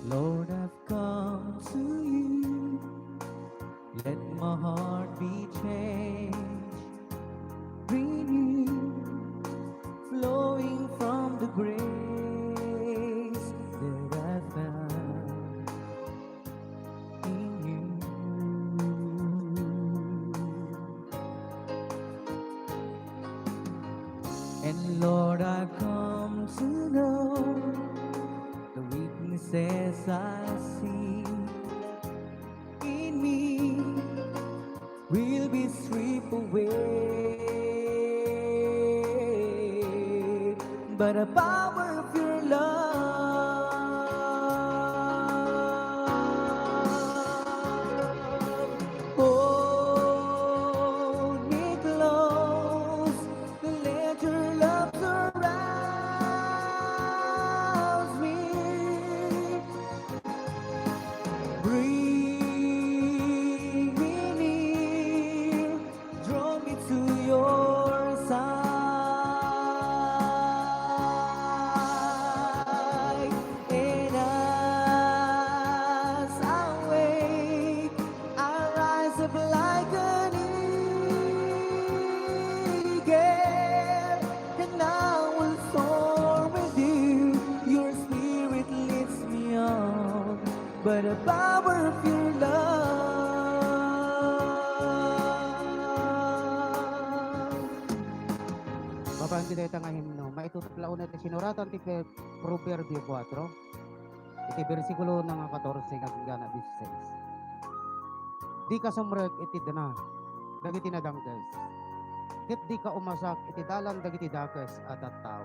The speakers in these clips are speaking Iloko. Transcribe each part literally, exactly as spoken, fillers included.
Lord, I've come to you. Let my heart be changed, renewed, flowing from the grace that I found in you. And Lord, I come to know the weaknesses I see in me will be stripped away by the power of your love. Hold me close, let your love surround me. Bring me near, draw me to your side. And as I wait, I rise up like an eagle, and I will soar with you. Your spirit leads me on by the power of your love. Babaen ti dayta nga himno, maitutup la unay ti sinuratan ti Pe-, Proverbio kuatro, iti bersikulo na nga katorse nga agingga na dieciséis. Dika sumrek iti dana dagiti nadangkes, ket dika umasak iti dalan dagiti dakes a tattao.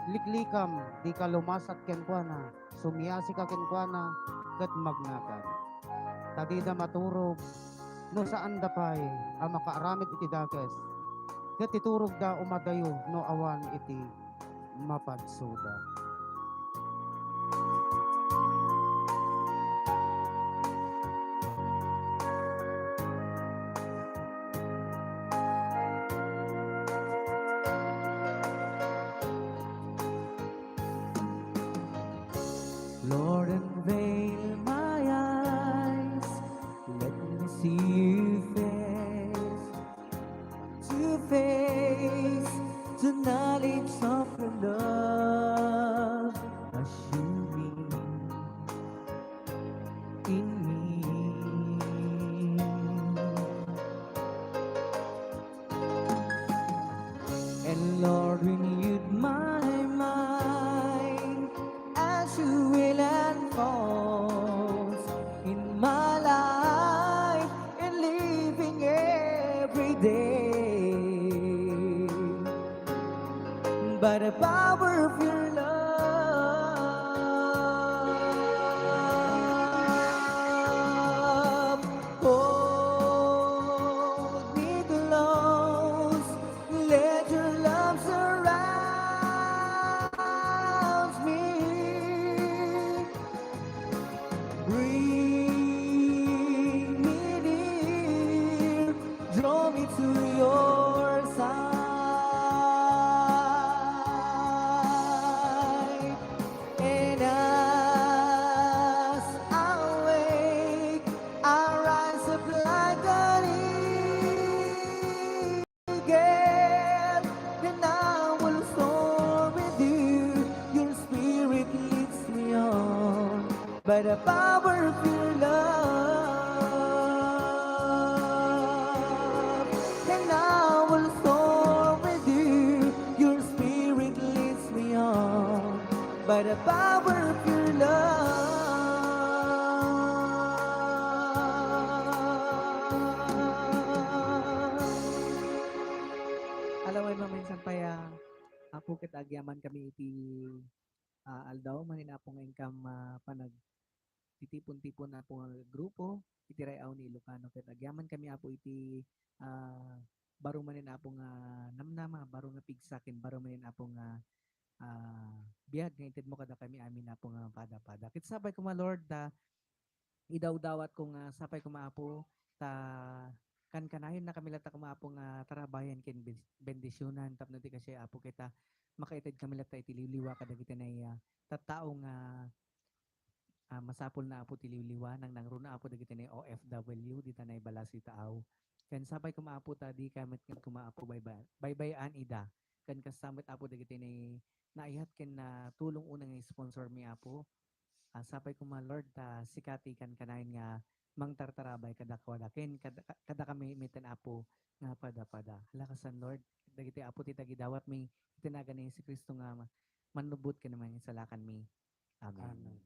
Liklikam, dika lumasak kenkuana, sumiasika kenkuana, ket magnakan. Ta dida maturog no saanda pay a makaaramid iti dakes, ket ti turogda umadayo no awan iti mapadsuda. Lord, unveil my eyes, let me see you face to face. The knowledge of your love assuming in me. And Lord, renewed my mind as you will unfold in my life and living every day by the power of your love. Hold me close, let your love surround me. Bring me near, draw me to your side. And as I wake, I rise up like an eagle, and I will soar with you. Your spirit leads me on by the power of your love. And I will soar with you. Your spirit leads me on by the power of your love. Alaway, maminsan pa ya, Apo, ket agyaman kami iti, ah, aldaw manen, Apo, nga inkam, ah, panagtitipon-tipon, Apo, nga grupo iti Ray-aw ni Ilocano, ket agyaman kami, Apo, iti, ah, baro manen, Apo, nga namnama, baro nga pigsa, ken baro manen, Apo, nga, ah, biag nga intedmo kadakami amin, Apo, nga pada-pada. Ket sapay koma, Lord, ta idawdawatko nga sapay koma, Apo, ta kankanayonnakami latta koma, Apo, nga tarabayan ken ben-, bendisionan tapno ti kasdiay, Apo, ket ta makaited kami latta iti liwliwa kadagiti naiya tattao nga Ah, masapul na, Apo, ti liwliwa, nangnangruna, Apo, dagiti ne O F W, dita naibalas ita, aw. Ken sapay koma, Apo, ta di kami met koma, Apo, baybay-, baybay-an ida. Ken kasta met, Apo, dagiti ne naayat ken natulong unay nga sponsor mi, Apo. Ah, sapay koma, Lord, ta sika ti kankanayon nga mangtartarabay kadakuada ken kada, kadakami met, Apo, nga pada-pada. Halakasan, Lord, dagiti, Apo, ti tagidawat mi iti nagan ni Jesu-Cristo nga ma-, mannubbot ken mangisalakan mi. Amen. Amen.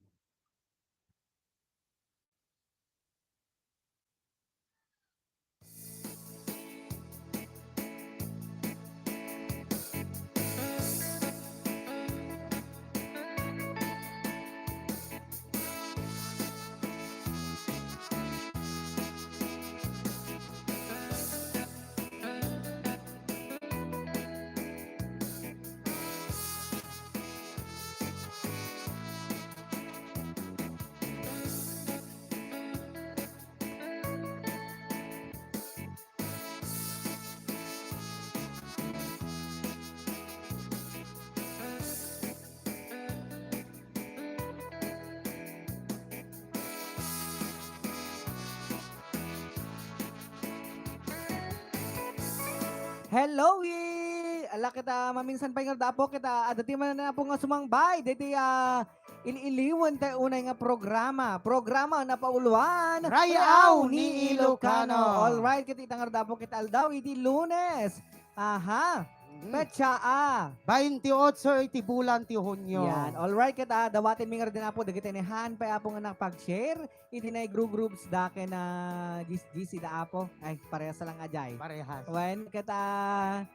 Hello, eh! Ala, kita maminsan pay nga, Apo, kita adda ti man, Apo, nga sumangbay daydi, ah, il-iliwan tayo unay nga programa. Programa na pauluan. Rayaw ni Ilocano. All right, kita ita nga, Apo, kita aldaw iti Lunes. Aha. Mhm. Petsa a. Baintiotso iti bulan ti Hunyo. Yan. All right, ket, ah, dawaten mi ngarud, Apo, dagiti ne haan pay, Apo, nga nakapag-share iti nai-group-groups da ken, ah, gis-, gis ida, Apo. Ay, parehas lang, ajay. Parehas. Wen, ket, ah,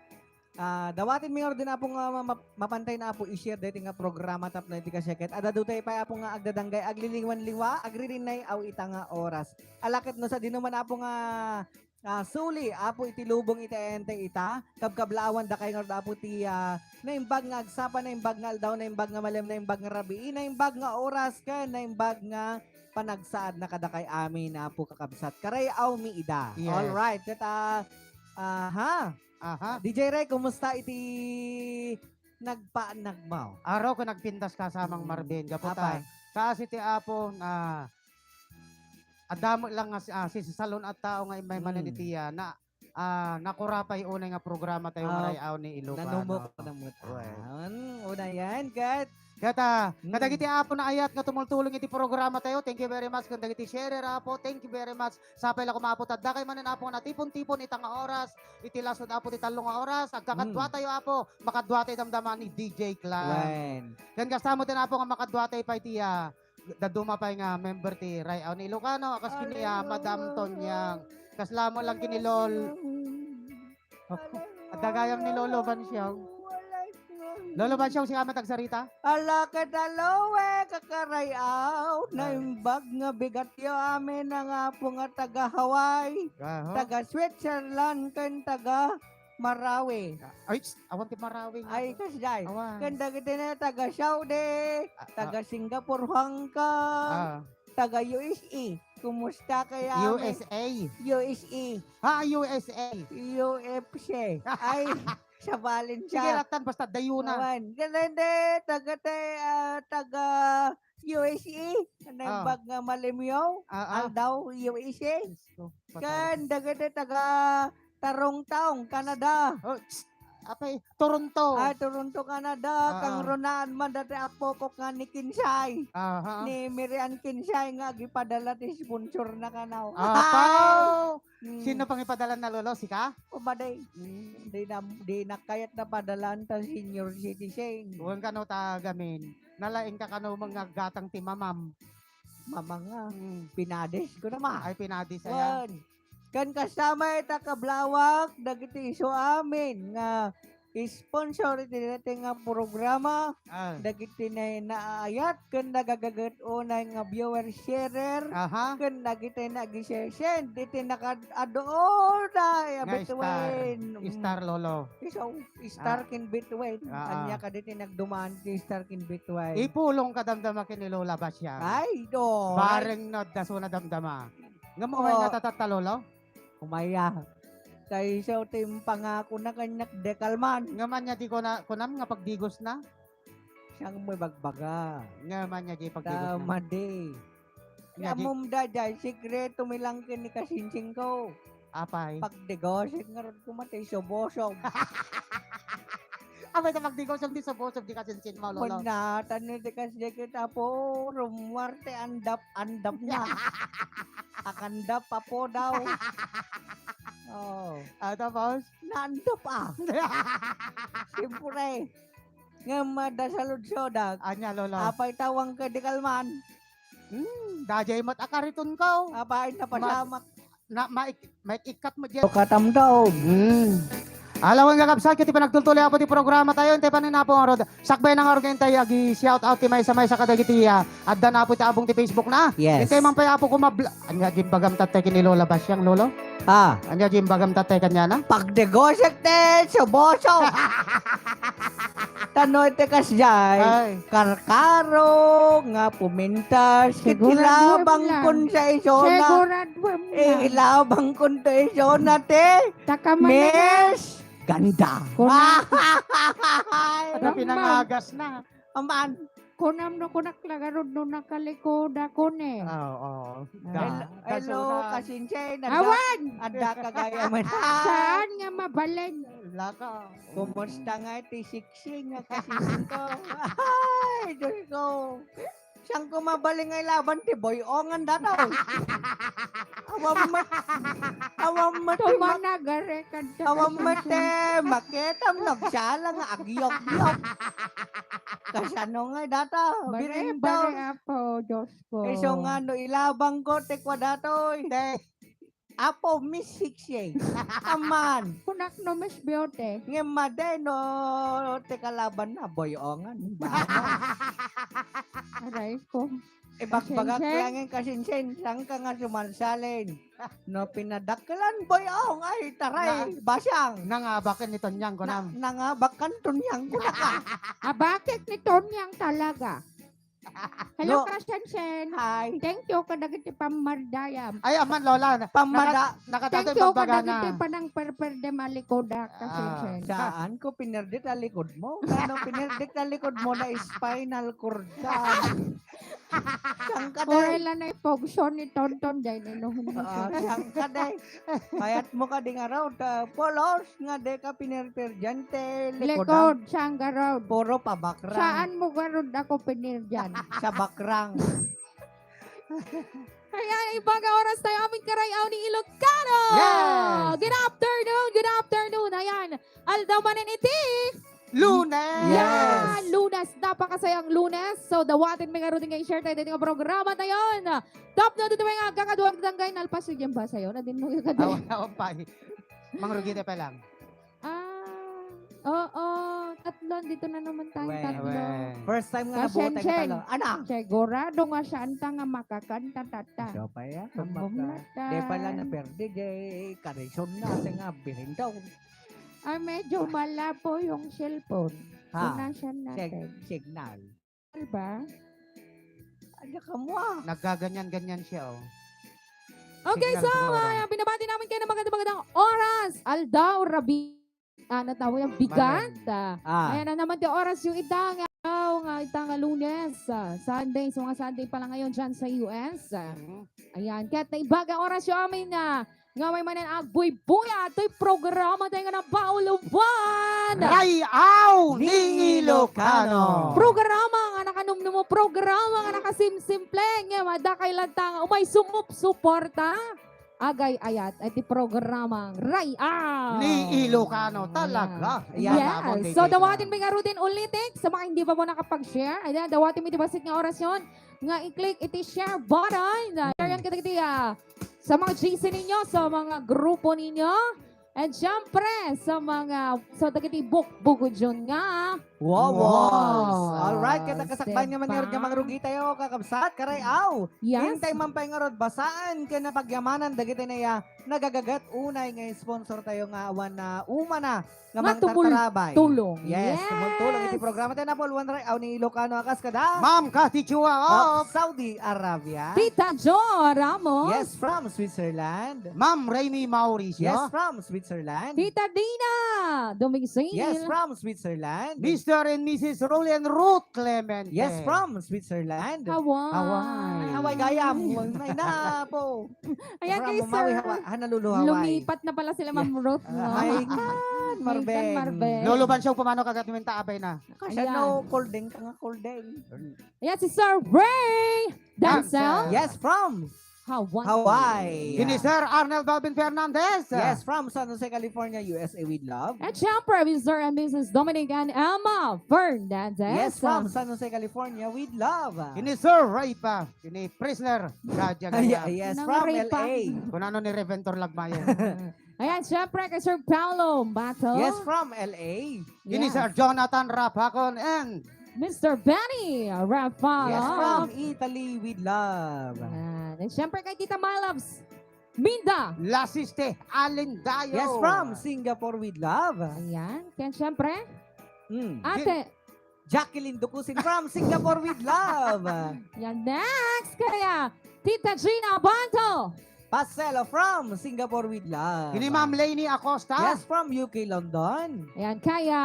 ah, dawaten mi ngarud, Apo, nga ma-, ma-, mapantay na, Apo, i-share daytoy nga programa tapno iti kasiaket. Adda dutay pay, Apo, nga agdadanggay, agliliwan-liwa, agririnay, aw ita nga oras. Ala ket no sadino man, Apo, nga ah, suli, Apo, iti lubong iti ayantay ita, kabkablaawan dakay ngarud, Apo, ti, ah, naimbag nga agsapa, naimbag nga aldaw, naimbag nga malem, naimbag nga rabii, naimbag nga oras, ken naimbag nga panagsaad na kadakay amin, Apo, kakabsat. Karayaw mi ida. Yes. All right. Ket, ah, aha. Aha. D J Ray, kumusta iti nagpaannakmo? Aro ko nagpintas ka, Samang Mm. Marvin. Gapu ta, Apay. Kaasi ti Apo na Adda met lang nga si, ah, sisasalun a tao nga immay manen Mm. iti, ah, na, ah, nakurapay unay nga programa tayo nga Ah, Rayaw ni Ilocano. Nanumok na met. Well. Ah, una yan, ket. Ket, ah, Mm. kadagiti Apo naayat nga tumultulong iti programa tayo, thank you very much. Ken dagiti sharer, Apo, thank you very much. Sapay la koma, Apo, ta adda kay manen, Apo, nga natipon-tipon ita nga oras, iti lasud, Apo, ti tallo nga oras. Agkakadua Mm. tayo, Apo, makadua tayo damdama ni D J Clan. Wen. Ken kasta met, Apo, nga makadua tayo pay ti, ah, dadduma pay nga member ti Rayaw ni Ilocano, a kas ken ni, ah, Madam Tonyang. Kasla mo lang ken ni Lol-, adda gayam ni Lolo Bansiaw. Lolo Bansiaw, sika met agsarita? Ala, kadalaw, eh, kakarayaw. Ah. Naimbag nga bigatyo amin nga Apo nga taga Hawaii, Aha. taga Switzerland, ken taga Marawi. Ah, ay, tss, awan ti Marawi nga Ay, to. Kasdiay. Awan. Ken dagiti ne taga Saudi, Ah, ah. taga Singapore, Hong Kong, Ah. taga U S A. Kumusta kaya, men? U S A. U S A. Ha, U S A. U F C. Ay, sa Valencia. Sige, ratan, basta dayo na. Awan. Ken dagiti, taga te-, ah, taga U S A. Naimbag Ah. nga malimyaw. Ah, ah. Aldaw, U S A. Diyos ko, patay. Ken dagiti taga Tarongtong, Canada. Oh, tss, apay, Toronto. Ah, Toronto, Canada. Ah, Kang ah. Ronaan man dati apo ko nga ni Kinsay. Aha. Ni Mirian Kinsay nga agipadala ti sponsor na kanaw. Apaw! Ay! Mm. Sino pang ipadala na, Lolo? Sika? Umaday. Mm. Di na, di na kayat na padalaan ta senior citizen. Wen kano ta gamin. Nalaing ka kano mga gatang ti mamam. Mamanga. Mm. Pinadis ko naman. Ay, pinadis, ayan. Wen. Ken kasta met a kablawak, dagiti isu amin nga sponsor iti daytoy nga programa, Ah. dagiti na-, naayat ken nagagaget unay nga viewer, sharer, Aha. ken dagiti nag-share-send iti nakaad-, aduna a Nga star. Between. Mm. Star, Lolo. Isu, star Ah. ken Between. Ah, ah. Ania kaditi nagdumaan ti star ken Between. Ipulong ka damdama ken ni Lola Basyang. Ay, do. Bareng no adda isu a damdama. Ngem umay Oh. natatatta, Lolo? Umay a. Kaysa ti impangakona kaniak, dekalman. Ngem ania ti kuna-, kunam nga pagdigosna? Siak mo ibagbaga. Nga man niya di pagdigot na. Tama di. Nga di. Amom da jay, sikreto mi lang ken ni kasinsin ko. Apay. Pagdigosit ngarud koma ti subosob. Apay ta pagdigosit ti subosob di kasinsin mo, Lolo? Manatan ni ti kas-, di kita po, rumuarte, andap, andap na. Akandap pa po daw. Oh. Ah, tapos? Naandap, ah. Siyempre. Ngem adda saludsodak. Ania, Lolo? Apay tawang ka di kalman? Hmm, dajay met a kariton ko. Apay, napasamak. Na, maik-, maik-ikkat met diay. Katamdaw. Hmm. Alawen nga kabsat, ket ti panagtultuloy, Apo, ti programa tayo, intay panin, Apo, ngarud. Sakbay na ngarud, intay agi-shout out ti maysa-maysa kadagiti, ah, adda na, Apo, ti abong ti Facebook na. Yes. Intay man pay, Apo, kumabla-, ania gimbagam tattay ken ni Lola Basyang, Lolo? Ha? Ania gimbagam tattay kaniana? Pagdegosyo ti suboso. Tano iti kasjay. Ay. Karkaro nga pumintas. Sigurado ilabang lang. Kun sa isona. Sigurado lang. Eh, ilabang kun to isona, te. Taka man na. Miss Ganda. Kuna-, Ay, ano, pinangagas na. Aman. Kunam no kunak la garud no nakalikuda kone. Ah, oo. Ah. Da-, hello, da-, hello, kasensya, eh, nagda-, awan! Adda ka gayam. Saan nga mabalin? Laka. Kumusta nga ti siksi nga kasensya ko? Ay, Diyos ko. Saan ko mabalin nga ilaban ti boy-ongan datoy? Awan met, awan met ti mak-, tumanag, are, kadta awan met ti makitam, nagsala nga agyok-yok. Kasano nga data? Bare, birindaw. Bare, Apo, Diyos ko. Isu nga no ilabang ko, ti kua datoy. Te. Apo, Miss Siksi. Aman. Kunak no Miss Beauty. Ngem madi no ti kalaban na, boy-ongan. Aray ko. Ibagbagak lang yung kasinsin, saan ka nga sumalsalin? No pinadakkelan, boy-ong, ay, taray, basang. Nangabakan ni Tonyang, kunam. Na-, nangabakan Tonyang, kunaka. Abakek ni Tonyang talaga. Hello, no. Kasensen. Hi. Thank you kadagiti pammardayam. Ay, aman, Lola. Na-, pammada-, naka-, nakadatoy thank you kadagiti panangperperdem a likuda, ah, kasensen. Saan ko pinerdit a likod mo? Ano pinerdit a likod mo na spinal cord ka? Saan ka, day? Oray lang na ipogso ni Tonton, day, ni Nonong. Ah, saan ka, day? Kayat mo ka di nga raw, ta-, polos. Nga di ka pinirpir dyan, te, likodan. Likod, saan garud? Puro pa bakrang. Saan mo garud ako pinir dyan? Sa bakrang. Ayan, ibaga oras tayo, amin karayaw ni Ilocano! Yes! Good afternoon, good afternoon. Ayan, aldaw manen iti Lunes! Yan, yes! Lunes, napakasayang Lunes. So, dawaten mi ngarud nga i-share tayo dito nga programa tayo. Tapno dito nga kakaduwag danggay, nalpas yung basa yun. Adin mo yung kadal-. Awan, awan pa eh. Mangrugi na pa lang. Ah, oo. Tatlo, dito na naman tayo, tatlo. First time nga nabuo tayo tatlo. Ana? Sigurado nga siya anta nga makakanta, tata. Siya pa yan. Ang bumlata. Di pala na perde, di karison na, ate nga, birindaw. Ay, medyo malabo yung cellphone. Ha? Punasan natin. Sig-, signal. Diba? Ano ka mo, ah? Naggaganyan-ganyan siya, oh. Okay, signal so, siguro. Ah, binabati namin kayo ng magandang-magandang oras. Aldaw, Rabi, ah, natawa yung bigat. Malen. Ah. Ah. Ayan na naman, di oras yung itang, ah, nga itang Lunes, ah, Sunday. So, mga Sunday pala ngayon dyan sa U S. Ah. Mhm. Ayan, kaya't naibaga oras yung amin, ah, nga may manen agbuybuya, ito'y programa tayo nga nabauluan. Ray-aw ni Ilocano. Programa nga nakanumnumo, programa nga nakasimsimple, nga madakay lang ta nga umay sumup-suporta. Agay-ayat, iti programa Ray-aw. Ni Ilocano, talaga. Ayan. Yes. So, dawatin mi ngaruden ulitik, sa mga hindi pa po nakapag-share, ayan, dawatin mi ti bassit nga orasyon, nga i-click iti share button. Share yan kadagiti, ah, sa mga G C ninyo, sa mga grupo ninyo, and syempre, sa mga, sa dagiti bukbugudyon nga. Wow, wow. Alright, kita kasakbayan nga man ngarud nga mangrugi tayo, kakabsat, karay-aw. Yes. Intay man pay ngarud basaan ken napagyamanan dagiti naya nagagagat unay nga sponsor tayo nga awan na umana nga mangtartarabay. Tulong. Yes, yes. Tumultulong iti programa tayo, napuluan tayo, aw ni Ilocano a kas kada Ma'am Cathy Chua of Saudi Arabia. Tita Jo Ramos. Yes, from Switzerland. Ma'am Rainy Mauricio. Yes, from Switzerland. Switzerland. Tita Dina Domingo Singil. Yes, from Switzerland. Mister and Missus Rolly and Ruth Clemente. Yes, from Switzerland. Hawaii. Hawaii. Ay, Hawaii gayam. Ay, napo. Ayan, from kay Maui, Sir Hawa-, Honolulu, Hawaii. Lumipat na pala sila, Ma'am Ruth, no? Ay, kan, Marbeng. Marbeng. Lolo Bansyog, pumano ka gatminta, abay na. Kasya, no, Koldeng ka nga, Koldeng. Ayan, si Sir Ray Dancel. Yes, from Hawaii. Hawaii. Kini Sir Arnel Balvin Fernandez. Yes, from San Jose, California, U S A, with love. At syempre, Mister and Missus Dominic and Emma Fernandez. Yes, from San Jose, California, with love. Kini Sir Ray pa, kini Prisler Gadya Gaya. Yes, from L A. Kunano ni Reventor Lagmayan. Ayan, syempre kay Sir Paolo Mato. Yes, from L A. Kini Sir Jonathan Rapacon and Mister Benny Rafael. Yes, from Italy with love. Ayan. And syempre kay Tita Malabs Minda. Lasiste Alindayo. Yes, from Singapore with love. Ayan. Kaya syempre, Mm. Ate Jacqueline Ducusin from Singapore with love. Yan, next kaya, Tita Gina Abanto. Paselo from Singapore with love. Kini Ma'am Lainey Acosta. Yes, from U K, London. Ayan, kaya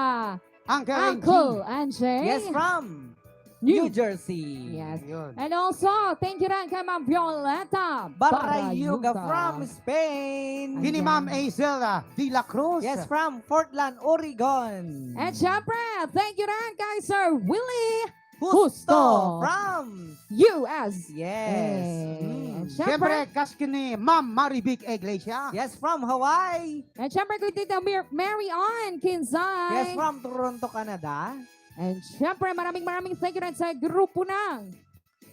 Uncle Uncle Angie. Yes, from New New Jersey. Yes. Yun. And also, thank you rin kay Ma'am Violeta Barayuga Barayuga. From Spain. Kini Ma'am Ayan. Azel, ah, de la Cruz. Yes, from Portland, Oregon. And syempre, thank you rin kay Sir Willie Justo Justo. From U S. Yes. Eh, Mm. syempre, Siyempre, kas kini Ma'am Marivic Iglesia. Yes, from Hawaii. And syempre, kay Tita Mir-, Mary Ann Kinsay. Yes, from Toronto, Canada. And syempre, maraming, maraming thank you rin sa grupo ng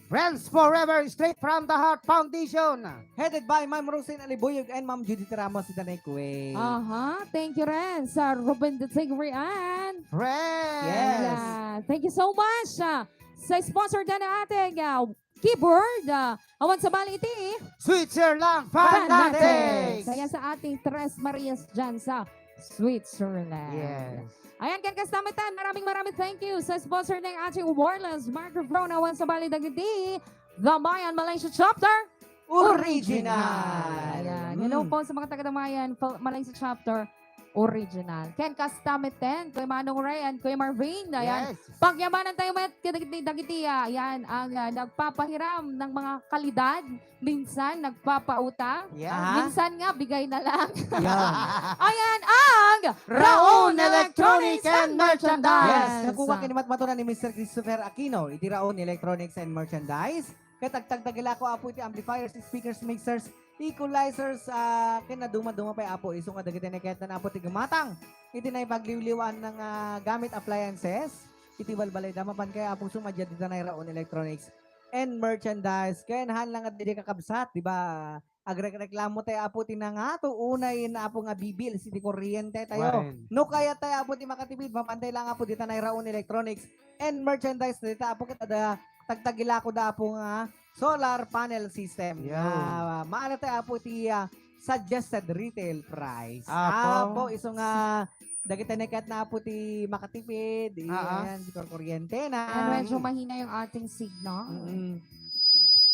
Friends Forever, Straight from the Heart Foundation. Headed by Ma'am Rosin Alibuyog and Ma'am Judith Ramos, the Nequay. Aha, thank you rin sa Ruben de Tigrian. Friends. Yes. Yeah, thank you so much, ah, sa sponsor din ng ating, ah, keyboard, ah, awan sa bali iti Switzerland Fanatics. Fanatics. Kaya sa ating Tres Marias dyan sa Switzerland. Yes. Ayan, ken kasta met, maraming, maraming thank you sa sponsor ng ating wireless microphone. Awan sa bali dagiti Damayan Malaysia Chapter Original. Ayan. Hello Mm. po sa mga taga Damayan Pal-, Malaysia Chapter Original. Ken kasta met, Kuya Manong Ray and Kuya Marvin. Ayan. Yes. Pagyamanan tayo met kadagiti, dagiti, ah, ayan, ang, ah, nagpapahiram ng mga kalidad. Minsan nagpapautang, Yeah. Aha. minsan nga bigay na lang. Yeah. Ayan ang Raon Electronics and Merchandise. Yes, nakuha ken ni matmatunan ni Mister Christopher Aquino iti Raon Electronics and Merchandise. Ket agtagtagilako, Apo, iti amplifiers, speakers, mixers, equalizers, ah, ken naduma-duma pay, Apo, isu nga dagiti naikayatna, Apo, ti gumatang iti naipagliwliwaan nga, ah, gamit, appliances iti balbalayda. Mapan kay, Apo, sumadiay dita nga Raon Electronics and Merchandise. Ken haan lang nga daydi, kakabsat, di ba? Agrekreklamo tayo, Apo, ti nangato, unay na, Apo, nga bibills iti kuryente tayo. Wen. No kayat tayo, Apo, ti makatipid, mapan tayo lang, Apo, dita nga Raon Electronics and Merchandise. Dita, Apo, ket adda tagtagilako da, Apo, nga solar panel system. Yo. Ah, maala tayo, Apo, ti, ah, suggested retail price. Apo. Apo, isu nga dagiti naikayatna, Apo, ti makatipid, Ah, ah. ayan, ti kurkuryentena. Ah, medyo mahina yung ating signal. Mm-mm.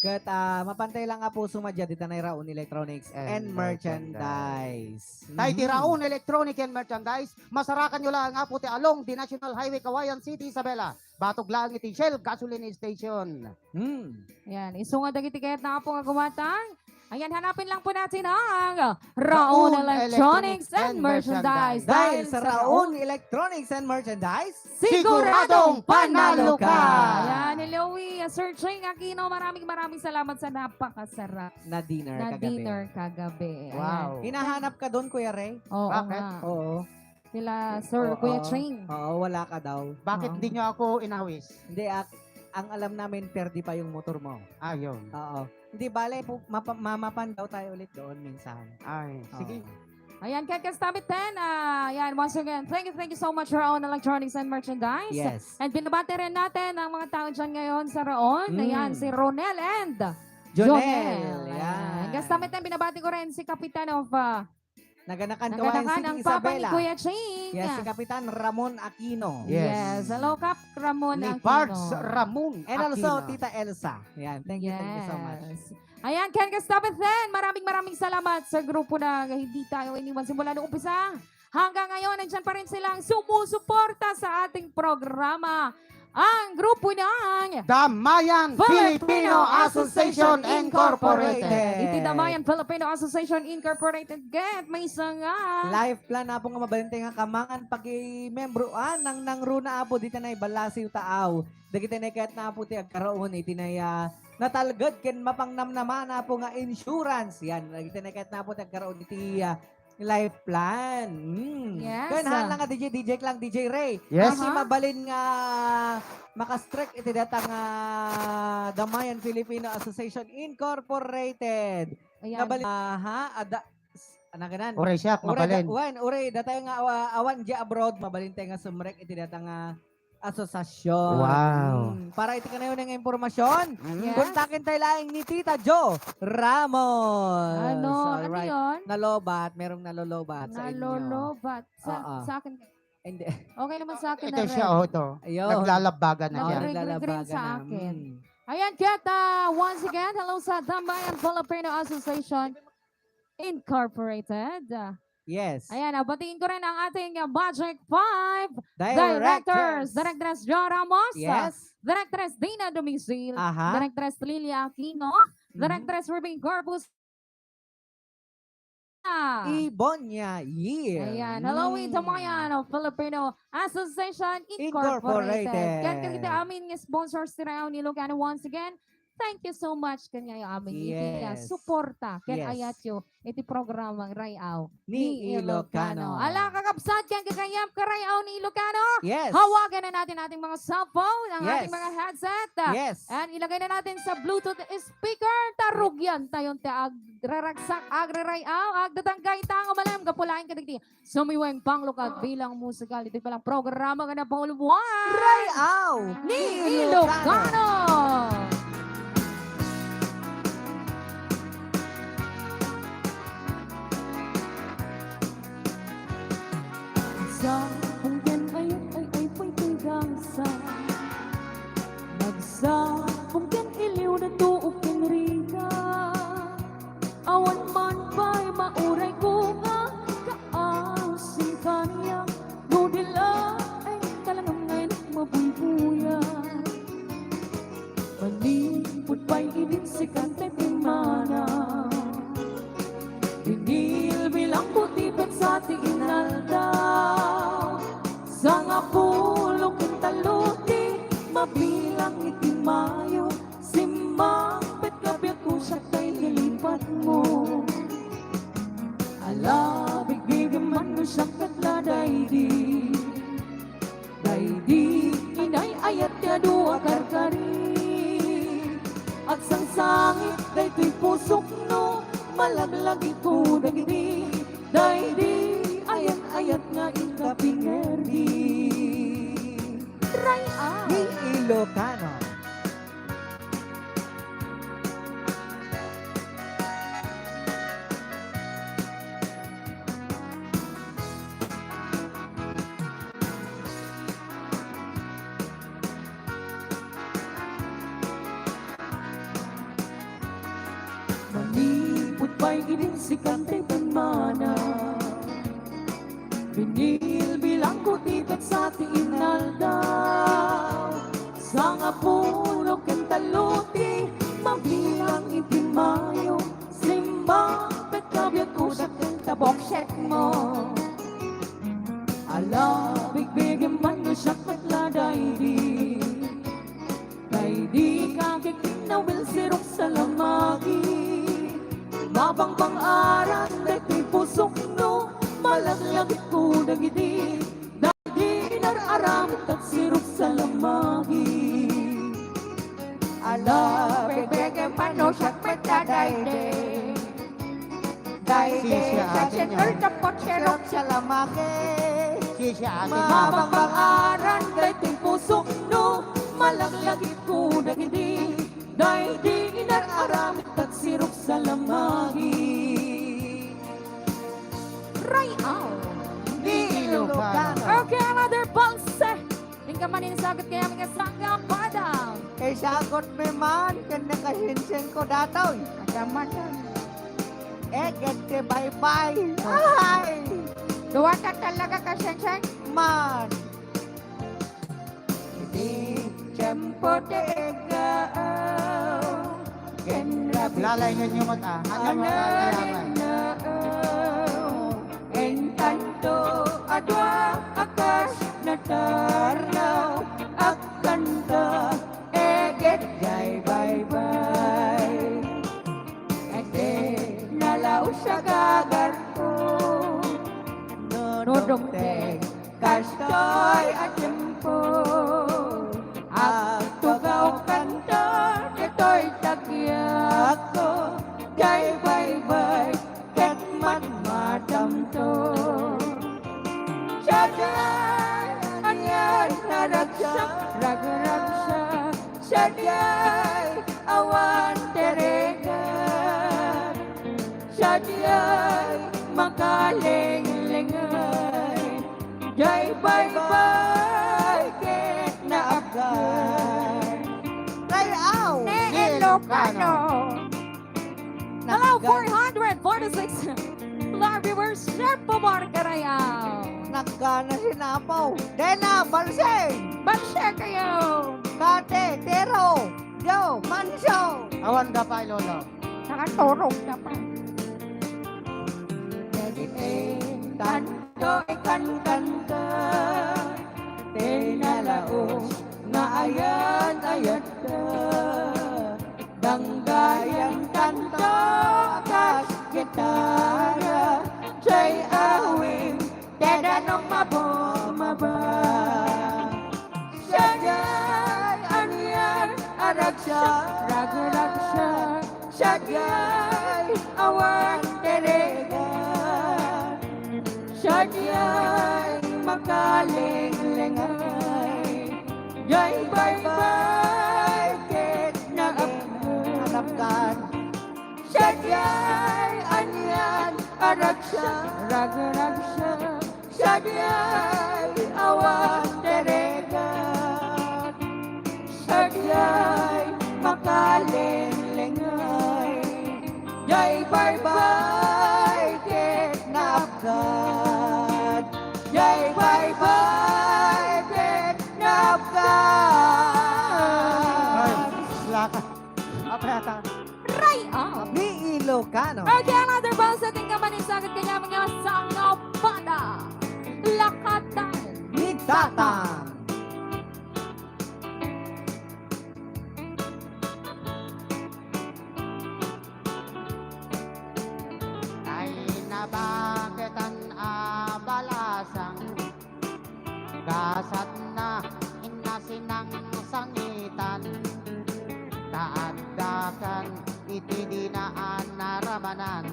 Ket, ah, mapan tayo lang, Apo, sumadiay dita nga Raon Electronics and And Merchandise. Merchandise. Tay ti Mhm. Raon Electronic and Merchandise, masarakanyo lang, Apo, ti along the National Highway, Cauayan City, Isabela. Batog lang iti Shell Gasoline Station. Hmm. Ayan, isu nga dagiti kayatna, Apo, nga gumatang. Ayan, hanapin lang po natin ang Raon Raon Electronics and Electronics and Merchandise. Merchandise. Dahil Dahil sa sa Raon Raon Electronics and Merchandise, siguradong panalo ka. Ayan, hello, eh, Sir Ching Aquino, maraming, maraming salamat sa napakasarap na dinner na kagabi. dinner kagabi. Ayan. Wow. Hinahanap ka doon, Kuya Ray? Oo Bakit? nga. Oo. Sila Sir Oo. Kuya Ching. Oo, wala ka daw. Bakit Oo. hindi nyo ako inawis? Hindi, ak-, ang alam namin, perdi pa yung motor mo. Ah, yun. Oo. Hindi, bale, pu-, mapa-, mamapan daw tayo ulit doon minsan. Ay, Oo. sige. Ayan, ken kasta met, ah, ayan, once again, thank you, thank you so much, Raon Electronics and Merchandise. Yes. And binabati rin natin ang mga tao dyan ngayon sa Raon. Mm. Ayan, si Ronel and Jonel. Jonel. Ayan. Ayan. Kasta met, binabati ko rin si Kapitan of, ah, Naganakan, Naganakan Kawayan City, ang papa ni Isabela. Kuya Ching. Yes, si Kapitan Ramon Aquino. Yes. Yes. Hello, Kap Ramon Ni Aquino. Pards Ramon And also, Aquino. Tita Elsa. Yan. Thank you, thank you so much. Yes. Ayan, can't stop it then. Maraming, maraming salamat sa grupo na hindi tayo iniwan simula noong umpisa. Hanggang ngayon, nandyan pa rin silang sumusuporta sa ating programa. Ang grupo ng Damayan Filipino Filipino Association Association Incorporated. Incorporated. Iti Damayan Filipino Association Incorporated, get may sanga. Life plan, Apo, nga mabalin tayo nga kamangan pakimembroan nang nangruna, Apo, dita na ibalasiw taaw. Dagiti na kayat na, Apo, ti agkaraon iti na, ah, natalged ken mapangnamnaman, Apo, nga insurance. Yan, dagiti na kayat na, Apo, ti agkaraon iti, ah, life plan. Mm. Yes. Ken haan lang nga D J, D J lang, D J Ray. Yes. Kasi Aha. mabalin nga makastrek iti data nga Damayan Filipino Association Incorporated. Ayan. Mabalin, aha, ada, s-, ano ka nan? Uray siak, Uray mabalin. da-, wen, uray, datayo nga awa-, awan di abroad, mabalin tayo nga sumrek iti data nga asosasyon. Wow. Mm, para iti kanayon nga impormasyon, Yes. kontaken tayo laeng ni Tita Jo Ramos. Ano? Ano Alright. yon? Nalobat, merong nalolobat sa inyo. Nalolobat. Sa, Oo. sa akin. Hindi. Okay naman sa akin Ito na siya, red. oh, ito. Ayun. Naglalabagan na Oh, siya. nagre-green Naglalabagan sa na. akin. Mm. Ayan, Kat, ah, once again, hello sa Damayan Filipino Association Incorporated. Yes. Ayan, ah, batiin ko rin ang ating, ah, Magic Five Directors. Directors. Directress Jo Ramos, ah, Yes. Directress Dina Domisil, Aha. Directress Lilia Aquino, Mhm. Directress Ruby Corpus, Ah. Ibonia Yee. Ayan. Hello, Mm. Damayan Filipino Association Incorporated. Incorporated. Ken kadagiti amin nga sponsors ti Rayaw ni Ilocano, once again, thank you so much kaniayo amin iti, ah, Yes. suporta ken Yes. ayatyo iti programang Rayaw ni ni Ilocano. Ilocano. Ala, kakabsat, ken kagayam, ka Rayaw ni Ilocano. Yes. Hawagan na natin ating mga cellphone, ang Yes. ating mga headset. Yes. And ilagay na natin sa Bluetooth speaker, ta rugyan tayon ti agraragsak, agrarayaw, agdadanggayta nga malem gapu laeng kadagiti sumiweng panglukad bilang musikal. Iti palang programa nga napauluan. Rayaw Ni ni Ilocano. Ilocano. Sa pungken ay, ay, ay, pay, pay, gasa. Nagsapong ken iliw, natuok ken rigat. Awan man pay mauray ko nga kaawsen kaniak, no di laeng talanem nga mabuybuya. Manipud pay idin sikan ti pimmana. Binilbilang ko ti petsa ti inaldaw. Sangapulo ken tallo ti mabilang iti Mayo. Simmangpet nga biagko siak tay nilipatmo. Ala, bigbigem man no siak ket la daydi. Daydi, inay ayat ti adu a karkari. Agsangsangit daytoy pusok no malaglagipko dagidi. Daydi, ayan-ayat nga inka pingerdi. Rayaw. Ni Ilocano. Manipud pay idin sikan ti pimmana. Binilbilangko ti petsa ti inaldaw. Sangapulo ken tallo ti mabilang iti Mayo. Simmangpet nga biagko siak ken ta boksetmo. Ala, bigbigem man no siak met la daydi. Daydi ka ket kinawil sirok salamagi. Mabangbang-aran daytoy pusok no malaglagipko dagidi. Daydi inar-aramid ket sirok salamagi. Ala, bigbigem man no siak met la daydi. Daydi, Sisi, sa atin yan. Sir, tapot, sirok salamagi. Sisi, atin yan. Mabangbang-aran daytoy pusok no malaglagipko dagidi. Daydi inar-aramid ket sirok salamagi. Rayaw. Ni Ilocano. Okay, another pulse. Inka man insagad kayat nga sanggapada. Is Tiagotmi man ken ni kasingsingko datoy. Adda man. Eget ti baybay. Ay! Duata talaga, kasingsing? Man. Iti tiempo ti iggaw ken rabii. Lalaingenyo met, a. Ania met a nayaman? Entanto a dua a kas natarnaw, agkanta, eget jay baybay. Iti nalaus a gagarko, no dumteng kastoy a tiempo, agtugaw kanta ditoy tagiakko, jay baybay ket madmadamto. Sadiay, anian a ragsak, ragragsak, sadiay, awan ti rigat, sadiay, makalinglingay, jay baybay ket naapgan. Rayaw ni Ilocano. Hello, four hundred forty-six live viewers, share po, Mark Rayaw. Naggana si Napaw. Dena, balsing! Balsing kayo! Kate, Tero, Joe, Manso. Awan ka pa, Lolo. Nakaturog na pa. Dagiti tanto ikankanta, ti nalaus nga ayat-ayatta. Danggayan tanto kas gitara, jay awing ti danum a bumaba. Sadiay anian a ragsak, ragragsak, sadiay awan ti rigat, sadiay makalinglingay, jay baybay ket naapgan. Sadiay anian a ragsak, ragragsak, sadiay awan ti rigat, sadiay makalinglingay, jay baybay ket naapgan, jay baybay ket naapgan. Ay, laka. Apay ata? Rayaw! Ni Ilocano. Okay, another ball setting ka man, isagad kanya mga sangapada. Lakatan. Ni Tatang. Ay, nabaketan a balasang. Gasatna, inna sinangsangitan, ta addakan iti dinaan a ramanan.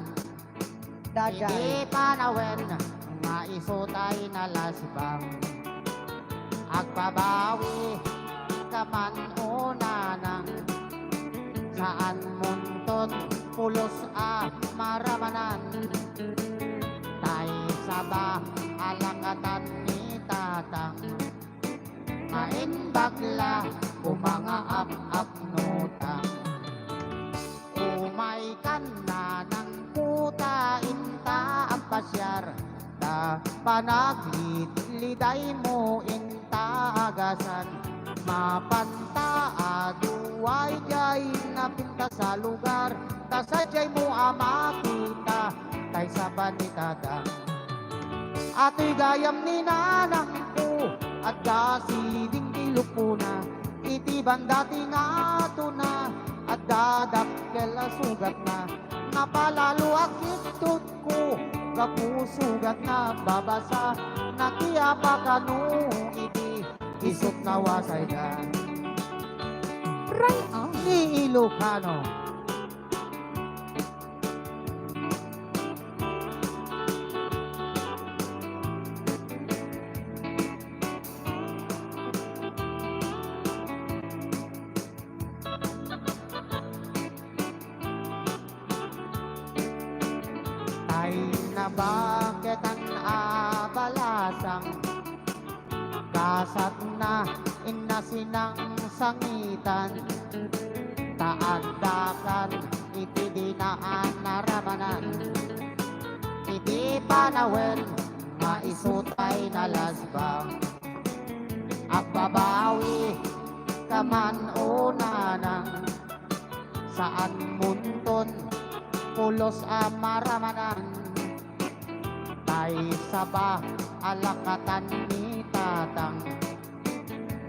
Dagay. Iti panawen nga isu tay nalasbang. Agbabawi ka man unanang, saan munton pulos a maramanan. Tay saba a lakatan ni Tatang, nga imbag la umangaap-apnotang. Umaykan nanang kuta inta agpasiar, ta panaglitlidaymo inta a gasat. Mapanta a duay jay napintas a lugar, ta sadiaymo a makita tay saba ni Tatang. Atoy gayam ni nanangko, adda siding ti lupona. Iti banda ti ngatona, adda dakkel a sugatna. Napalalo a kittutko, gapu sugatna, babasa, nakiapa kano iti isut nawasayda. Rayaw. Ni Ilocano. Tay nabaketan a balasang, gasatna, Inna sinangsangitan, ta addakan iti dina a naramanan. Iti panawen nga isu tay nalasba, agbabawi ka man unana, saan munton pulos a maramanan. Tay saba a lakatan ni Tatang,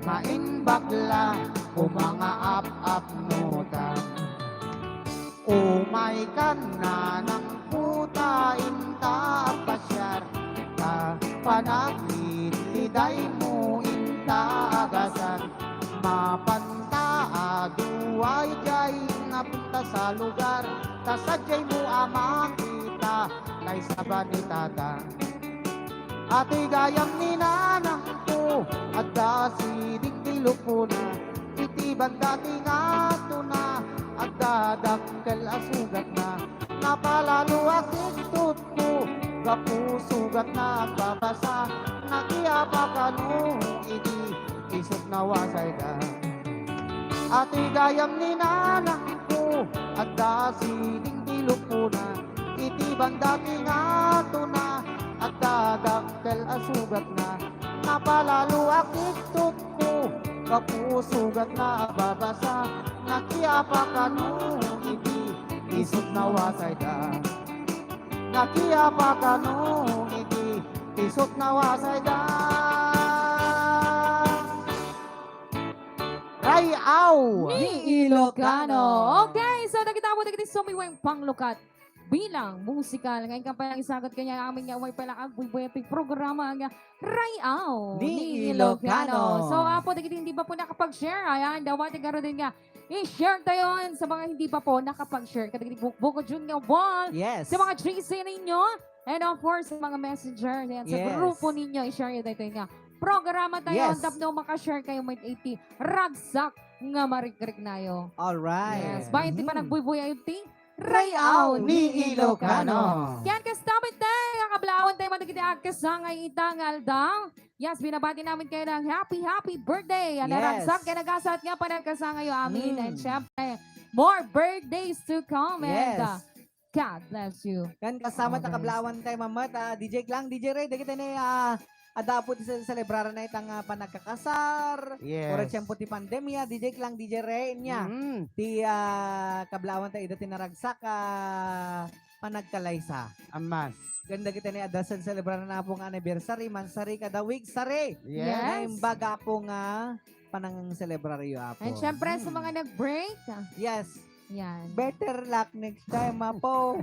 maimbag la, umay nga ap-apnutan. Umay kan nanang puta inta agpasiar, ta panagididaymo inta agasan. Mapanta a duay diay napunta sa lugar, ta sadiaymo a makita, tay saba ni Tatang. Atoy gayam ni nanangko, adda siding ti lupona. Iti banda ti ngatona, adda dakkel a sugatna. Napalalo a kigtotko, gapu sugatna agbabasa. Nakiapa kano idi isut nawasayda. Atoy gayam ni nanangko, adda siding ti lupona. Iti banda ti ngatona, adda dakkel a sugatna. Napalalo a kigtotko, gapu sugatna agbabasa. Nakiapa kano idi isut nawasayda. Nakiapa kano idi isut nawasayda. Ray-aw! Ni Ilocano. Okay, so dagita po dagiti sumiweng panglukat bilang musikal. Ngayon ka pa lang isagot kanya amin nga way pala agbuybuy ti programa nga Ray-aw Ni ni Ilocano. Ilocano. So, apo, dagiti hindi pa po nakapag-share, ayan, dawati garo din nga i-share tayo sa mga hindi pa po nakapag-share. Kadagiti bu-, buko Jun nga wall. Yes. Sa mga G C ninyo. And of course, sa mga messenger, yan, sa Yes. grupo ninyo, i-share nyo dito nga programa tayo, Yes. tapno makashare kayo may eighty ragsak nga marikriknayo. Alright. Yes. Bayan ti Mhm. panagbuybuyayo ti Ray-aw ni Ilocano. Yan, kasta met tayo, kakablawan tayo, madagiti agkasangay ita nga aldaw. Yes, binabati namin kayo ng happy, happy birthday. Yan, Yes. ragsak, kaya nagasat nga panagkasangayo amin. Mm. And syempre, more birthdays to come. And, Yes. uh, God bless you. Kan kasama ta Okay. kablawan tayo, Mamat, ah, D J Klang, D J Ray, dagiti ni, ah, adda po ti se-, selebrarana itang, ah, panagkakasar. Yes. Or tiempo ti pandemia, D J Klang, D J Ray, niya. Mm. Ti, ah, kablawan tayo, ida ti naragsak, ah, panagkalaysa. Amas. Ganda kita ni adda selebrarana po nga anniversary, mansari, kada week, sari. Yes. Yes. Naimbag po nga panang-celebraryo, Apo. And syempre, sa Hmm. mga nag-break, ah. Yes. Yan. Better luck next time, Apo.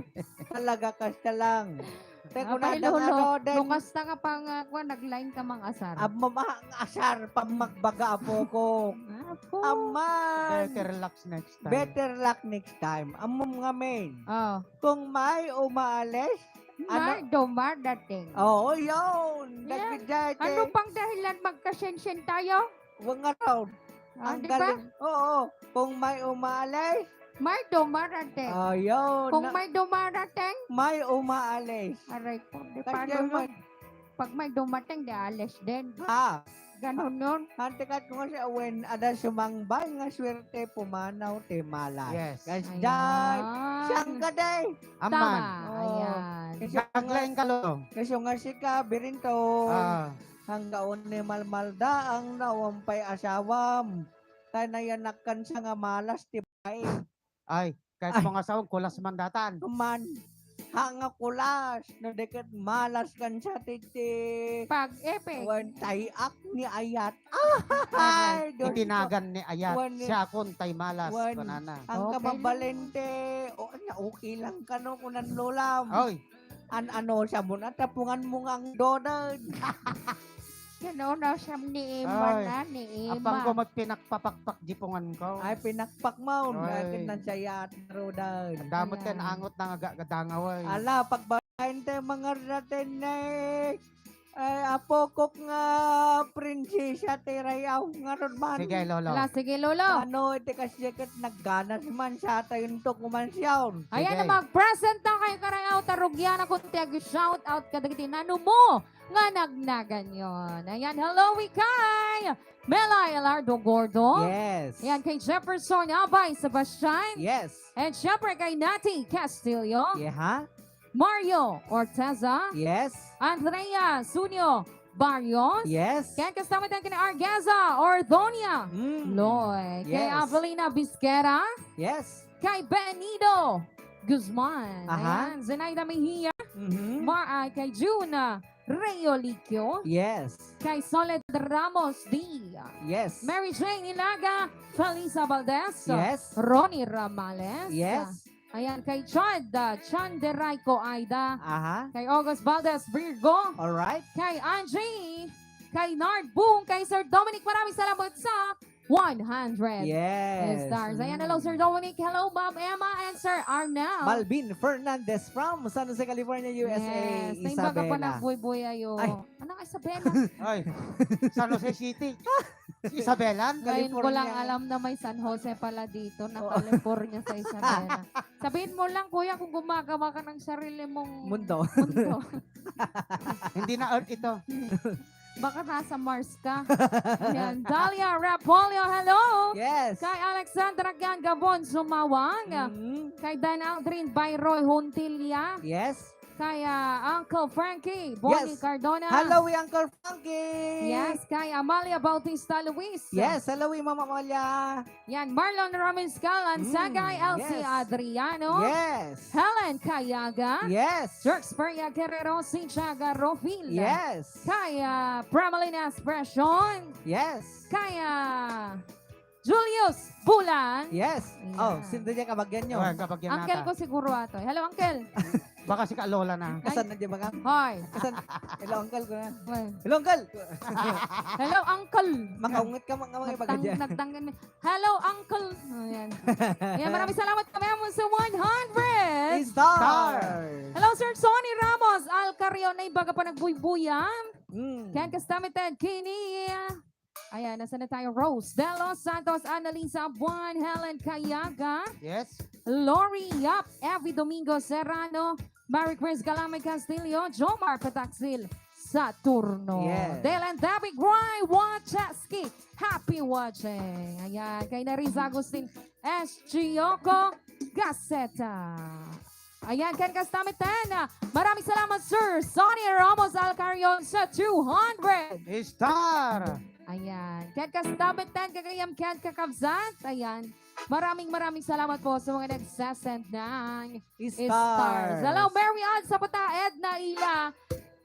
Talaga, kasta lang. Te, Abay, kunada Lolo, nga, Loden. Kasta nga pang, ah, kwan, nag-line ka mang asar. Ab-, mama-, asar, pamagbaga, Apo ko. Apo. Aman. Better luck next time. Better luck next time. Ammom ngamin. Oh. Kung may umaalis, ano? May dumadating. Oo, yun. Yeah. Nagbidyete. Ano pang dahilan magkasensen tayo? Wag nga raw. Ah, Ang di ba? galing. Oo. Kung may umaalis. May dumarating. Oh, yun. Kung Na- may dumarating. May umaalis. Aray ko, di Kasi paano yun? man. Pag may dumating, di alis din. Ha? Ganun yun. Antikat ko nga siya, when ada sumangbay nga swerte, pumanaw, ti malas. Yes. Kasi Ayan. dyan, siyang ka, day. Aman. Tama. Oh. Ayan. Kasi Naglaing ka, Lolo. Kasi nga si ka, birinto. Ah. Hanggaon ni malmaldaang na uwan pa'y asawam. Tay nayanak kan siya nga malas ti babae. Ay, kahit Ay. mga asawag, kulas man datan. Kuman, ha nga kulas, no di ket malas kan siya ti, ti Pag-epek. Wan tay ak ni ayat. Ay, Ay, Diyos ko. itinagan ni ayat. Wan ni Siya akon tay malas, Wan, kunana. Ang Okay. kababalente, o, anya, okay lang kano, kunan lolam. Oy. An-ano siya mo na, tapungan mo nga ang dodan. Kinuno siya ni Ima Ay, na, ni Ima. Apang ko met pinakpapakpak di pungan ko. Ay, pinakpak mo. Ay. Bakit nang siya yat, dodan? Ang damot ka, Ayan. naangot na nga ga-, gadangaw, ay. Ala, pagbabaen tayo mga ratenek. Ay, apo kok nga prinsesa ti rayaw nga rod man. Sige, Lolo. Ala, sige, Lolo. Ano, iti kas jacket, nagganas man siya tayo to kuman siya. Ayan Sige. na, magpresenta kayo karayaw, tarugyan ako ti ag-shout out kadagiti nanumo nga nagnagan yon. Ayan, hello, Wikay! Melay Alardo Gordo. Yes. Ayan, kay Jefferson Abay Sebastian. Yes. And syempre kay Natty Castillo. Yeah, ha? Mario Orteza. Yes. Andrea Sunio Barrios. Yes. Ken kasta met kay Argeza Ordonia. Mm. Loy. Kay Yes. Avelina Bisquera. Yes. Kay Benido Guzman. Aha. Ayan, Zenaida Mejia. Mhm. Mar-, ah, kay June, ah, Reolicio. Yes. Kay Soledad Ramos D. Yes. Mary Jane Ilaga, Felisa Valdez. Yes. Ronnie Ramales. Yes. Ayan, kay Chad, ah, Chan de Raico Aida. Aha. Kay August Valdez Virgo. All right. Kay Angie, kay Nard Boom, kay Sir Dominic, maraming salamat sa one hundred Yes. stars. Ayan, hello, Sir Dominic. Hello, Ma'am Emma and Sir Arnel. Malvin Fernandez from San Jose, California, U S A, Yes. Naimbag pa Isabela. Nagbuybuy ayo. Ay. Ano, Isabela? Ay, San Jose City. Isabela? Ngayon ko lang California. Alam na may San Jose pala dito, na Oo. California sa Isabela. Sabihin mo lang, kuya, kung gumagawa ka ng sarili mong Mundo. Mundo. Hindi na Earth ito. Baka nasa Mars ka. Ayan. Dalia Rapollo, hello! Yes. Kay Alexandra Gan Gabon Sumawang. Mm. Kay Dan Aldrin Bayroy Hontilia. Yes. Kay, ah, Uncle Frankie Bonnie Yes. Cardona. Hello, Uncle Frankie. Yes, kay Amalia Bautista Luis. Yes, hello, Mama Amalia. Yan, Marlon Ramizcal, Ansagay, Mm, Elsie yes. Adriano, Yes. Helen Cayaga, Yes. Jerks Peria Guerrero, Sintiaga Rofil. Yes. Kaya Pramalina Expression. Yes. Kaya Julius Bulan. Yes. Ayan. Oh, sino niya kabagyan nyo? Ayan, kabagyan Uncle nata. Ko siguro ato. Hello, Uncle. Baka si Ka Lola na. Ay. Asan na di ba ka? Hoy. Asan? Hello, uncle ko na. Hoy. Hello, uncle! Hello, uncle! Makaungot ka, mga, mga Nagtang-, bagay dyan. Nagtanggan na. Hello, uncle! Ayan. Ayan, maraming salamat kami mo sa one hundred! Stars! Hello, Sir Sonny Ramos Alcarion, na ibaga pa nagbuybuyan. Mm. Ken Kastamiten, Kini. Ayan, nasa na tayo? Rose De Los Santos, Annalisa Abuan, Helen Cayaga, Yes. Lori Yap, Evie Domingo Serrano, Mary Chris Galame Castillo, Jomar Pataxil Saturno, Yes. Dylan David Gray, Wachaski, happy watching. Ayan, kay Nerissa Agustin, S G Yoko, Gaceta. Ayan, ken Kastamiten. Maraming salamat, Sir Sonny Ramos Alcarion sa two hundred. Star! Ayan. Ken Kastamiten, kagayam ken kakabsat. Ayan. Maraming, maraming salamat po sa mga nagsasend ng Stars. Stars. Hello, Mary Ann Zapata, Edna Ila,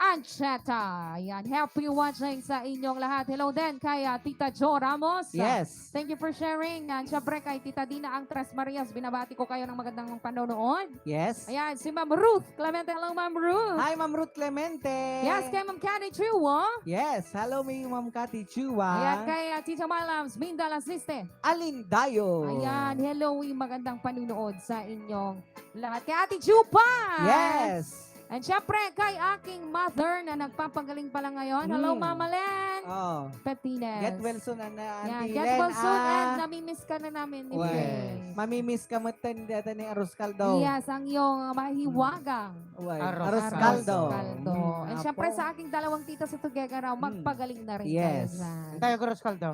Ancheta. Ayan. Happy watching sa inyong lahat. Hello din kay, ah, Tita Jo Ramos. Ah, Yes. Thank you for sharing. And syempre kay Tita Dina ang Tres Marias, binabati ko kayo ng magandang panonood. Yes. Ayan, si Ma'am Ruth Clemente. Hello, Ma'am Ruth. Hi, Ma'am Ruth Clemente. Yes, kay Ma'am Candy Chua. Yes, hello, mi Ma'am Cathy Chua. Ayan, kay, ah, Tita Malams, Minda Lasiste. Alindayo. Ayan, hello, magandang panunood sa inyong lahat. Kay Ate Chupa. Yes. And syempre, kay aking mother na nagpapagaling pala ngayon. Hello, Mm. Mama Len. Oh. Petines. Get well soon, Ana-, Yan, Auntie get Len, well soon, ah. And namimiss ka na namin ni Uy, Faye. Mamimiss ka mo ten, deta ni Arroz Caldo. Yes, ang iyong mahiwagang Uy, Arroz Arroz Caldo. Caldo. Mm, And syempre, apo. Sa aking dalawang tita sa Tuguegarao, Mm. magpagaling na rin Yes. kayo dyan. Tayo, Arroz Caldo.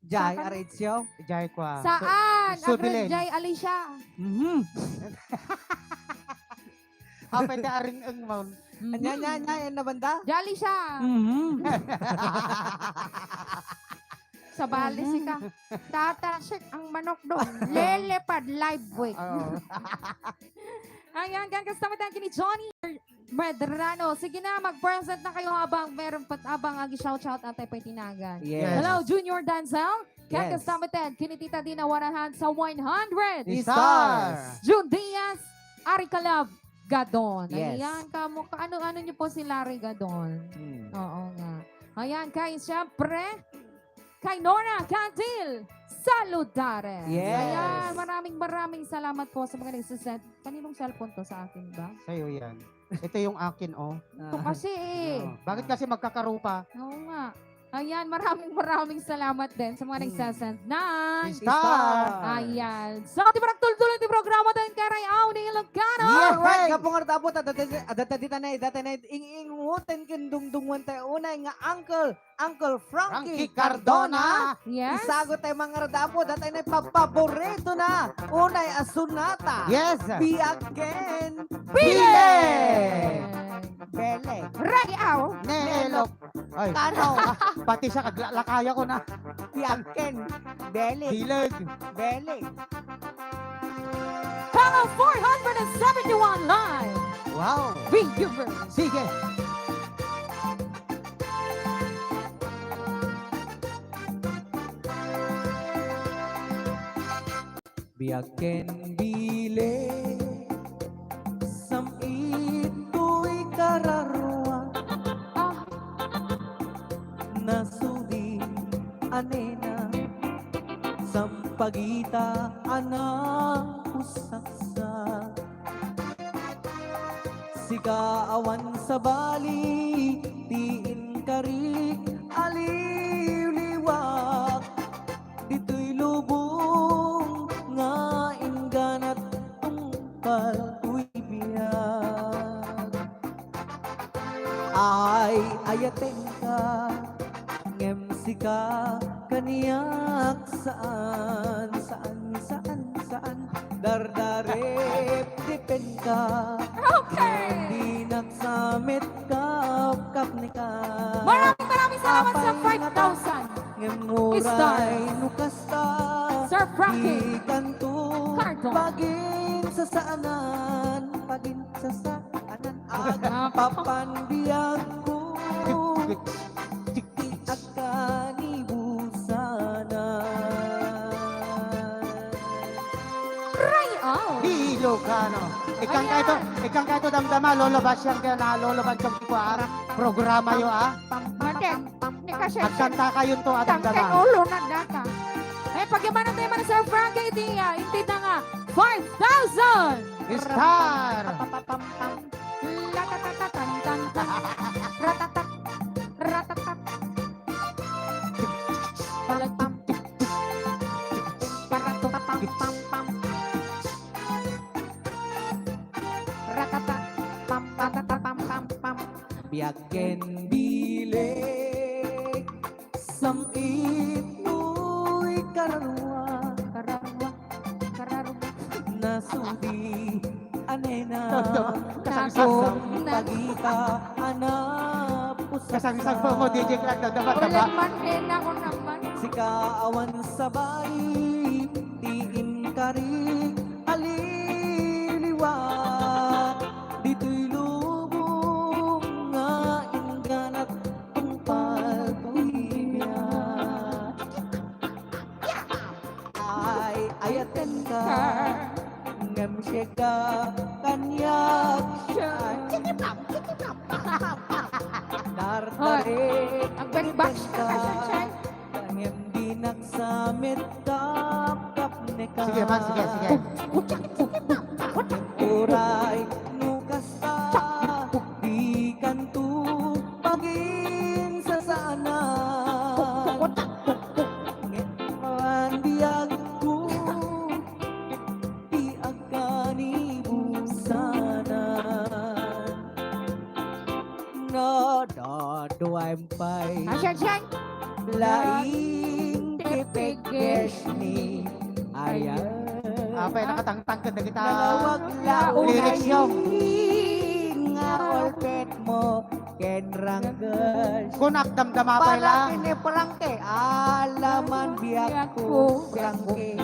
Jai Saan? Arecio? Jai kwa. Saan? Su-, Subilin. Jai Alicia. Mhm. Apay ta aring ang maun. Mhm. Anya, anya, anya, yan na banda? Jai Alicia. Mhm. Sa bali Mhm. si ka. Tatalsik ang manok doon. Lelipad live week. Oo. Ayan, kan customer thank you ni Johnny. Medrano. Sige na, mag-present na kayo habang meron pa, habang agi-shout-shout ang tayo pa'y tinagan. Yes. Hello, Junior Danzel. Yes. Kakastamatan, kinitita din na one hundred sa one hundred. Stars. June Diaz, Ari Calab, Gadon. Yes. Ayan, kamo, ano-ano niyo po si Larry Gadon? Hmm. Oo nga. Ayan, kay, siyempre, kay Nora Candil Saludares. Yes. Ayan, maraming, maraming salamat po sa mga nagsisend. Kaninong cellphone to? Sa akin ba? Sa'yo yan. Ito yung akin, oh. Ito kasi eh. Oh, bakit kasi magkakarupa? Oo nga. Ayan, maraming, maraming salamat din sa mga nagsasend ng Star. Ayan. So, di ba nagtultuloy ti programa tayo kay Rayaw ni Ilocano? Yes, alright. Gapu nga dapat, adda, adda, adda, dita na, data na, ing-inguten ken dungdungan tayo. Unay nga Uncle, Uncle Frankie Frankie Cardona. Cardona. Yes. Isago tayo mga radamo, data na paborito na. Unay a sonata. Yes. Biag ken Bile. Bele. Rayaw. Nelok. Ay. Kano. Pati siya, kaglakaya ko na. Biag ken Bele. Bileg. Bele. Channel four hundred seventy-one live. Wow. Viewers. Sige. Biag ken Bile, sam-it toy kararua. Ah. Nasudi a nena, sampagita a nausaksak. Sika awan sabali ti inkarik a liwliwak. Ditoy lubong nga ingganat tungpal toy biag. Ay, ayatenka, ngem sika kaniak saan, saan, saan, saan. Dardarep dipenka, okay, ngem dinak sa met kapkapneka. Maraming, maraming salamat sa five thousand. Ngem uray no kasta, Sir Frankie. Di kanto Cardon. Paginsasaanan, paginsasaanan. Agpapanbiag ko. Di agkanibusanan. Rayaw. Di Ilocano. Ikkan kayo to, ayan, ikkan kayo to damdama, Lolo Basyang kaya na, Lolo Basyang ko, ah. Programa yo, ah. Maten. Ni Kasensen. Agkanta kayo to, Adam Tangkay Dama. Ulo na data. Eh, pagyamanan tayo man, Sir Frankie, iti, ah, inti na nga, five thousand! Star! Ratatatan, tan, tan, tan. Ratatat, ratatat. Palatpam. Paratapam, pam, pam. Ratata, pam, pam, pam, pam, pam. Biag ken bileg, sam-it toy kararua. Kararua, kararua. Nasudi a nena, kasangsaw. Sampagita a napusaksak. Kasangsaw po mo, D J Clark, dadama, dama. Ulit man, nena ko naman. Sika awan sabali, ti inkari a liwliwa. Ditoy lubong nga ingganat tungpal ko nia. Ay, ayatenka, ngem sika kaniak saan. Chikipam, chikipam, pam, pam, pam. Dardarek. Hoy, agbenbak ka, Sunshine. Ngem dinak sa met kapkapneka. Sige, man, sige, sige. Uray no kasta, di kanto paginsasaanan. Ngem panbiag ko, di agkanibusanan. No, no, duaem pay. Asan, san? Laing ti piggesni. Ayan. Apay, nakatangtang ka na kita. Nangawag la lyrics, yo. Nga ulpet mo ken rangges. Kunak damdama pay la. Para kini Frankie, alaman biag ko, Frankie.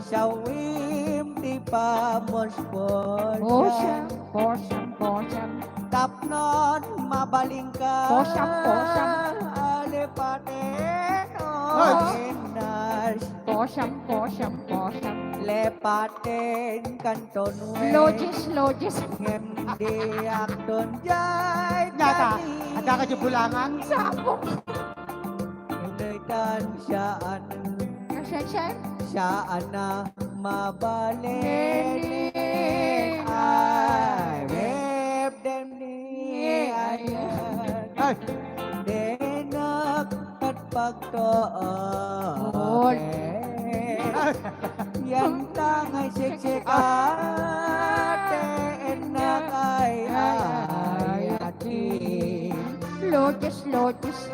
Sawim ti pamuspos. Posam, posam, posam. Tapnon mabalin ka. Posam, posam. Alipaten o Hoy! Inas. Posam, posam, posam. Lepaten kanton wen. Logis, logis. Ngem di akton jay Nata, kani. Adda ka di bulangan? Sapok. Unay tan saan. Kasyan, syan? Saan na mabalin. Nene. Ay, web dem ni ayan. Ay. Denak pagtuo. Oy. Yan tangay siksik, ate, ennak ay ayati. Lotus, lotus.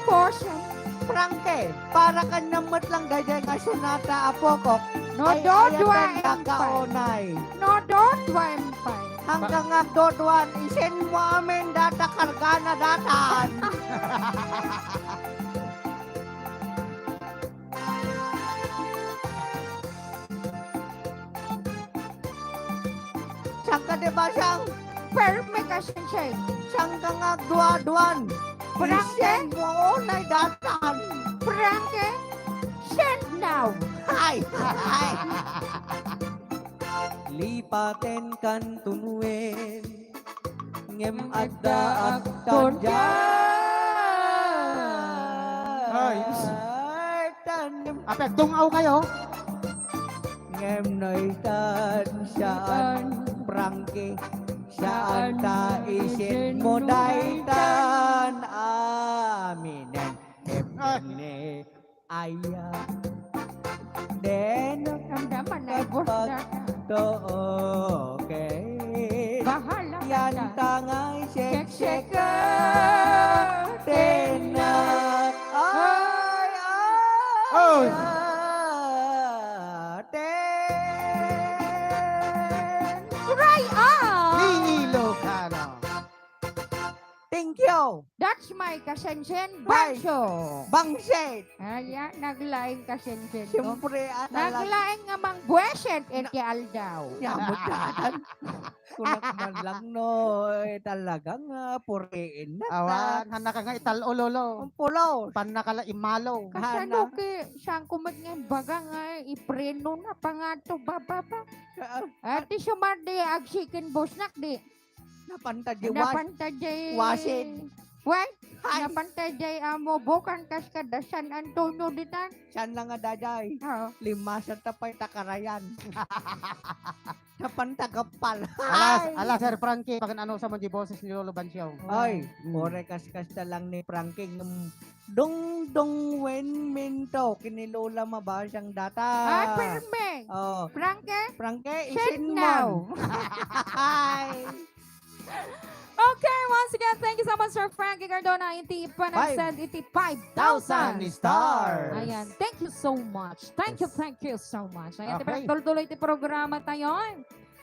Potion. Frankie, para kanam met lang daydiay nga sonata, apokok. No, ay, dodua ayatan da empay. Kaunay. No, dodua empay. Hanggang agdodua, isenmo amin data kargana datan. Saan ka, di ba, siyang Perme ka, Sensei. Saan ka nga agdua-duan? Frankie? Isenmo unay datan. Frankie? Send now. Ay, ay. Lipaten kan tunuen. Ngem adda agtagdiay. Ay. Ay, tanem. Apek, dungaw kayo. Ngem no itan saan, Frankie, saan ta isenmo daytan aminen. Ngem ni Aya. Den, Ramdaman na, boss, na. Pagtuo ket bahala ka yan dyan. Tangay sekseka. Sekseka. Tenak. Ay, ay, Oy. Ay, ten. Right on! Nini Locano. Thank you. That's my kasensen, Ay, Banso. Bangsit. Ayan, naglaing kasensen ko. Siyempre, ah, talaga. Naglaing nga mangbueset, Na- iti aldaw. Yamot datan. Kunak man lang, no, eh, talagang, ah, puriin na ta. Awan, hanaka nga ital-o, lolo. Ang pulos. Panna ka la imalo. Kasano Hana. Ki, saan ko met nga baga nga, ipreno na, pangato, bababa. Ah, ah. Ati sumardi, agsikin busnak, di. Napanta di was-, Napanta di wasin. Wen? Ay. Napanta di amo, bukan kas kada San Antonio ditan. San lang nga daydiay. Oo. Limasan ta pay ta karayan. Napanta gappal. Alas, Ay. Ala, Sir Frankie, pagan-ano sa man di boses ni Lolo Bansiaw. Ay, Mm. Ore kas kasta lang ni Frankie, ngem dungdung wen minto, kini Lola mabasang data. Ay, perme. Oh. Frankie? Frankie, Send isin now. Mo. Ay. Okay, once again, thank you so much, Sir Frankie Cardona, iti panag-send iti five thousand stars. Ayan, thank you so much. Thank you, Yes. Thank you so much. Ayan, Okay. Ti tuloy ti programa tayo.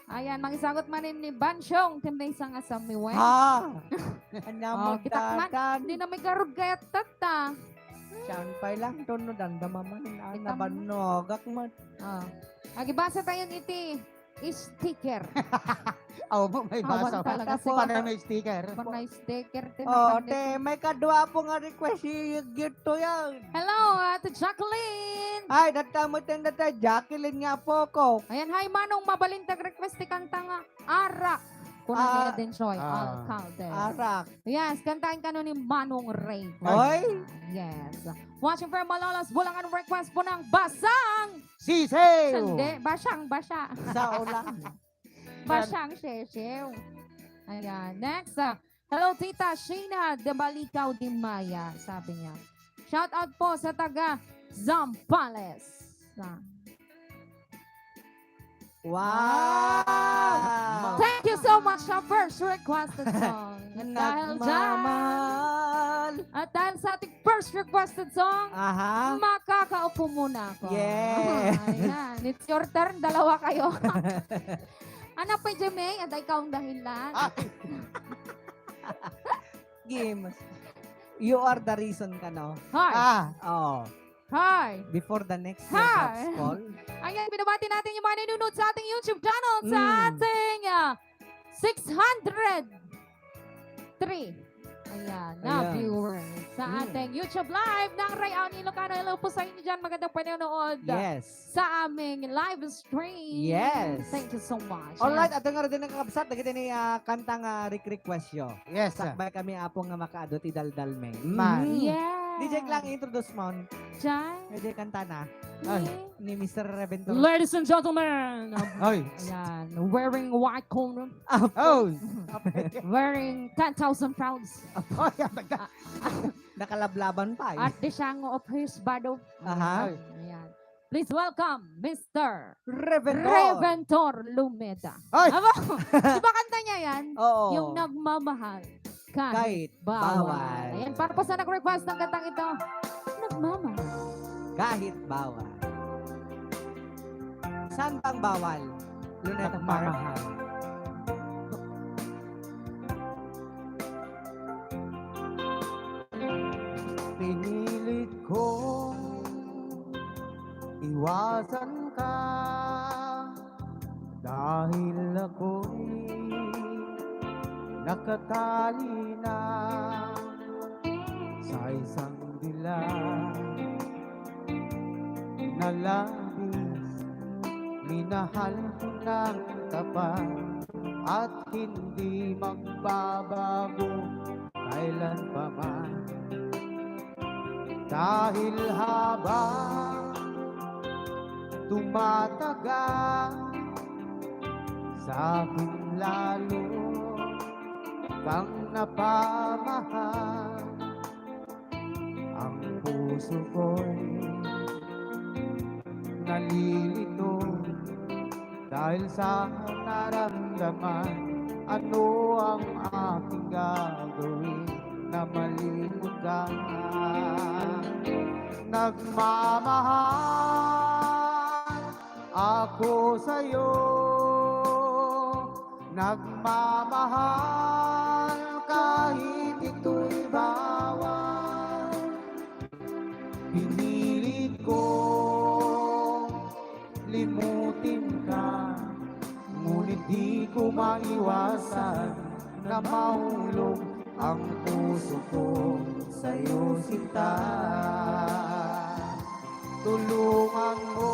Ayan, mangisagot man ni Bansyong, ti maysa nga samiwen. Ha? Anya Oh, mo kitak man, datan? Di na may garud kayat tatta. Saan pay lang, tuno, dandama man, ah, Kitam- nabannogak man. Ah. Agibasa tayo iti sticker. Aw, mo, may Awan basa. Talaga, Tapos, sige. Para may sticker. Para may sticker, Oh, tinapan te, dito. May kadua po nga request, si Gito yan. Hello, Ate Jacqueline. Ay, datamo ten data, Jacqueline nga po ko. Ayan, hi, Manong, mabalintag request ti kanta nga Arak. Kuna Ah, ni Adensoy Ah. Alcalde. Arak. Yes, kantahin kano ni Manong Ray. Oy. Yes. Watching from Malolos, Bulacan, request po ng Basang Sisew. Sande, Basang, Basa. Sa ulan. Basang Sisew. Ayan. Next, ah, hello, Tita Sheena de Balicao de Maya, sabi niya. Shout out po sa taga Zambales. Ah. Wow! Thank you so much sa first requested song. At dahil dyan, Nagmamahal. At dahil sa ating first requested song, Aha. Makakaupo muna ako. Yeah. Ah, ayan. It's your turn. Dalawa kayo. Ano pa, Jemay? At ikaw ang dahilan. Ah. Games. You are the reason ka, no? Hi. Ah. Oh. Hi. Before the next Hi. Perhaps call. Ayan, binabati natin yung mga nanonood sa ating YouTube channel, sa Mm. ating, ah, six hundred three. Ayan, na Ayan. viewers. Sa Mm. ating YouTube Live ng Ray Aon Ilocano. Hello po sa inyo dyan. Magandang panonood Yes. sa aming live stream. Yes. Thank you so much. Alright, Ayan. Ato nga rin nakakabsat, dagiti ni, ah, kanta nga rik-request yo. Yes, sir. Sakbay kami, Apo, nga makaadu ti daldalmi. Man. Mhm. Yeah. D J Klang, introduce mo. Jai. Pwede kanta na. Ay. Ni Mister Reventol. Ladies and gentlemen, Ay. Ayan, wearing white coat, Oh. Wearing ten thousand pounds. Ay, ang taga- Nakalablaban pa eh. At the song of his bado. Aha. Ayan. Please welcome, Mister Reventor. Reventor Lumeda. Ay! Aba, di ba kanta niya yan? Oo. Yung nagmamahal. Kahit, Kahit bawal. bawal. Ayan, para po sa nag-request ng kantang ito. Nagmamahal. Kahit bawal. Saan ba ang bawal? Luneta Park. Nagmamahal. Pinilit ko iwasan ka dahil ako'y nakatali na sa isang dilag na labis. Minahal ko ng tapat at hindi magbabago kailan pa man. Dahil habang tumatagal, sa akin lalo kang napamahal. Ang puso ko'y nalilito dahil sa naramdaman. Ano ang aking gagawin na malimot ka? Nagmamahal ako sa'yo, nagmamahal kahit ito'y bawal. Pinilit ko limutin ka, ngunit di ko maiwasan na mahulog ang puso ko sa'yo, sinta. Tulungan mo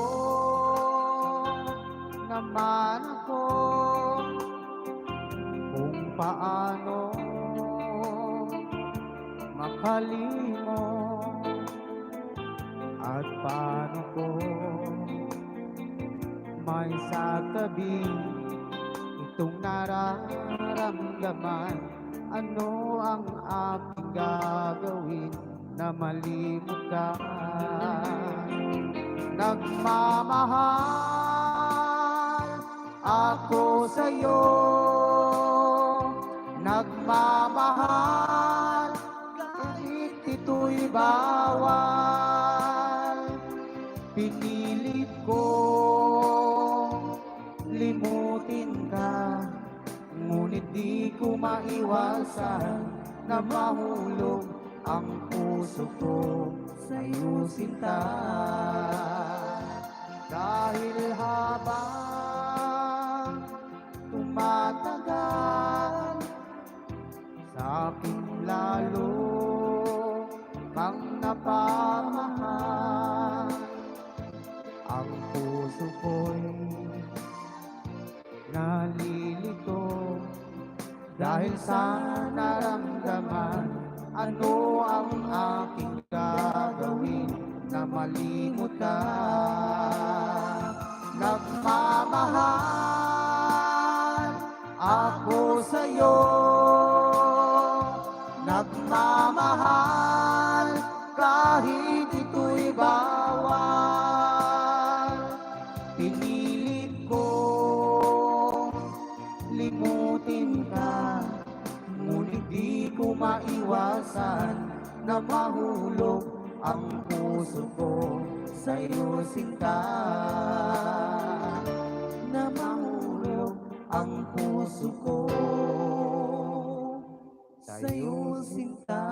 naman ako kung paano makalimot at paano ko maisatabi itong nararamdaman. Ano ang aking gagawin na malimot ka? Nagmamahal ako sa'yo, nagmamahal kahit ito'y bawal. Pinilit ko limutin ka, ngunit di ko maiwasan na mahulog ang puso ko sa'yo, sinta. Dahil habang tumatagal, sa akin lalo kang napamahal. Ang puso ko'y nalilito dahil sa naramdaman. Ano ang aking gagawin na malimot ka? Nagmamahal ako sa'yo, nagmamahal kahit ito'y bawal. Pinilit ko limutin ka, ngunit di ko maiwasan na mahulog ang puso ko sa'yo, sinta. Na mahulog ang puso ko sa'yo, sinta.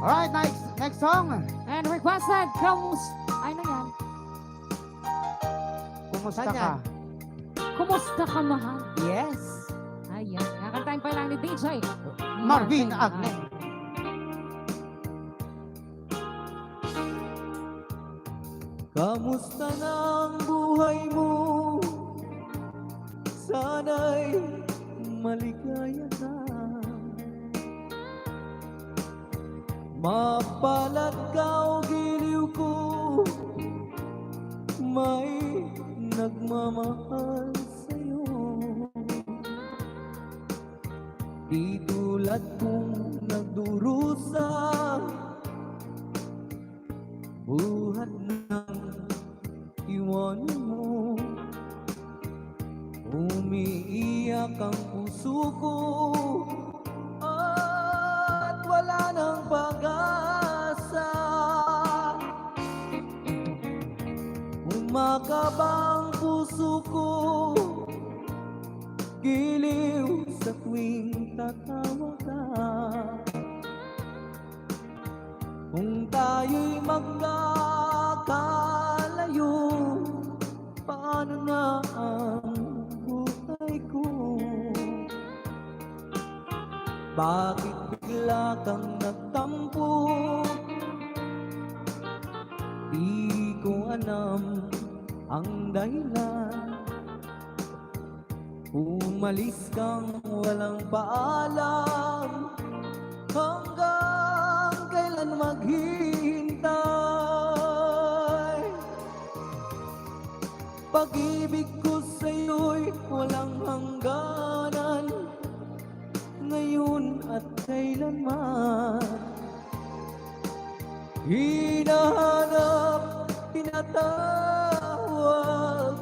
Alright, next, next song. And requested, kamus... Ay na yan. Kumusta Saan ka? yan? Kumusta ka, mahal? Yes. Ayan. Kakantahin pa lang ni D J. Marvin Agne. Kamusta na ang buhay mo? Sana'y maligaya ka. Mapalad ka o giliw ko, may nagmamahal sa'yo. Di tulad kong nagdurusa, buhat ng iwan mo. Umiiyak ang puso ko at wala nang pag-asa. Kumakaba ang puso ko, giliw sa tuwing tatawag ka. Kung tayo'y magkakalayo, paano na ang buhay ko? Bakit bigla kang nagtampo? Di ko alam ang dahilan. Umalis kang walang paalam. Hanggang kailan maghihintay? Pag-ibig ko sa'yo'y walang hangganan, ngayon at kailanman. Hinahanap, tinatawag,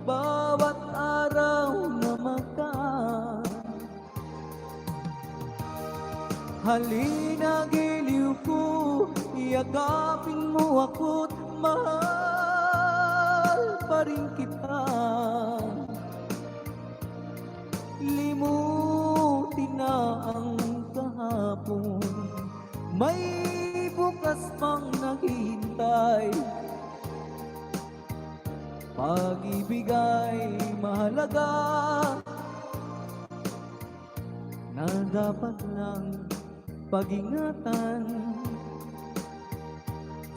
bawat araw na makaan. Halina giliw ko, yakapin mo ako't mahal pa rin kita. Limutin na ang kahapon, may bukas pang naghihintay. Pag-ibig ay mahalaga na dapat lang pag-ingatan.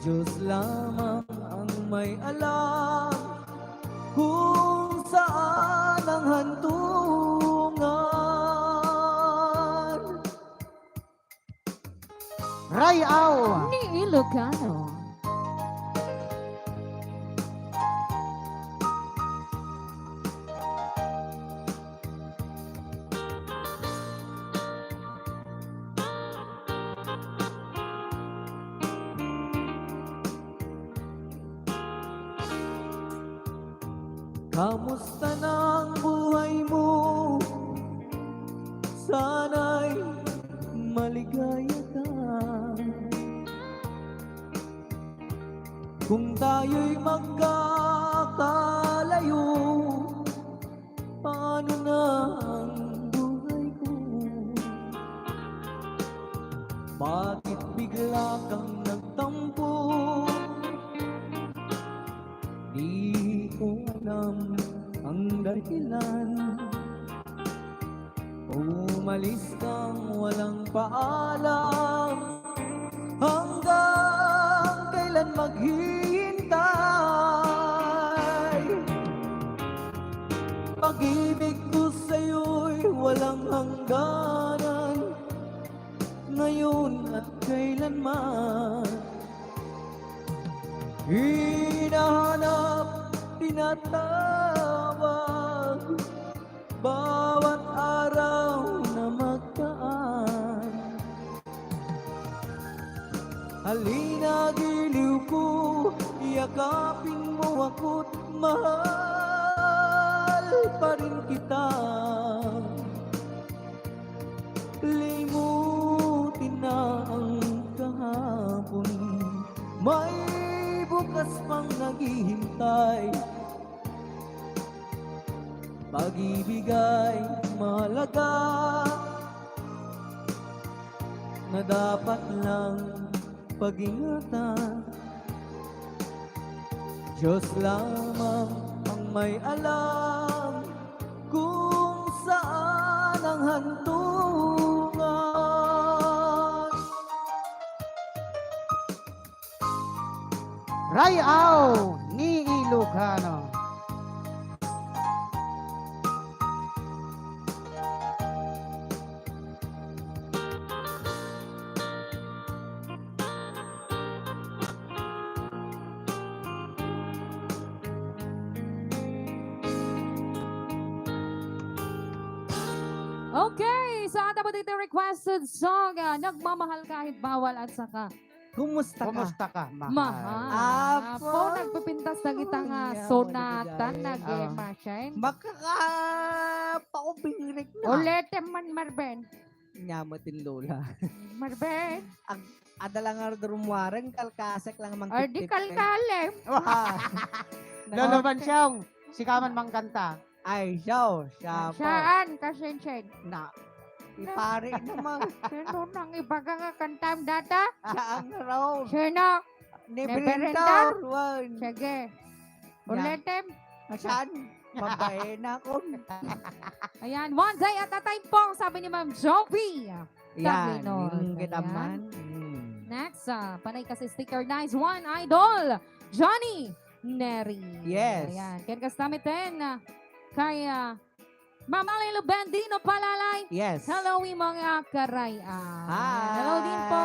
Diyos lamang ang may alam kung saan ang hantungan. Rayaw ni Ilocano. Kamusta na ang buhay mo? Sana'y maligaya ka. Kung tayo'y magkakalayo, paano na ang buhay ko? Bakit bigla kang nagtampo? Di ko alam ang dahilan. Umalis kang walang paalam. Hanggang kailan maghihintay? Pag-ibig ko sa'yo'y walang hangganan, ngayon at kailanman. Hinahanap, tinatawag, bawat araw na magdaan. Halina giliw ko, yakapin mo ako't mahal pa rin kita. Limutin na ang kahapon, may bukas pang naghihintay. Pag-ibig ay mahalaga na dapat lang pag-ingatan. Diyos lamang ang may alam kung saan ang hantungan. Rayaw ni Ilocano. Okay, so adda po ditoy requested song, ah, Nagmamahal Kahit Bawal at saka Kumusta ka? Kumusta ka, mahal? Mahal. Apo. Apo, nagpipintas na kita nga Nya, sonata, wala na nag-e-machine. Makakapaubingrik na. Ulitin man, Marvin. Nya met ni Lola. Marvin. Ag-, adda lang nga rumwareng, kalkasek lang mang Or di tiptip, eh. Kalkalem. Ah. Lolo Bansyong, sika man mangkanta. Ay, siya, siya po. Saan? Kasensen. Na, ipari naman. Sino nang ibaga nga kantam data? Siya ang raon. Sino? Ni Ni Brenda Brenda? Orwan. Sige. Yan. Ulitin. Saan? Babae na ako. Ayan, one day at a time po, sabi ni Ma'am Jovi. Yan. Sabi nun. Mm, kita Ayan. man. Mm. Next, ah, panay kasi sticker. Nice one, Idol. Johnny Neri. Yes. Ayan. Ken kasta met ten, ah, kay, ah, Ma'am Lilo Bendino Palalay. Yes. Hello, wi mga karay-aw. Hi. Hello din po.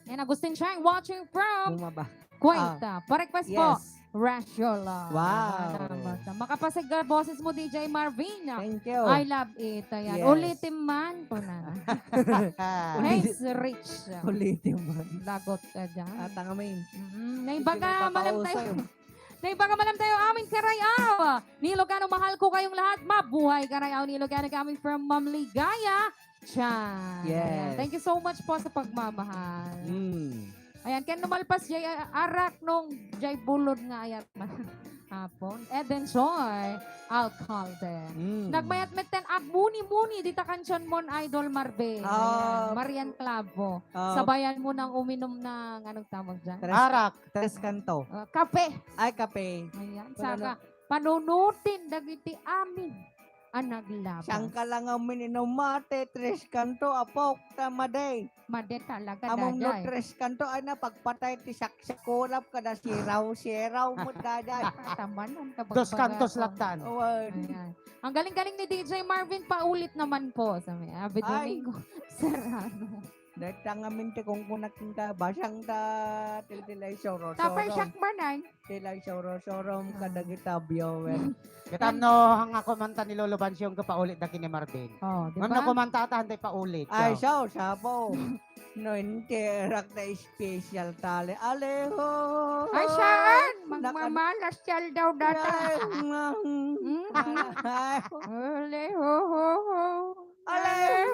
And Agustin Chang watching from Bumaba. Kuwait. Ah. Ah, pa-request po. Yes. Rashola. Wow. Salamat. Makapasig ka boses mo, D J Marvin. Thank you. I love it. Ayan. Yes. Ulitin man. Kuna. Nice, Rich. Ulitin man. Lagot ka dyan. At ang amin. Mm-mm. Naibaga, Medyo madam tayo. Naibaga, madam tayo, aming karay-aw. Ni Ilocano, mahal ko kayong lahat. Mabuhay, karay-aw ni Ilocano, coming from Ma'am Ligaya Chan. Yes. Ayan. Thank you so much po sa pagmamahal. Mm. Ayan, ken no malpas jay, a-, arak nung jay bulod nga ayat man. Apon. Eden Joy Alcalde. Mm. Nagmayat met ten agmuni-muni dita kansion mon, Idol Marvin. Ah. Ayan, Marian Clavo. Ah. Sabayan mo nang uminom ng, anong tawag dyan? Tres, Arak. Tres kanto. Ah, kape. Ay, kape. Ayan, Wala saka na. Panunutin dagiti amin a naglabas. Siangka lang amin inumate, tres kanto, apok, ta madi. Madi talaga, Among no daday. Tres kanto, ay na, pagpatay ti saksakulap kada siraw, siraw mo, daday. Tamanan ka Dos kantos bagbaga. Laktan. Awan. Ayan. Ang galing-galing ni D J Marvin, paulit naman po. Sabi, Ave Ay. Domingo Serrano. Dahil tangamin ti kungkunak ta, basang ta, tiltilay soro-soro. Tapay siak man ay. Tilay soro-soro, Ah. kadagita viewer. Kita no, hang ako man ta ni Lolo Bansyong kapaulitda ken ni Marvin. Oh, di Ngem ba? No kumanta ta, hantay paulit. Ay, Oh. so, sapo. No, hindi, rak na special tali. Aleho! Ay, saan? Naka- Magmamalas siya daw data. Ay, ma- Mm. Ay. Aleho, ho, ho. Alay, Ay.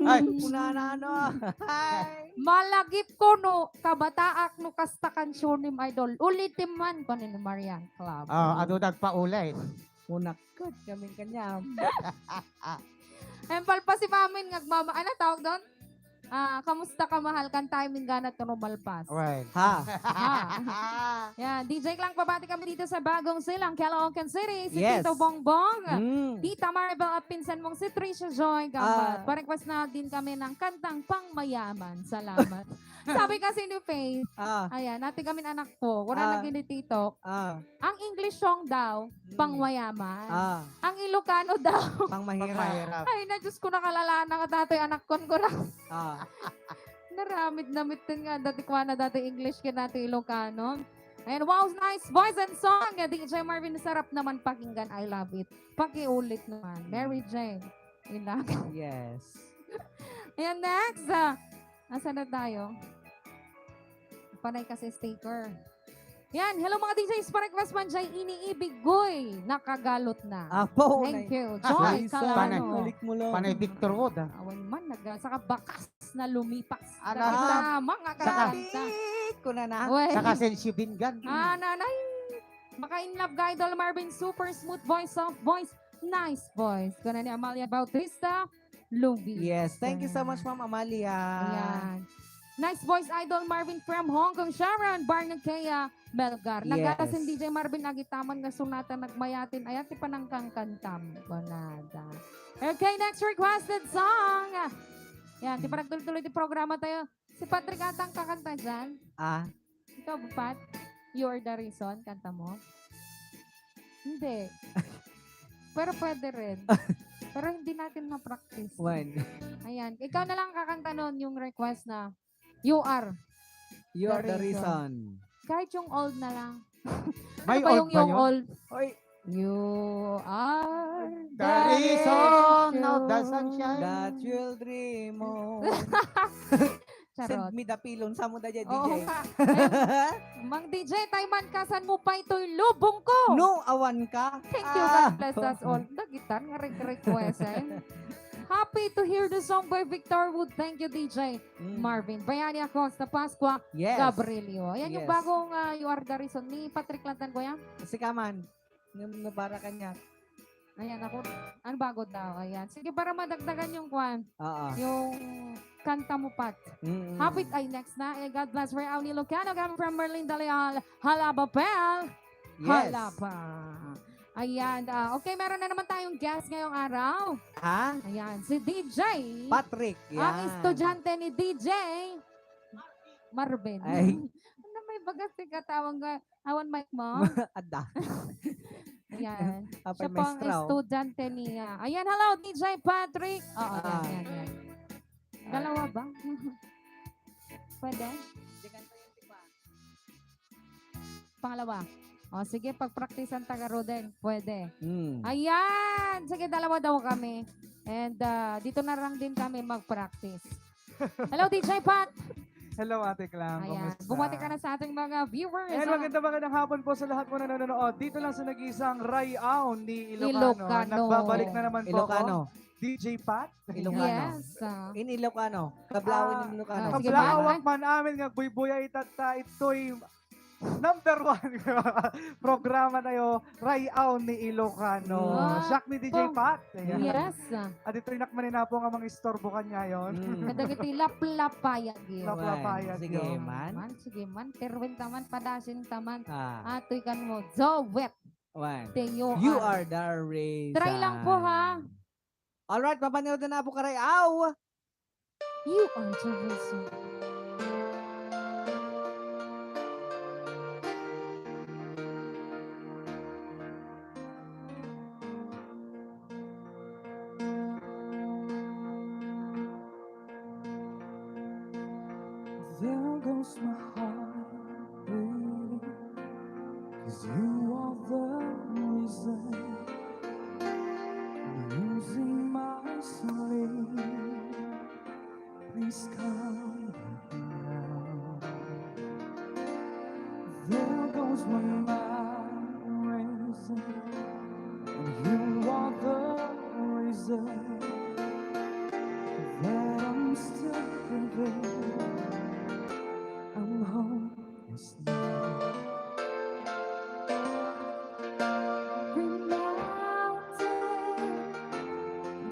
Ay. Kunana, ano? Ay. Malagip ko no, kabataak no kasta kansionem, Idol. Ulitim man, kuno ni Marian Club. Ah, adu dagpaulit. Munakkat kami kanya. Ayun, palpasi pa amin, ngagmama-, ano tawag doon? Ah, kamusta ka, mahal? Kan timing gana to no malpas. Well. Ha? Ha? Yan, D J Clang, pabati kami dito sa Bagong Silang, Caloocan City. Si Yes. Tito Bongbong, Mm. Tita Maribel at pinsan mong si Trisha Joy Gambat. Ah. Pa-request na din kami ng kantang Pangmayaman. Salamat. Sabi kasi ni Faith, Ah. ayan, ati kami anak ko, wala Ah. naging ni Tito. Ah. Ang English song daw, Mm. pangmayaman. Ah. Ang Ilocano daw. Pangmahirap. Pangmahirap. Ay, na, Diyos ko, nakalala na nga datoy anak kon ko na. Ah. Naramid-namid din nga, dati kuana, dati English ka, dati Ilocano. Ayan, wow, nice voice and song. D J Marvin, sarap naman pakinggan. I love it. Pakiulit naman. Mary Jane. Ilang. Yes. Ayan, next. Ah, asan na tayo? Panay kasi sticker. Yan, hello mga D Js, pa-request man dyan, iniibig ko'y nakagalot na. Apo, Thank nay- you. Joy Ay, Calano. Panay. Kulik mo lang. Panay Victor Wood, ah. Awan man, nag-, saka bakas na lumipas. Ano? Kita, mga Saka kakanta. Sabi ko na na. Uy. Saka Sensyo Bingan. Ah, nanay. Maka in love ka, Idol Marvin. Super smooth voice, soft voice, nice voice. Kuna ni Amalia Bautista. Lubi. Yes, thank you so much, Ayan. Ma'am Amalia. Ayan. Nice voice, Idol Marvin from Hong Kong. Sharon Barnakea Melgar. Yes. Nagkatasin D J Marvin, agitaman nga sunata nagmayatin. Ayan, ti panangkangkantam. Bonada. Okay, next requested song. Yan, ti panagtuloy-tuloy ti programa tayo. Si Patrick atang kakanta dyan. Ah. Ikaw, Pat? You are the reason, kanta mo? Hindi. Pero pwede rin. Pero hindi natin ma-practice. When? Ayan. Ikaw na lang kakanta nun yung request na You are You are the the reason. reason. Kahit yung old na lang. May Ano ba old yung, ba yung yun? old? Oy, You are the reason of the sunshine that you'll dream of. Charot. Send me the pillow. Samo da dyan, Oo D J. Nga. Eh, Mang D J, tay man kasan mo pa itoy lubong ko. No, awan ka. Thank you, Ah. God bless us all. Dagitan nga re-, request, eh. Happy to hear the song by Victor Wood. Thank you, D J Mm. Marvin. Bayani Acosta Pascua Yes. Gabrielio. Ayan yung Yes. bagong, ah, You Are the Reason ni Patrick Lantan, kuya. Sika man. Nung, nung para kanya. Ayan, ako. Ano bago daw? Ayan. Sige, para madagdagan yung kwan. Oo. Yung kanta mo, Pat. Mm-mm. Happy, ay, next na. Eh, God bless Ray Auni Lucano. Coming from Merlin Daleal. Halaba, Pel. Yes. Halaba. Ayan. Ah, okay, meron na naman tayong guest ngayong araw. Ha? Ayan, si D J. Patrick, Ang yan. estudyante ni D J Marvin. Ay. Ano may bagas ti katawang nga? Awan mic mo? Adda. Ayan. Apay Siya po ang maestra, oh. estudyante niya. Ayan, hello, D J Patrick. Oo, yan, Ah. yan, yan. Dalawa ba? Pwede? Pangalawa. O, sige, pagpraktisan taga Roden. Pwede. Hmm. Ayan! Sige, dalawa daw kami. And, ah, dito na lang din kami mag-practice. Hello, D J Pat! Hello, Ate Clam. Ayan. Kumusta? Bumati ka na sa ating mga viewers, And ah. magandang, magandang hapon po sa lahat po na nanonood. Dito lang sa nag-iisang Rayaw ni Ilocano. Ilocano. Nagbabalik na naman po Ilocano. ako. D J Pat? Ilocano. Yes, ah. In Ilocano. Kablawin Ah, in Ilocano. ah, sige, Kablawak man. man amin nga buybuya itatta itoy number one programa tayo, Rayaw ni Ilocano. Wow. Siak ni D J Pat. Ayan. Yes, ah. At ito'y nakmaninapo nga mga istorbo kanyayon. Mm. Kadagiti laplapayag yun. Laplapayag Wan, sige yun. man. Man, sige man. Terwin taman, padasin taman. Ah. Atoy kan mo. Jowet. Wan. Teo You Ar. are the reason. Try lang po, ha? Alright, mapanood na po, Karay. Aw! You are the reason. There goes my heart, baby, 'cause you are the reason I'm losing my sleep. Please come back now. There goes my mind racing, and you are the reason that I'm still breathing. I'm hopeless now. Every mountain,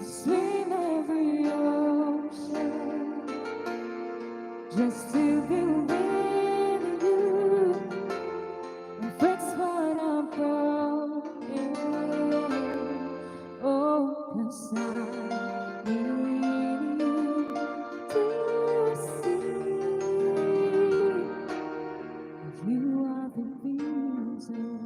swim every ocean, just to be with you and fix what I'm broken. Oh, 'cause I need you to see you are the reason.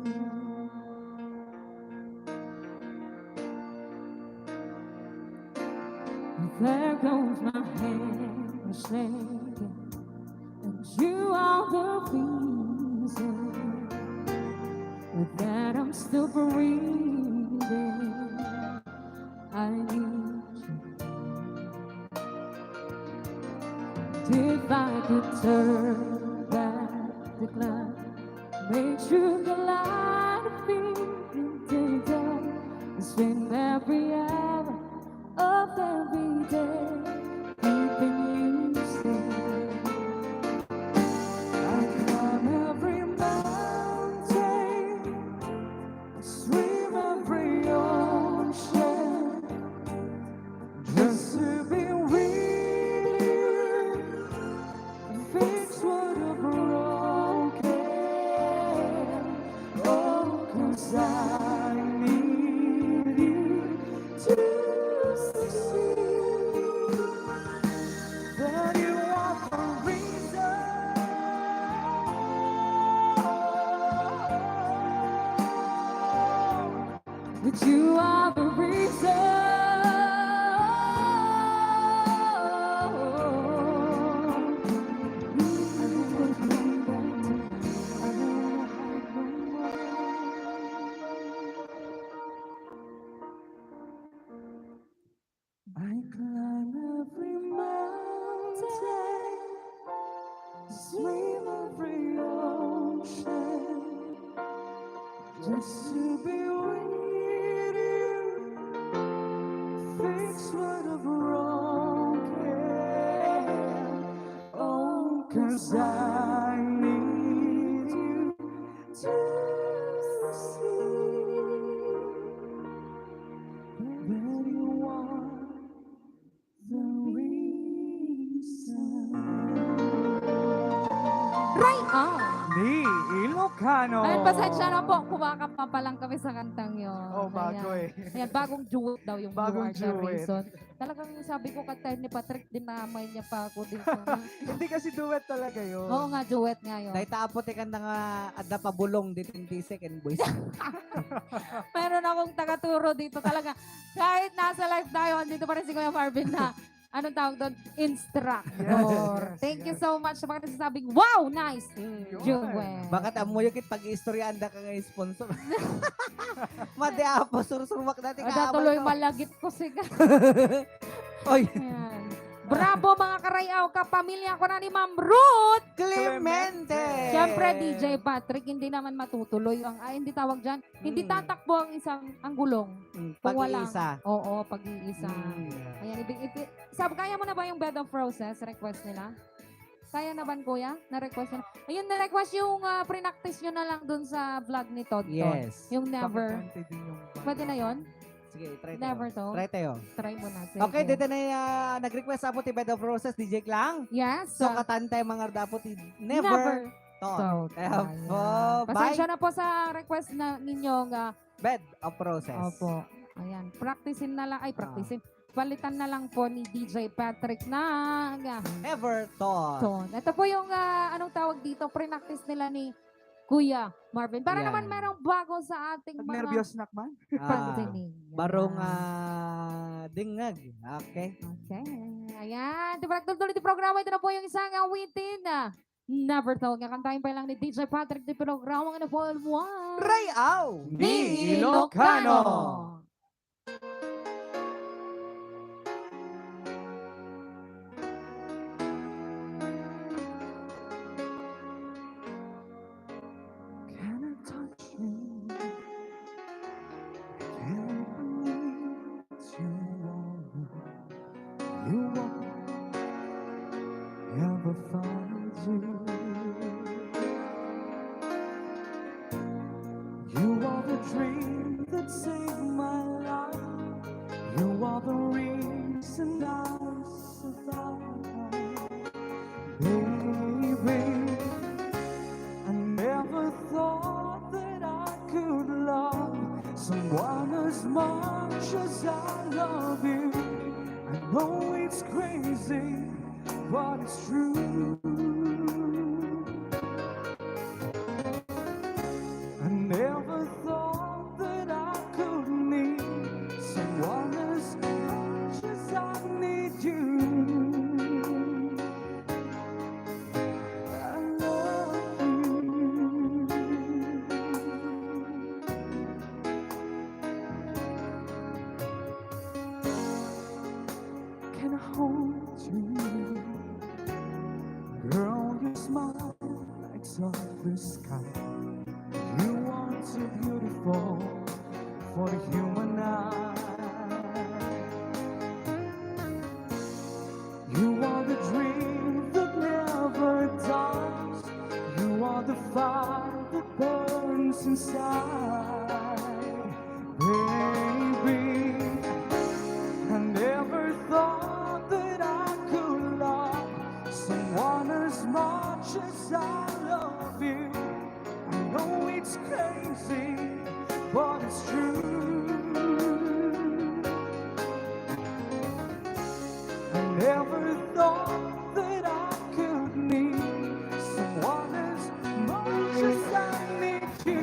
There goes my hand shaking, and you are the reason that I'm still breathing. I need you. If I could turn back the clock, make sure the light of feeling day down, and spend every hour of every day keeping you safe. I climb every mountain, swim every ocean, just to be with you, fix what I've broken. Oh, 'cause I need you to see that you are the reason that you are the reason. Swim every ocean just to be with you. Fix what a broken. Oh, 'cause I need you to see that you are the reason. Ray, ah! Ni Ilocano. Ay, pasensya na po. Kumakanta pa lang kami sa kantang yun. Oh, bago eh. Ayan, bagong duet daw yung Bagong You Are the duet. Reason. Talagang sabi ko, kanta ni Patrick, dinamay niya pa ako dito. Hindi kasi duet talaga yun. Oo nga, duet nga yun. Dahil taapot, ikan na nga, adda pa bulong, di twenty second boys. Meron akong tagaturo dito talaga. Kahit nasa live tayo, andito pa rin si Kuya Marvin na, anong tawag doon? Instructor. Yes, yes, Thank you yes. so much sa mga nagsasabing, "Wow, nice!" Mm. Yun. Jewel. Baka tamuyo kit pag-iistoryahan da ka nga sponsor. Madi apo, sursurwak dati Ada ka tuloy amal ko. Malagip ko, siga. Oy. Ayan. Bravo, mga karayaw, kapamilya ko na ni Ma'am Ruth. Clemente. Siyempre, D J Patrick, hindi naman matutuloy ang, ay, hindi tawag dyan. Hindi Mm. tatakbo ang isang, ang gulong. Mm, Kung walang pag-iisa. Oo, pag-iisa. Mm. Ayan, ibig, ibi-, sab-, kaya mo na ba yung Bed of Roses request nila? Kaya na ba, kuya? Na-request nyo? Ayun, na-request yung, ah, pre-practice nyo na lang dun sa vlog ni Todd Todd. Yes. Yung Never. Pakikante din yung Pwede na yon? Sige, try tayo. Never to? Try tayo. Try mo na. Sige. Okay, dito na, ah, nag-request apo ti Bed of Roses, D J Klang. Yes. So, ah, katantay mga dapo ti Never Never Thought. Thought. Ayan po. Ayan. Pasensya Bye. na po sa request na ninyo nga Bed of Roses. Opo. Ayan. Practicein na lang. Ay, Ah. practicein. Palitan na lang po ni D J Patrick na, ah, Never Thought. Thought. Ito po yung, ah, anong tawag dito? Pre-practice nila ni Kuya Marvin. Para Yan. naman merong bago sa ating mga Nagnerbyos na man. Ah, pagdinig. barong, Yan. ah, dingag. Okay. Okay. Ayan. Di ba nagtuloy-tuloy itong programa? Ito na po yung isang awitin na Never Thought. Nga kantahin pa lang ni D J Patrick di programa nga na po. One. Rayaw ni Ilocano. Can I touch you? Can I reach you? You won't ever find you. You are the dream that saved my life. You are the reason I survive. Baby, I never thought that I could love someone as much as I love you. I know it's crazy, but it's true. I never thought that I could need someone as much as I need you. I love you. Can I hold you? Girl, your smile lights up the sky. You are too beautiful for the human eye. You are the dream that never dies. You are the fire that burns inside. Baby, I never thought that I could love someone as much as I love you. I know it's crazy, but it's true. I never thought that I could need someone as much as I need you.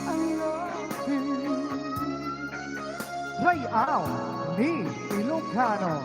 I love you. Rayaw ni Ilocano.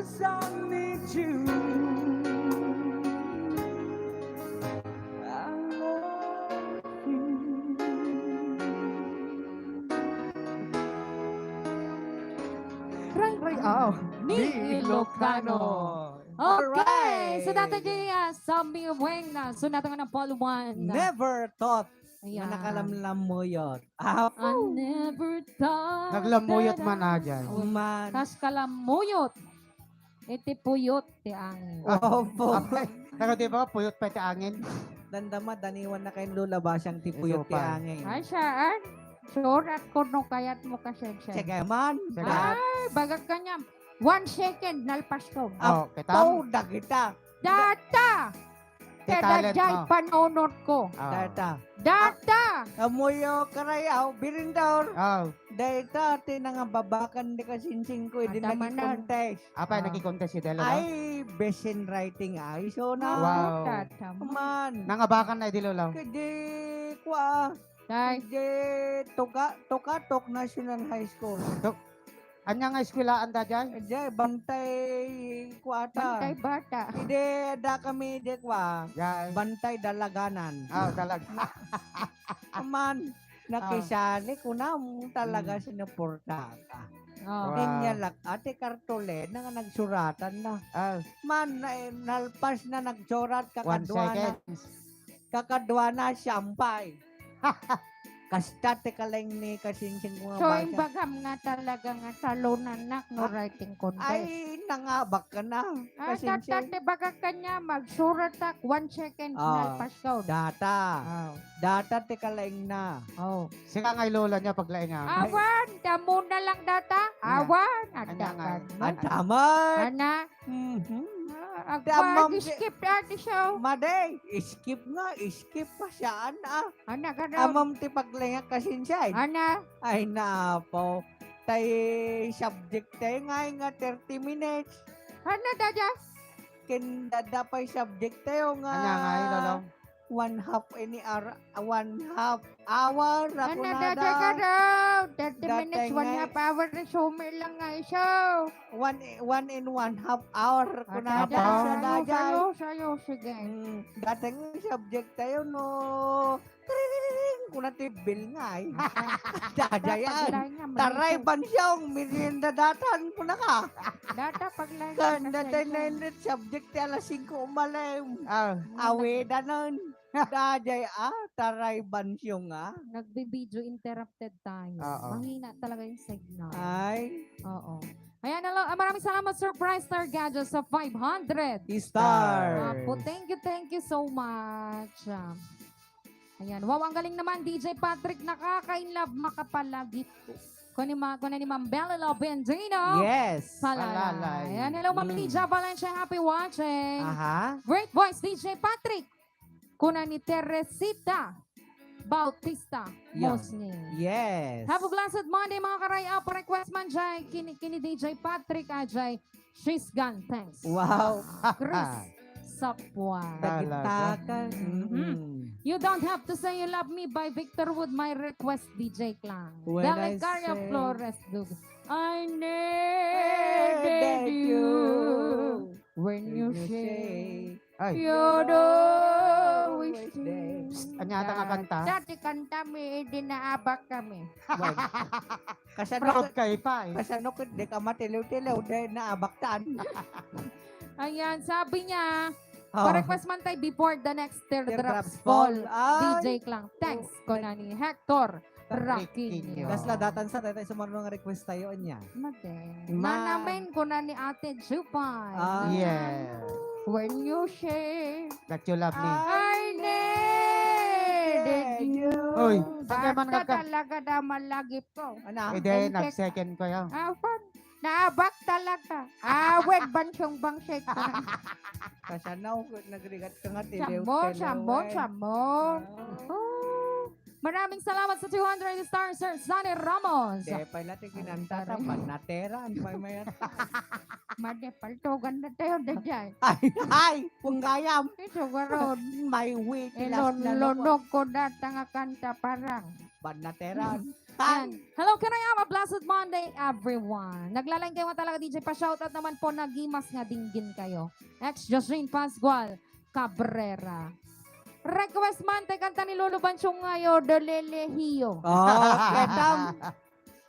I need you. I love you. Ray-ray, aw, ni Ilocano. Okay, so dati di, ah, Sammy Weng na, so nato nga ng Paul Juan. Never thought Ayan. Nga nakalamlamuyot. Apo. I never thought Naglamuyot that man, I ah, dyan. would Man. Kas kalamuyot. Iti puyot ti angin. Opo. Apay, pero di ba, puyot pa ti angin? Dandama, daniwan na kayo lulabas ang ti puyot ti Isupan. angin. Ay, siya, ah. Surat ko no kayat mo kasi siya. Sige man. Sige. Ay, bagak ka niya. One second, nalpas ko. Oh, kita? Apo, dagita. Data! Ti Kaya talent daydiay mo. Panunot ko. Ah. Data. Data! Amuyo karayaw, birindor. Ah. Dayta, ti nangababakan di kasinsing ko, idi Adamanan. nagikontest. Apay, Ah. nagikontest si Delo, no? Ay, best in writing, ay, so na. Wow. Tata mo. Man. Nangabakan na, idi, Lolo? Kadi, kwa. Tay. Kadi, tuka, tukatok National High School. Tuk-, Anya nga eskwelaanda jay? Jay, Bantay Kuata. Bantay Bata. Idi, da kami, di kwa. Jay. Bantay Dalaganan. Ah, dalag-, Aman, Ah. nakisali, kunam, talaga Mm. sinuporta ka. Oh. Wow. Inya lak-, ate kartolena nga nagsuratan na. Ah. Man, na, nalpas na nagsurat, One kakaduana. seconds. Kakaduana, siampay. Kasta ti kaleng ni kasinsing ko nga So, basa. Imbagam nga talaga nga salunan nak no Ah, writing contest. Ay, nangabak ka na, Ah, kasinsing. Tata, ti bagak kanya, magsuratak, one second, Ah, nalpas ko. Data. Oh. Data ti kaleng na. Oh. Sika nga ilola niya paglaing, ah. Awan, damo na lang data. Anya? Awan, Anya nga? Adaman. Adaman. Ana, Mhm. Ah, Ti amam ti skip na ti show. Madi, skip nga, skip pa siya, ana. Ana, ganaw. Amam ti paglayag kasinsay. Ana. Ay, napo. Tay subject tayo nga, nga thirty minutes. Ana, dada? Ken dada pay subject tayo nga. Anya nga, ay, lolo? One half ini ar-, one half hour, Ano, ako na dada daw. ka daw? Thirty minutes, one Dateng half hour, resume lang nga iso. One, one in one half hour, Ah, kuna dada, daw. Sayo, sayo, sayo, sige. Mm, dateng subject tayo, no? Tiriring, kuna ti bell nga, eh. Dada yan. Taray, bansyong, merienda datan, kuna ka. Data, paglain Kan, ka sa dateng na inyo. Subject ti alas singko umalem. Ah. Awidanan. Dajay, ah, taray bansyo nga. Nagbi-video interrupted tayo. Oo. Mahina talaga yung signal. Ay. Oo. Ayan, hello. Ah, maraming salamat, Surprise Star Gadget sa five hundred. Stars. Apo, thank you, thank you so much. Ah, ayan. Wow, ang galing naman, D J Patrick. Nakaka-in love, makapalagip. Kuno ni Ma-, kuno ni Ma'am Bella Lobendino. Yes. Palalay. Palalay. Ayan, hello, Ma'am Mm. Lydia Valencia. Happy watching. Aha. Great voice, D J Patrick. Kuna ni Teresita Bautista Yan. Mosni. Yes. Happy blessed Monday, mga karay-ap. Pa-request man jay, kini, kini D J Patrick, ajay, she's gone. Thanks. Wow. Chris Sapua. Talaga. Tagitakan. Mhm. Mm-mm. You Don't Have to Say You Love Me by Victor Wood, my request, D J Clang. When I Delicaria say Flores Dug. I needed you when you say Ay. You're always there. Psst, anya ata nga kanta? Dati kanta mi, di naabak kami. Wan. Kasano Proud ka-, kayo pa eh. Kasano ka, di ka matiliw-tiliw, di naabaktan. Ayan, sabi niya, Oh. pa-request man tayo before the next teardrops Teardrops fall. fall. Ay. D J Clang. Thanks, Oh. kuna ni Hector Raquinho. Kasla datan sa tayo, sumarno nga request tayo, anya. Mate. Ma- Nanamen ko na ni Ate Jupay. Ah. Yeah. When you say That you love me. I needed you. Oy, Basta saan man nagka- talaga daw malagip ko. Ana? Eh, di, Thank you. nag-second ko yan. Awan. Naabak talaga. Awit, bansyong bangsit. Kasanaw, nagrigat ka nga, Samon, tiliw-tiliw, samon, eh. samon. Ah. Oh. Maraming salamat sa two hundred star, Sir Sonny Ramos. Di pa natin kinanta, Sorry. Panateran, may mayat. Madi, paltugan na tayo, dajay. Ay, ay, kung gayam. Ito, garod. May wit, Eh, last lon-, na naman. Lonog ko data nga kanta, parang. Panateran. Ayan. Hello, can I have a blessed Monday, everyone? Nagla-line kayo nga talaga, D J. Pa-shoutout naman po, nagimas nga dinggin kayo. Ex Jocelyn Pascual Cabrera. Request man, tay kanta ni Lolo Bansyong ngayo, Dolele Hio. Oh, ketam.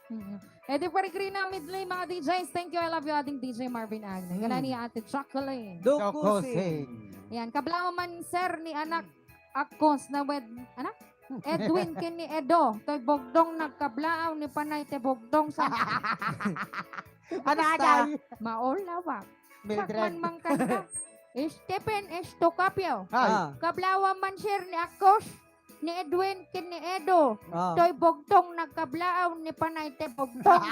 Mm. Eddie Peregrina, Midley, mga D Js. Thank you, I love you, ading D J Marvin Agne. Gana ni Ate Jacqueline. Dokusing. Yan, kablawan man, sir, ni anak Akos na wed, anak? Edwin ken ni Edo, toy bugtong nagkablaaw ni panay ti bugtong sa Ano, Basta, aday? Maulawa. Mildred. Sakman man kanta. Stephen Estocapio. Ay. Ah. Kablawan man, sir, ni Akos, ni Edwin, ken ni Edo. Ah. Toy bugtong nagkablaaw ni panay ti bugtong.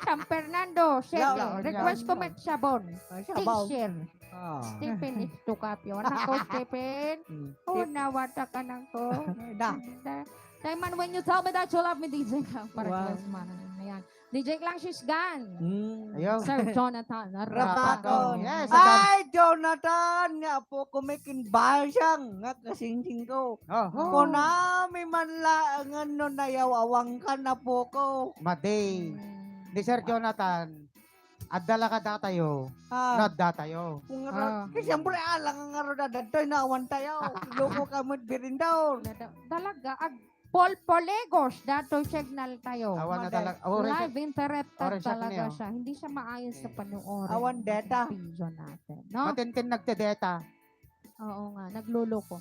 San Fernando, sir. Yaw, yaw, request ko yaw. Met sabon. Ay, sabon. Teacher. Ah. Stephen Estocapio. Anak ko, Stephen. Mm. Oh, nawata ka nang ko. Da. Da. Time man when you tell me that you love me, D J Klang. Para Wow. Close man. Ayan. D J Klang, she's gone. Mm. Ayaw. Sir Jonathan Rapaco. Rapaco. Yes, Ay, Jonathan! Nga po, kumikin basang nga kasingsing ko. Oh. Kunami man laangan no nayaw-awang ka na po ko. Madi. Mm. Ni Sir Jonathan, adda la kadatayo, Ah. Nadda tayo. Kung nga, Ah. Kasi siyempre, alang nga ro dadtoy na awan tayo. Loko ka mo't birindor. Dada-, talaga, ag-, polpolegos, datoy signal tayo. Awan na Madi. Talaga. Oh, oras Live interrupted oras siya talaga niyo. Siya. Hindi siya maayos sa Eh. Panuorin. Awan data. Video natin, no? Matintin nagdedeta. Oo nga, nagluloko.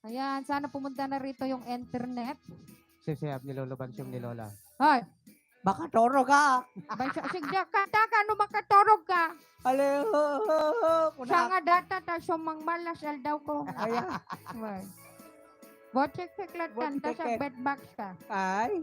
Ayan, sana pumunta na rito yung internet. Sisiyap ni Lolo Bansiyong ni Lola. Hoy! Makaturog ka. Bansyo, sige, kanta ka, no makaturog ka. Ale, ho, ho, ho, kuna- Siya nga data, ta sumangmalas, aldaw ko. Ayan. Well. Botsek-sek lang, kanta sa Botsek-sek. Bedbox ka. Ay.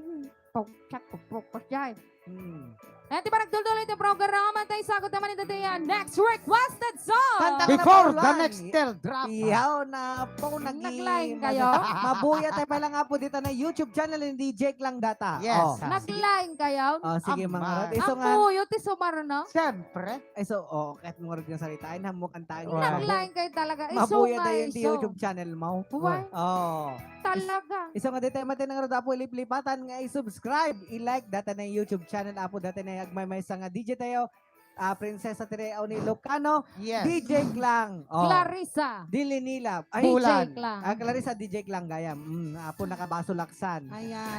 Pugsak, pugpugpos, jay. Hmm. Ayan, ti ba nagdulduloy ti programa, tay sagot naman ito, ti, ah, next requested song. Kanta ko na Before the Paolo, next ay. Teardrop. Iyaw na po, nagi-, Nag-line kayo? Mabuya tayo pala nga po dito na YouTube channel ni D J Klang Data. Yes, Oh. ah. Nag-line kayo? Oh, sige, Amay. Mga rod. Iso Ang nga, puyo, ti sumar, no? Siyempre. Iso, oh, kahit mga rod nga salita, ay, namukan tayo. Wow. Nag-line kayo talaga. Iso Mabuya nga, tayo yung iso. YouTube channel mo. Why? Oh. Talaga. Iso nga, di tayo matinang rod, apo, iliplipatan nga i-subscribe, i-like, data na yung YouTube channel, apo, data na yung agmaymaysa nga D J tayo, ah, Prinsesa Tere Auni Ilocano, Yes. D J Klang. Oh. Clarissa. Dilinilab. Ay, D J Bulan. Klang. Ah, Clarissa, D J Klang, gayam. Mm, apo, nakabaso laksan. Ayan.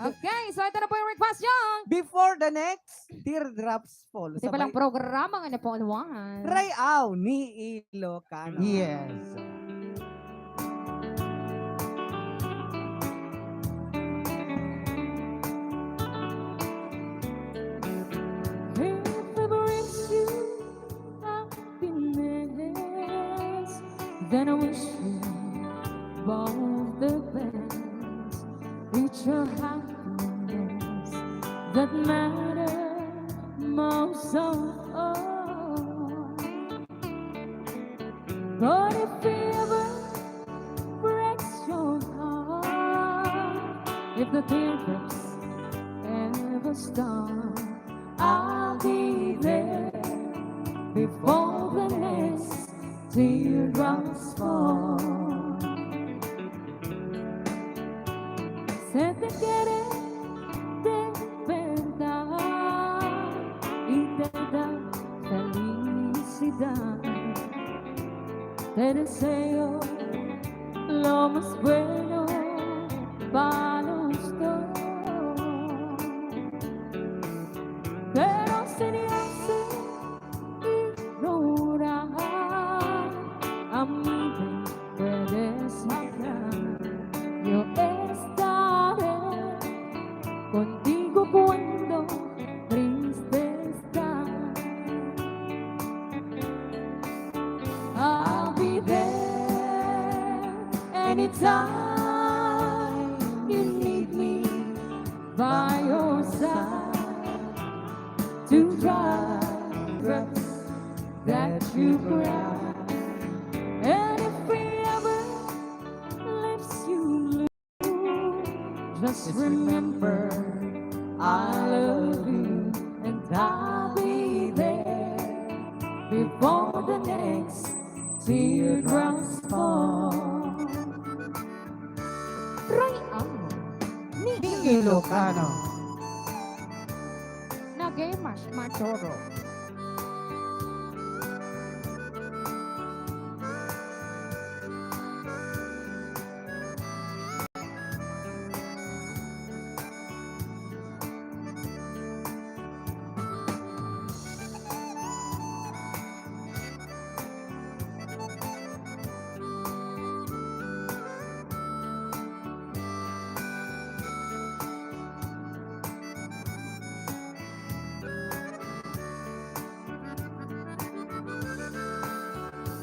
Okay, so ito na po yung request nyo. Before the next, Teardrops Fall. Di ba lang programa nga na po, Alwan? Rayaw ni Ilocano. Yes. If it brings you happiness, then I wish you both the best. It's your happiness that matters most of all. But if it ever breaks your heart, if the teardrops ever start, I'll be there before the next teardrops fall. Se te quieres de verdad y te da felicidad, te deseo lo más bueno para los dos. Pero si me haces ignorar, a mí me puedes hablar. Yo estaré contigo cuando triste estás. I'll be there anytime you need me by your side to dry the tears that you cry. And if he ever lets you loose, just remember I love you and I'll be there before the next teardrops fall. Rayaw ni Ilocano. Nagemas Maturo.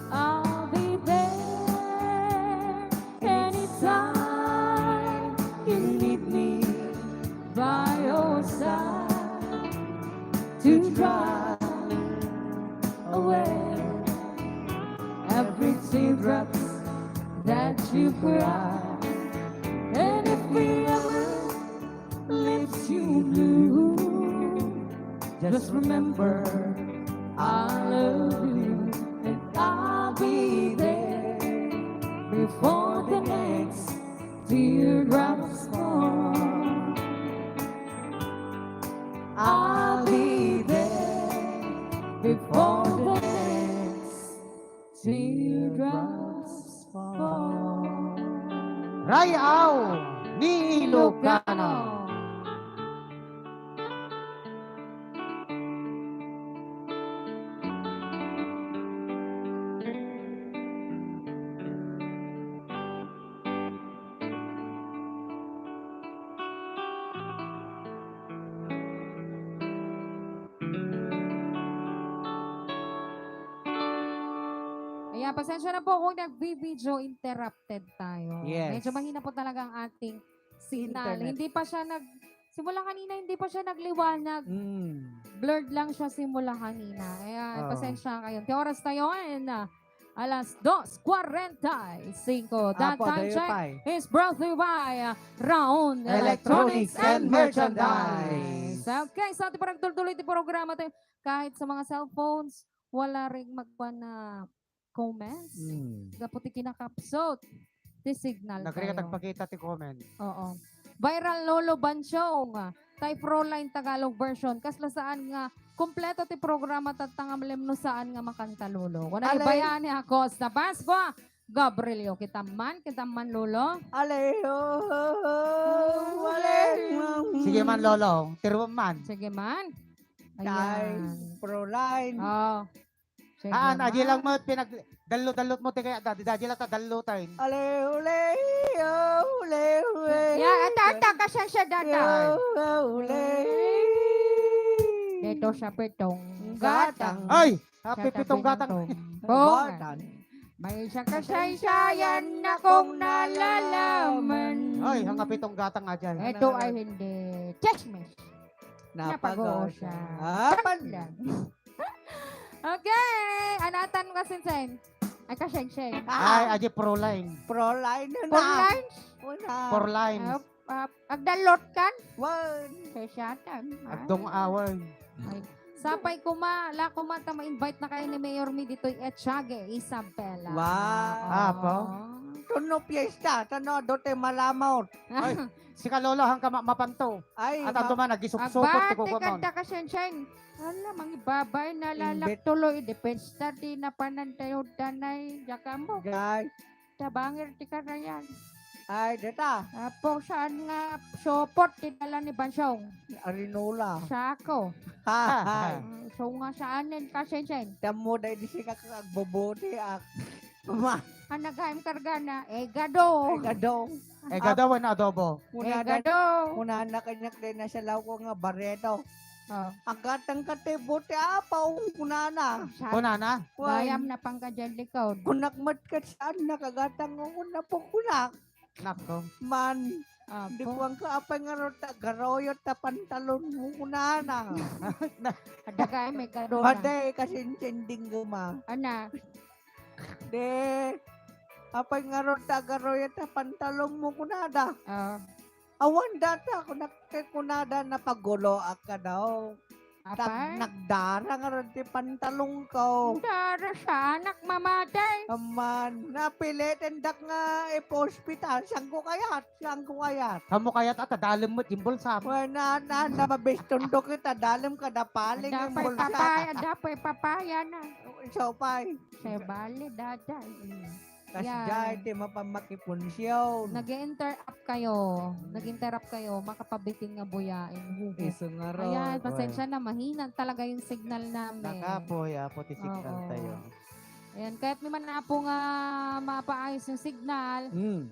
I'll be there anytime you need me by your side to dry away every teardrops that you cry. And if we ever leaves you blue, just remember I love you and I'll be there before the next teardrops fall. I'll be there before the next teardrops fall. Rayaw ni Ilocano. Ayan, pasensya na po kung nagbi-video interrupted tayo. Yes. Medyo mahina po talaga ang ating signal. Internet. Hindi pa siya nag-, simula kanina, hindi pa siya nagliwanag. Mm. Blurred lang siya simula kanina. Ayan, Oo. Pasensya kayo. May oras tayo ngayon na alas dos kwarenta y cinco. That Apo, time check is brought to you by, uh, Raon Electronics and Merchandise. Okay, sa ating pagtuloy ti programa tayo, kahit sa mga cellphones, wala rin magkuan na comments. Mm. Gapu ti kinakapsut ti signal tayo. Nagrigat agpakita ti comment. Oo. Viral Lolo Banchong, tay Proline Tagalog version. Kasla saan nga kompleto ti programa tatta nga malim no saan nga makanta, Lolo. Kuna ni Alay. Bayani Acosta Pascua, Gabrielio, kita man, kita man, Lolo. Alay, oh, oh, oh, alay. Sige man, Lolo. Tiruan man. Sige man. Tay Ayan. Proline. Oh. Sige, Haan, ma. Adi lang mo, pinag-, dallo-dallot mo, ti kaya, dadi, dadi lang ta dalloten. Ole, ole, oh, ole, ole. Ya, ata, ata, kasya siya, dada. Oh, oh, ole. Dito sa pitong gatang. Ay! Happy pitong gatang. Gatang. May isang kasaysayan na kong nalalaman. Ay, hanga pitong gatang nga dyan. Ito ay hindi chismis. Napag-uusap. Napag-uusap. Ah, pandan. Okay. Anatan ka, Sensen? Ay, ka, Sensen. Ay, adi Proline. Proline na. Proline? Una. Proline. Ah, ah, agdallot kan? Wan. Sesatan. Agdong awan. Ay. Sapay kuma, la kuma ta ma-invite na kayo ni Mayor mi ditoy Echage, Isabela. Wow. Apo? Oo. Tuno fiesta, tano, dote malamot. Ay. Sika, Lolo, hangka ma-, mapanto. Ay, at ma-, anto man, nagisuksukot ti kukuam. Agbatik kanta ka, Sensen. Ala, mangibabay, nalalak tuloy, depesta, di na panan tayo danay, jaka mo. Jay. Tabangir ti karayan. Ay, deta. Apo, saan nga supot ti dala ni Bansong? Arinola. Sako. Ha, ha. Mm, so nga saan nen ka, Sensen? Tammo, day, di sika ka agbobote, ak. Ma. Ang naghaim kargana, egado. Egado. Egado wenno adobo? Kunada, egado. Kunana kaniak, dayta nasilaw ko nga bareto. Oh. Agatang ka ti bote apaw, kunana. Sa-, kunana? Wen. Bayam na pangka dyan likod. Kunak met ket saan nakagatang ko, kuna po kunak. Nako. Man, apo. Di kuan ka, apay nga ro ta garoyot ta pantalon mo, kunana. Adda ka, may kadona. Maday, kasintinding guma. Ana. De, apay ngarud ta agaroy ta pantalon mo kunada. Ah. Awan data, kunak-, kunada napaguloak ka daw. Apay? Nagdara ngarud ti pantalongko. Dara saanak, mamatay. Amman, napilitendak nga ipaospital. Sianko kayat? Sianko kayat? Amo kayat, a, tadalem met iti bulsam. Wen, na, na, na, mabiston do kita, dalem kada paling iti bulsa. Adda pay papaya, adda pay papaya na. Isu pay. Say bali, dada. Mm. Kasdiay ti mapamakipunsiyon. Nag-i-interrupt kayo. Mm. Nag-interrupt kayo. Makapabitin nga buyaen. Hugot. Isu ngarud. Ayan, pasensya na. Mahina talaga yung signal namin. Nakapoy, apo, ti signal tayo. Oo. Ayan, kaya't mi man, apo, nga mapaayos yung signal. Mm.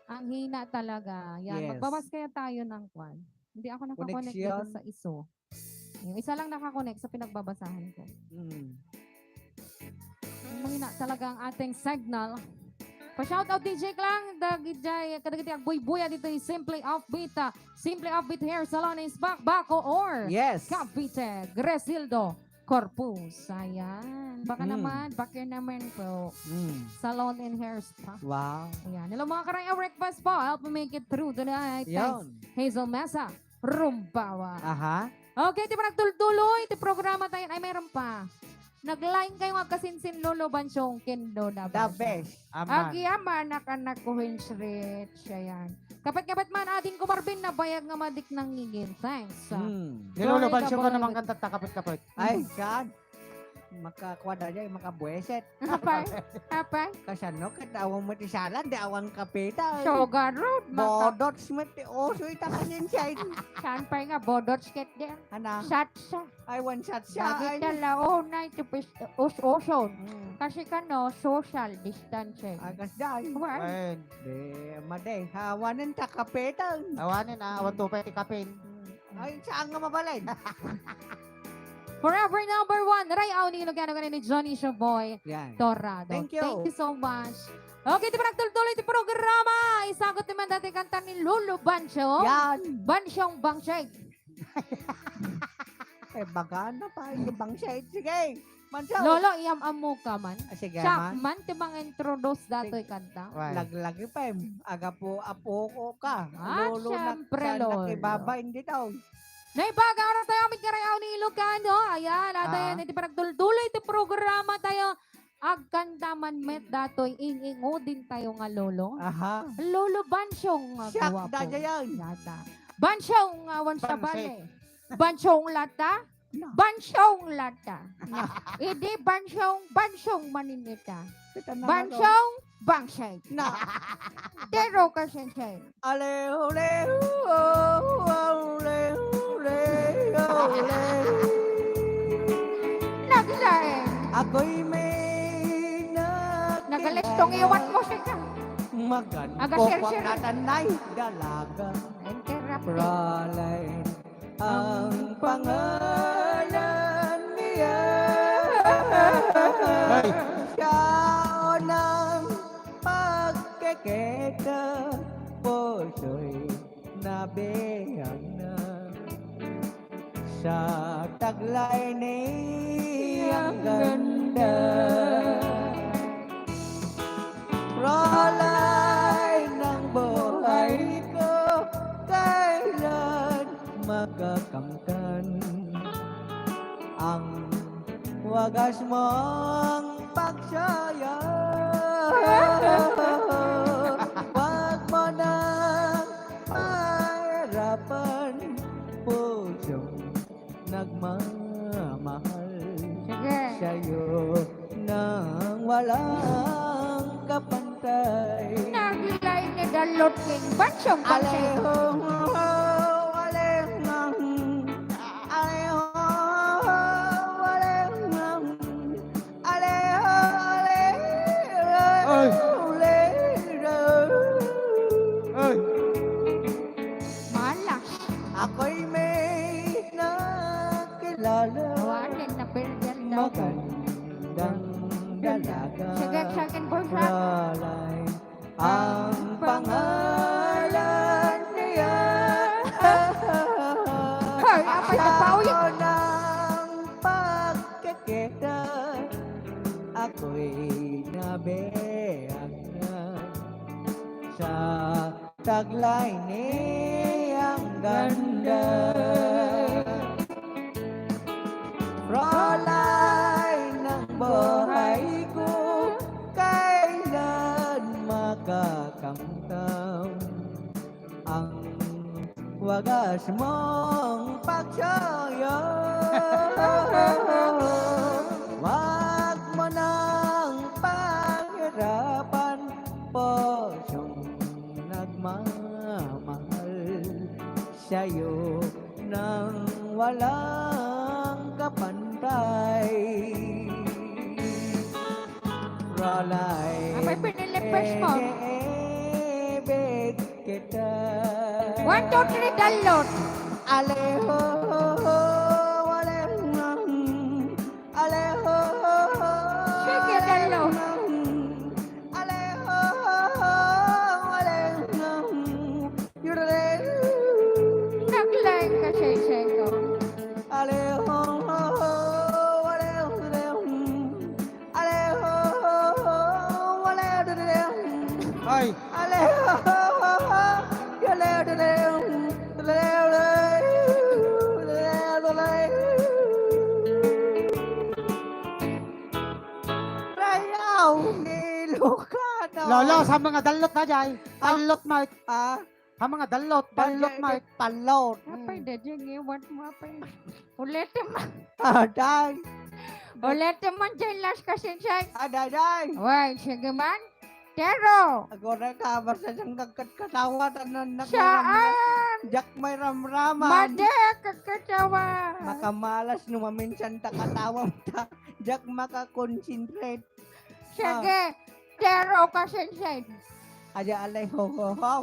Ang hina talaga. Yan, yes. Magbabas kaya tayo ng kwan. Hindi ako nakakonect dito sa iso. Connection. Yung isa lang nakakonect sa pinagbabasahan ko. Mm. Mahina talaga ang ating signal. Pa-shoutout, D J Klang, dagiti, kadagiti agbuybuya dito yung Simply Offbeat, ah, Simply Offbeat Hair Salon in Spak, Bacoor, yes, Cavite, Gresildo, Corpus. Ayan. Baka, mm, naman, bakit naman po? Mm. Salon and Hair Spa. Wow. Ayan. Hello, mga Karaya Breakfast po. Help me make it through tonight. Thanks, Hazel Mesa, Rumbawa. Aha. Okay, ti panagtultuloy ti programa tayo. Ay, mayroon pa. Nag-line kayo nga kasinsin Lolo Bansyong ken Lola Basa. The best. Aman. Agyamanak, anak ko, Hensrit. Siya yan. Kapit-kapit man, ading ko Marvin, nabayag nga madik nangingin. Thanks. Hmm. Ni Lolo Bansyong ka naman kanta ta kapit-kapit. Ay, God. Makakuan na dyan, makabueset. Apay? Apay? Kasano? Ket awan mo ti salan, di awan kapita. Sugar road, maka- Bodots met ti uso ita kanyan siya. Saan pay nga bodots ket di? Ana? Satsa. Ay, one shot siya. Lagi ay talauna iti pis-, us-uson. Mm. Kasi kano, social distancing. Agas dyan. Wen. Wen. Di, madi. Awanen ta kapitan. Awanen, ah, awan tupay ti kapin. Mm. Ay, saan nga mabalin? Forever number one, Ray Aunilo, gano gani ni Johnny Shoboy Torado. Yan. Thank you. Thank you so much. Okay, ti panagtultuloy ti programa. Isagot ti man dati kanta ni Lolo Bancho. Yan. Banchong Bangcheg. Eh, baga na pa, yung Bangcheg. Sige. Mancho. Lolo, iyam-ammo ka man. Ah, sige, siak man. Man ti mang-introduce datoy kanta. Sige. Laglagi pa, em. Agapu, apo ko ka. Ah, Lolo, syempre, Lolo. Nakibabain dito. Naibaga oras tayo, amit nga rayaw ni Ilocano. Ayan, at ayan, iti panagtultuloy ti programa tayo. Agkanta man met datoy, ing-ingudin tayo nga lolo. Aha. Lolo Bansyong nga guwapo. Siak, dajayan. Yata. Bansyong awan sa bale. Bansyong lata? No. Bansyong lata. No. Idi bansyong, bansyong maninita. Kita na. Bansyong, bangsay. No. Tero ka, sensei. Ale, ole, o, o, ale, ole, ole. Naglaeng. Ako'y may nakilala. Nagalistong iwat mo, sika. Magan ko pang natanay dalaga. Interrupt. Pralay. Ang pangalan niya. Ay. Siya ng pagkikita, puso'y nabiag na. Sa taglay niyang ganda. Pralay ng buhay ko, kailan makakamtan ang wagas mong pagsaya. Wag mo nang pahirapan, pusong nagmamahal. Sige. Sa'yo nang walang kapantay. Naglay ni Dalot King Bansong Pansay. Aleho, aleho, aleho, aleho, aleho, aleho, aleho. Ay. Ay. Malas. Ako'y may nakilala. Awanen na perdian daw. Magandang dalaga. Sige, second verse na. Pralay ang pangalan niya. Ay, apay na pa, uy. Sa unang pagkikita, ako'y nabiag na sa taglay niyang ganda. Bagas mong pagsayo, wag mo nang pahirapan, pusong nagmamahal sa'yo nang walang kapantay. Fraulein, Apay pinili first mo? Iniibig kita. One, two, three, dalot. Aleho, aleho, aleho, Sige, dalot. Aleho, aleho, Naglaing ka, Sensei ko. Ay. Rayaw ni Ilocano. Lolo, sa mga dalot na, jay. Ah. Dalot, Mike. Ah? Ha, mga dalot, dalot, Mike. Dalot. Apay, Mm. dadya, ngiwat mo, apay. Ulitin mo. Ah, day. Ulitin mo, jay, last ka, Sensei. Ah, day, day. Way, sige man. Tero. Agora ka, basta siyang nagkatkatawa, tanan na Saan? Diak may ramraman. Madi, kagkatawa. Makamalas no maminsan ta katawam ta. Diak makakonsentrate. Sige. Ah. Tero ka, Sensei. Aja alay ho, ho, ho.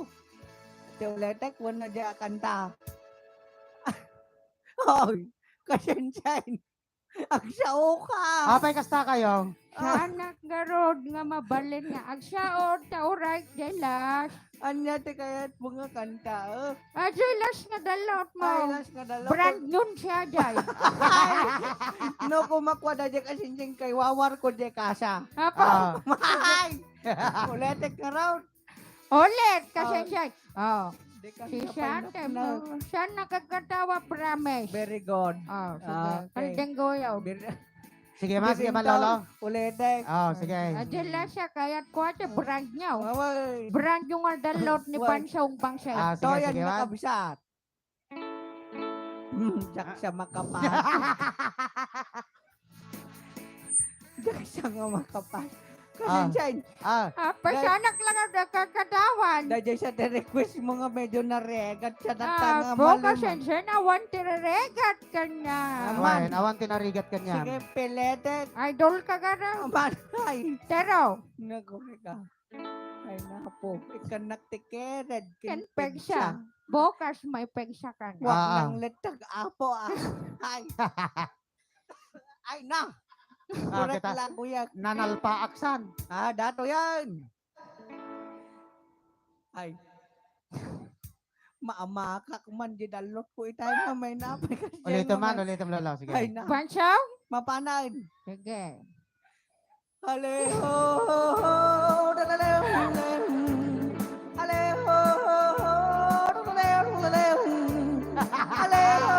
Ti uletek, wenno di a kanta. Oy, kasensen. Agsao ka. Apay kasta kayo? Ah. Saanak garud nga mabalin nga agsaod, ta uray, jelas. Anya ti kayat mo nga kanta, eh? Ah, jelas nga dalot mo. Ay, las nga dalot. Brand yun siya, jay. Ay, no, kumakwa da, jay, kasensen kay wawar ko, jay, kasa. Apo. Ah. Ay! Uletek nga raw. Ulit, kasi Oh. siya. Oh. Di ka Si Sian, nakapanap na. Sian nakagkatawa, promise. Very good. Oh, sige. Ah, okay. Kaldeng goyo. Bir- Sige, ma, sige, ma, Lolo. Ulitin. Oh, sige. Adila siya, kayat ko ate, brand niya, oh. Away. Brand yung adalot ni Wait. Pansong Pangsay. Ah, sige, Toyan sige, ma. Nakabsat. Hmm, diak siya makapas. Diak siya nga makapas. Ah. Kasensen. Ah. Ah, Dahil pasanak lang ang nakakatawan. Dahil siya ti request mo nga medyo naregat siya na Ah, tanga po, maluma. Kasensen, awan ti naregat kanya. Aman. Awan, awan ti naregat kanya. Sige, peletek. Idol ka, gara. Aman, ay. Tero. Naguri ka. Ay, napo. Ikanak ti kered. Ken pegsa. Pegsa. Bukas may pegsa ka na. Wak Ah, ah. nang letag apo, ah. Ay. Ay, na. Ah, Correct kita. lang, kuya. Nanalpaak san. Ah, dato yan. Ay. Maamakak man di dalot ko itay na may napay ka Ulitin man, ulitin, Lolo. Sige. Ay, na. Bansang? Mapanan. Sige. Aleho, dalaleho, aleho, dalaleho, aleho, aleho.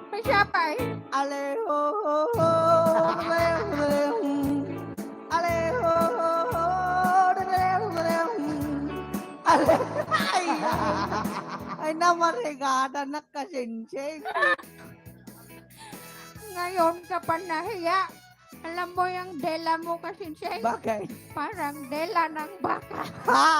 Ay, siya pa, eh. Aleho, aleho, aleho. Aleho, aleho, aleho. Ale-, ay, ay, namarigada na, Kasensen. Ngayon ka pa nahiya. Alam mo yung dela mo, Kasensen? Bagay. Parang dela ng baka. Ha?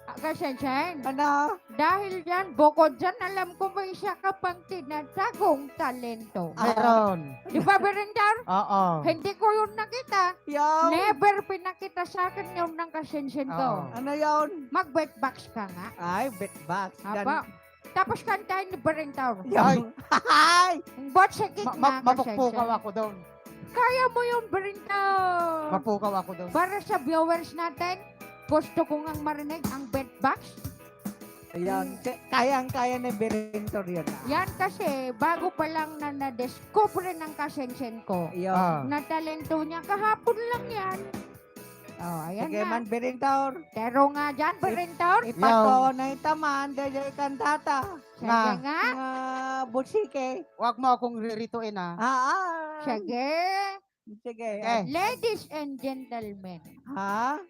Ah, Kasensen. Ano? Dahil dyan, bukod dyan, alam ko may isa ka pang tinatagong talento. Meron. Di ba, Berendar? Oo. Hindi ko yun nakita. Yaw. Never pinakita sa akin yun ng Kasensen ko. Oo. Ano yun? Mag-beatbox ka nga. Ay, beatbox. Aba. Tapos kantahin ni Berendar. Yaw. Ay. Ay! Ang bot sa Ma-, ma-, gitna, mapukpukaw Kasensen. ako doon. Kaya mo yun, Berendar. Mapukaw ako doon. Para sa viewers natin, gusto ko ngang marinig ang beatbox. Ayan, Hmm. ka-, kayang-kaya ni Berendar yun, ah. Yan kasi, bago pa lang na na-discover ng Kasensen ko. Yun. Ah. Na talento niya, kahapon lang yan. Oh, ayan Sige na. man, Berendar. Pero nga dyan, Ip-, Berendar. Ipato Yaw. na itaman, dahil kantata. Sige Nga. nga. Nga, busike. Huwag mo akong rirituin, ah. Ah, ah. Sige. Sige. Eh. Ladies and gentlemen. Ha?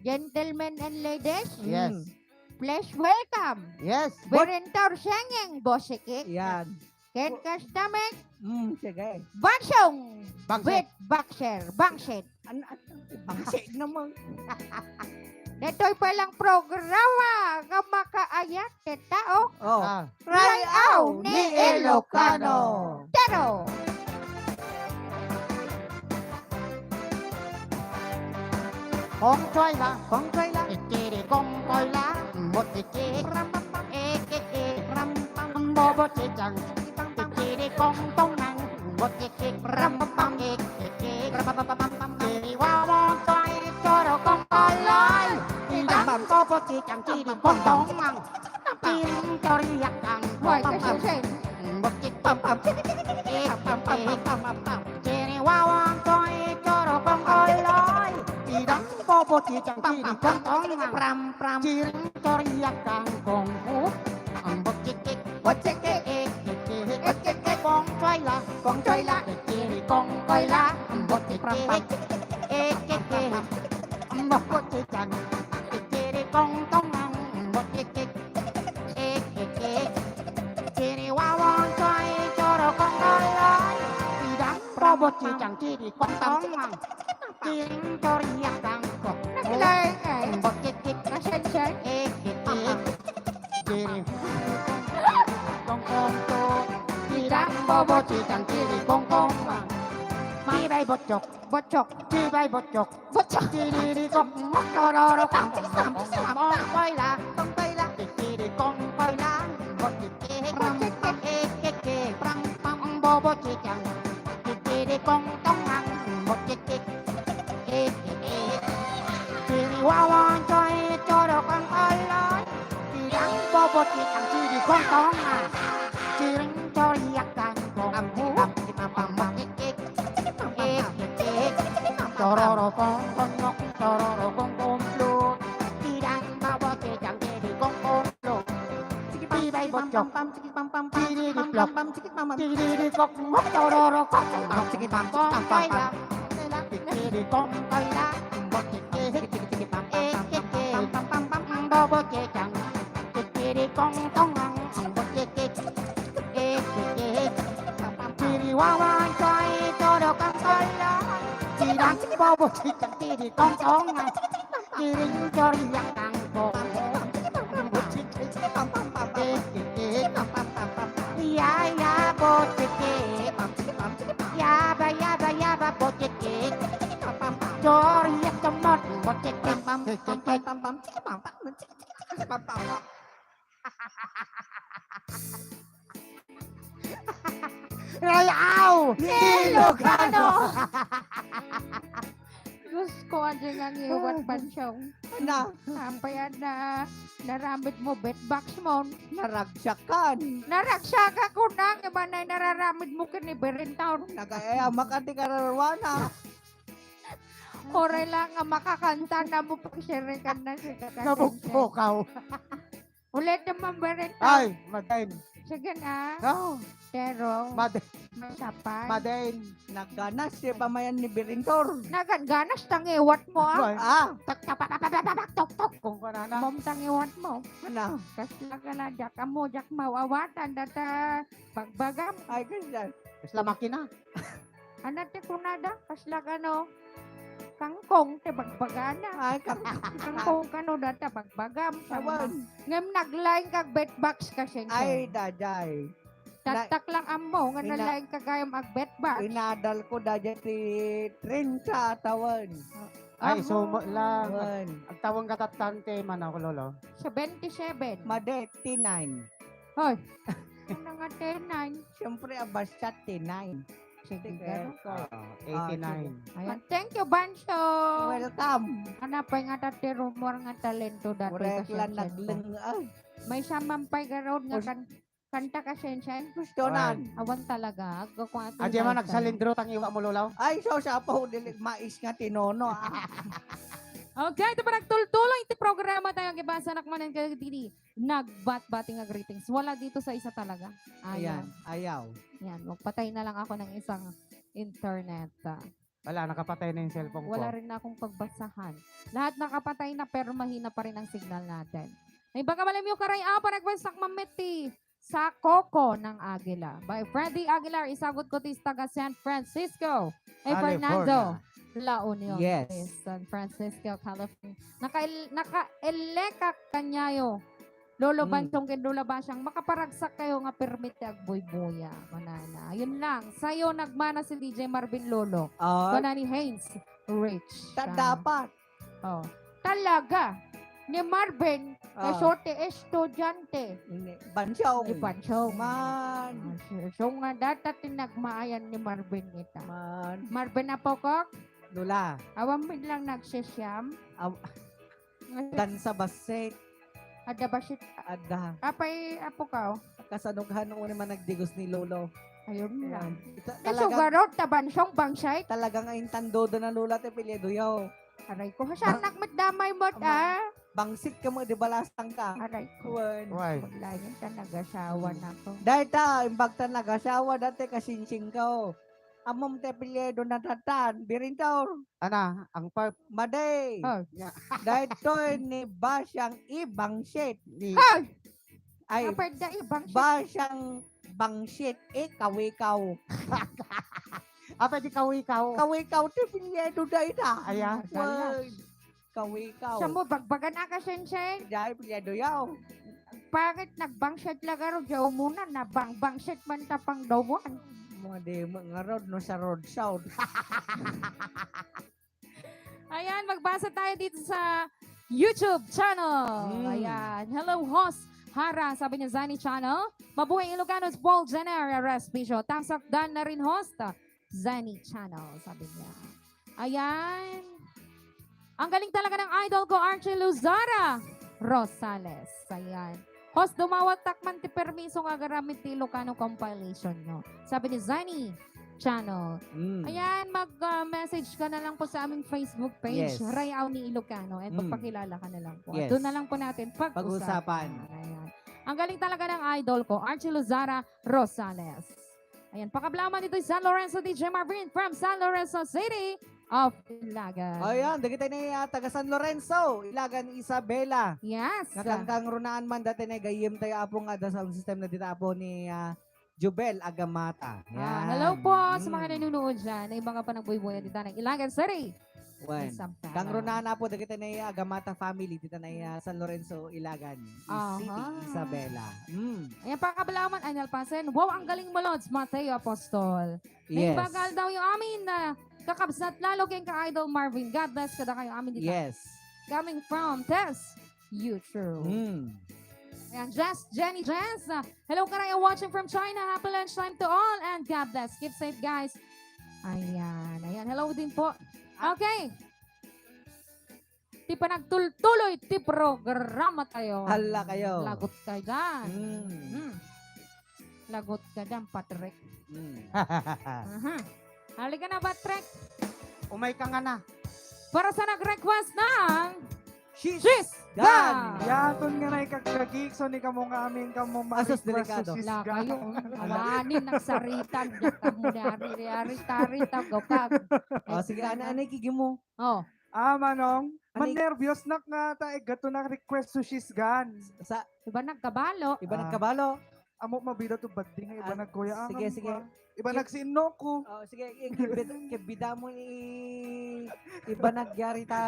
Gentlemen and ladies. Yes. Mm. Please welcome. Yes. Birintor Sengeng Bosiki. Yan. Ken kastamit. Mm, sige. Bangsong. Bangsit. Beatboxer. Bangsit. An-, an-, bangsit naman. Detoy pa lang programa nga makaayat ket tao. Oh. Ah. Ray-aw ni Ilocano. Tero. Kongkoy la, kongkoy la. Ikiri kongkoy la, mutiki. Ram, pam, pam. Ikiki, ram, pam. Bobo chikang. Ikiri kongtongang, mutiki. Ram, pam, pam. Ikiki, ram, pam, pam, pam, pam. Kiri wawa, toy, toro, kongkoy la. Idang bobo chikang, kiri kongtongang. Tiring toriak kang. Hoy, pam, pam, pam. Kasensen. Bukit pam, pam, pam, pam, pam, pam. Tiri wawang koy, toro kong oloy. Idang popo ti kang tiri kong tong. Pram, pram. Tiring toriak kang kong hu. Ang bukit kik, bukit kik, kong koy la, kong koy la. Tiri kong koy la, ang bukit kik, kik, kik, kik. Ang bukit kik, tiri kong tong, ang bukit kik. Ik, ik, ik. Siriwawan koy, toro kong oloy. Idang probo chikang kiri kong tongwang. Kiring toriak kang kok. Naglay, eh. Bukit, kit. Kasensen. Ik, ik, ik. Kiri. Kong, kong, to. Idang probo chikang kiri kong tongwang. Bibay botchok. Botchok. Bibay botchok. Botchok. Tiriri kok, tororo, pam, pam, pam, pam, koy la, pam, koy la. Titiri kong koy la, botchiki, pam, pam, ikiki, pam, pam, bobo chikang. Titiri kong tongang, botchiki, ikiki. Tiri wawan koy, toro kong oloy. Tirang bobo chikang, tiri kong tongang. Tiring toriak kang kong, pam, pam, pam, pam, ikiki. Tororo kong konyok, tororo kong kumplut. Tidang bawa, tidang didi kong kumplut. Bibay botchok. Tididi plok. Tididi kok, tororo kok. Tididi kong kaya. Tididi kong kaya. Bobo chikang. Tididi kong tongang. Bobo chikik. Kiriwawan koy, todo kang koy la. Sidang bobo chikang tidi kong tongang. Kiring toriak kang kong. Bobo chikik. Kikikik. Ya, ya, bobo chikik. Yaba, yaba, yaba, bobo chikik. Toriak kamot, bobo chikik. Ray-aw! Ilocano! Diyos ko, adi nga ngiwat, Bansong. Na. Apay a naramid mo, beatbox mo. Naragsakan. Naragsaka ko na, nga manay nararamid mo ken ni Berentao. Nagayamak adi kararwana. Oray lang nga makakanta na mo, pagsirikan na si Kaka Sensei. Nabugtukaw. Ulit naman, Berentao. Ay, madain. Sige na. Oh. Pero, madain. Masapan. Madain. Nagganas, di ba mayan ni Birintor? Nagan-, ganas, tangiwat mo, ah. Ay. Ah. Tak, tak, tak, tak, tak, tak, tok, tok. Kung kanana. Mom, tangiwat mo. Ano? Kasla ka na, jak, amo, jak, mawawatan, data, bagbagam. Ay, ganyan. Kasla makina. Ano ti kunada? Kasla kano? Kangkong ti bagbagana. Ay, kangkong. Kangkong kano data bagbagam. Awan. Ngem naglaing kag beatbox ka, Sensei. Ay, daday. Taktak lang ammo nga ina-, nalaing ka gayam ag beatbox. Inadal ko daday ti trenta a tawen. Ay, ammo. Sumo lang. Awan. Agtawen ka tattang ti manok, Lolo? Seventy-seven. Madi, T nine. Hoy. Ano nga T nine? Siyempre, a, basta T nine. Sige, sige, garo. Ah, ah, eighty-nine. Sige. Ayan. Thank you, Banso. Welcome. Ano pay nga dati rumor nga talento dati? Murek lang nagleng-, ay. May saman pay garod nga kan-, kanta ka, Sensei? Gusto nan. Awan talaga. Agko kung ato. Adi man nagsalindro, tangiwa mo, Lolo. Ay, so, sa po, dili, mais nga tinono, ah. Okay, ito pa nagtultuloy iti programa tayo. Agibasa nak manen kayo didi. Nagbatbati nga greetings. Wala dito sa isa talaga. Ayaw. Ayan, ayaw. Yan, magpatay na lang ako ng isang internet. Wala, nakapatay na yung cellphone ko. Wala rin akong pagbasahan. Lahat nakapatay na, pero mahina pa rin ang signal natin. Ay, baka malam yung karay, ah, para request mamiti sa Coco ng Agila. By Freddy Aguilar, isagot ko ti taga San Francisco. Ay, Fernando California. La Union, Yes. San Francisco, California. Naka-, naka-elekak kanyayo. Lolo Mm. Bansong ken Lola Basyang, makaparagsak kayo nga permit ti agbuybuya. Kunana. Yun lang. Sayo nagmana si D J Marvin Lolo. Ah. Kuna ni Haynes Rich. Ta-, Ah. dapat. Oh. Talaga. Ni Marvin, Ah. kaso ti estudyante. Ni Bansong. Ni Bansong. Man. Ah, so, so nga data ti nagmaayan ni Marvin ita. Man. Marvin, apo ko? Lola. Awan mi lang nagsisiyam. Aw-, Dansa bassit. Adda bassit. Adda. Apay, apo ka, oh. Kasanughan mo naman nagdigos ni Lolo. Ayun lang. Ayan. Ita-, talagang Nasugarot, tabansong, bangsay. Talagang intando da na Lola ti apelyido yaw. Aray ko, hasanak met damay met, Ama, ah. Bangsit ka mo, di balasang ka. Aray ko. Wen. Why? Maglayan ta, nagasawa na ko. Dahil ta, imbag ta nagasawa, dati kasinsing ka, oh. Ammom ti apelyido na datan, Birintor. Ana, ang pa- Madi. Oh. Nya. Daytoy ni Basyang i Bangsit. Ni Hoy! Ay, Apay da i Bangsit. Basyang Bangsit i Kawikaw. Apay di Kawikaw. Kawikaw ti apelyido dayta. Aya. Wen. Kawikaw. Sa mo, bagbagan na ka, Sensei? Dahil apelyido yaw. Bakit nagbangsit la garud ya umuna, nabangbangsit man ta pang dawan? Mga di mo nga road, no, sa road sound. Ayan, magbasa tayo dito sa YouTube channel. Mm. Ayan. Hello, host Hara, sabi ni Zani Channel. Mabuhay Ilocano, Paul Jenner, Ares Bisyo. Thumbs up, done na rin, host. Zani Channel, sabi niya. Ayan. Ang galing talaga ng idol ko, Archie Luzara Rosales. Ayan. Host, dumawat takman ti permiso nga agaramid ti Ilocano compilation nyo. Sabi ni Zani Channel. Mm. Ayan, mag, ah, message ka na lang po sa aming Facebook page, Yes. Rayaw ni Ilocano, and Mm. magpakilala ka na lang po. At Yes. doon na lang po natin pag-usapan. Pag-usapan. Ayan. Ang galing talaga ng idol ko, Archie Luzara Rosales. Ayan, pakablaman dito San Lorenzo, D J Marvin from San Lorenzo City of Ilagan. Ayan, dagiti ni, ah, taga San Lorenzo, Ilagan, Isabela. Yes. Nga kangkangrunaan man dati na gayem tayo, Apo, nga da sound system na dita, Apo, ni, ah, Jubel Agamata. Ah, Yan. hello po sa mga Mm. nanunood dyan. Ay, mga panagbuybuyan dita ng Ilagan City. Wen. Isabela. Kangrunaan, Apo, dagiti na Agamata family, dita na, ah, San Lorenzo, Ilagan, Aha. City, Isabela. Mm. Ayan, pakabalaman, ay, nalpasen. Wow, ang galing mo, Lods Mateo Apostol. Yes. Naimbag nga aldaw yo amin, ah, kakabsat Lalo ken ka Idol Marvin. God bless kada kayo amin dita. Yes. Coming from Tess, YouTube. Mm. Ayan, Jess, Jenny Jess. Ah, hello, Karaya, watching from China. Happy lunchtime to all and God bless. Keep safe, guys. Ayan, ayan. Hello din po. Ah. Okay. Ti panagtultuloy ti programa tayo. Hala kayo. Lagot ka dyan. Mm. Hmm. Lagot ka dyan, Patrick. Mm. Aha. Halika na, Patrick. Umay ka nga na. Para sa nag-request ng She's She's gone. Gone. Yaton nga na ikagkagik, so ni kamo nga amin, kamo Asus, ma-request delikado. She's Gone. Lakayo, um, awanin, nagsaritan, di kamo ni ari, ari, tari, tagakag. Oh, sige, ana, ana, ikigi mo. Oh. Ah, Manong, Ani- manerbios nak nga ta, eh, gato na request to She's Gone. Sa Iba nagkabalo. Iba Ah. nagkabalo. Amo mabida to bandi nga iba Ah, nagkuya, sige, ah, sige. Iba Ki- nagsinno ko. Oh, sige, i-, kibid-, kibida mo i-, iba nagyari ta.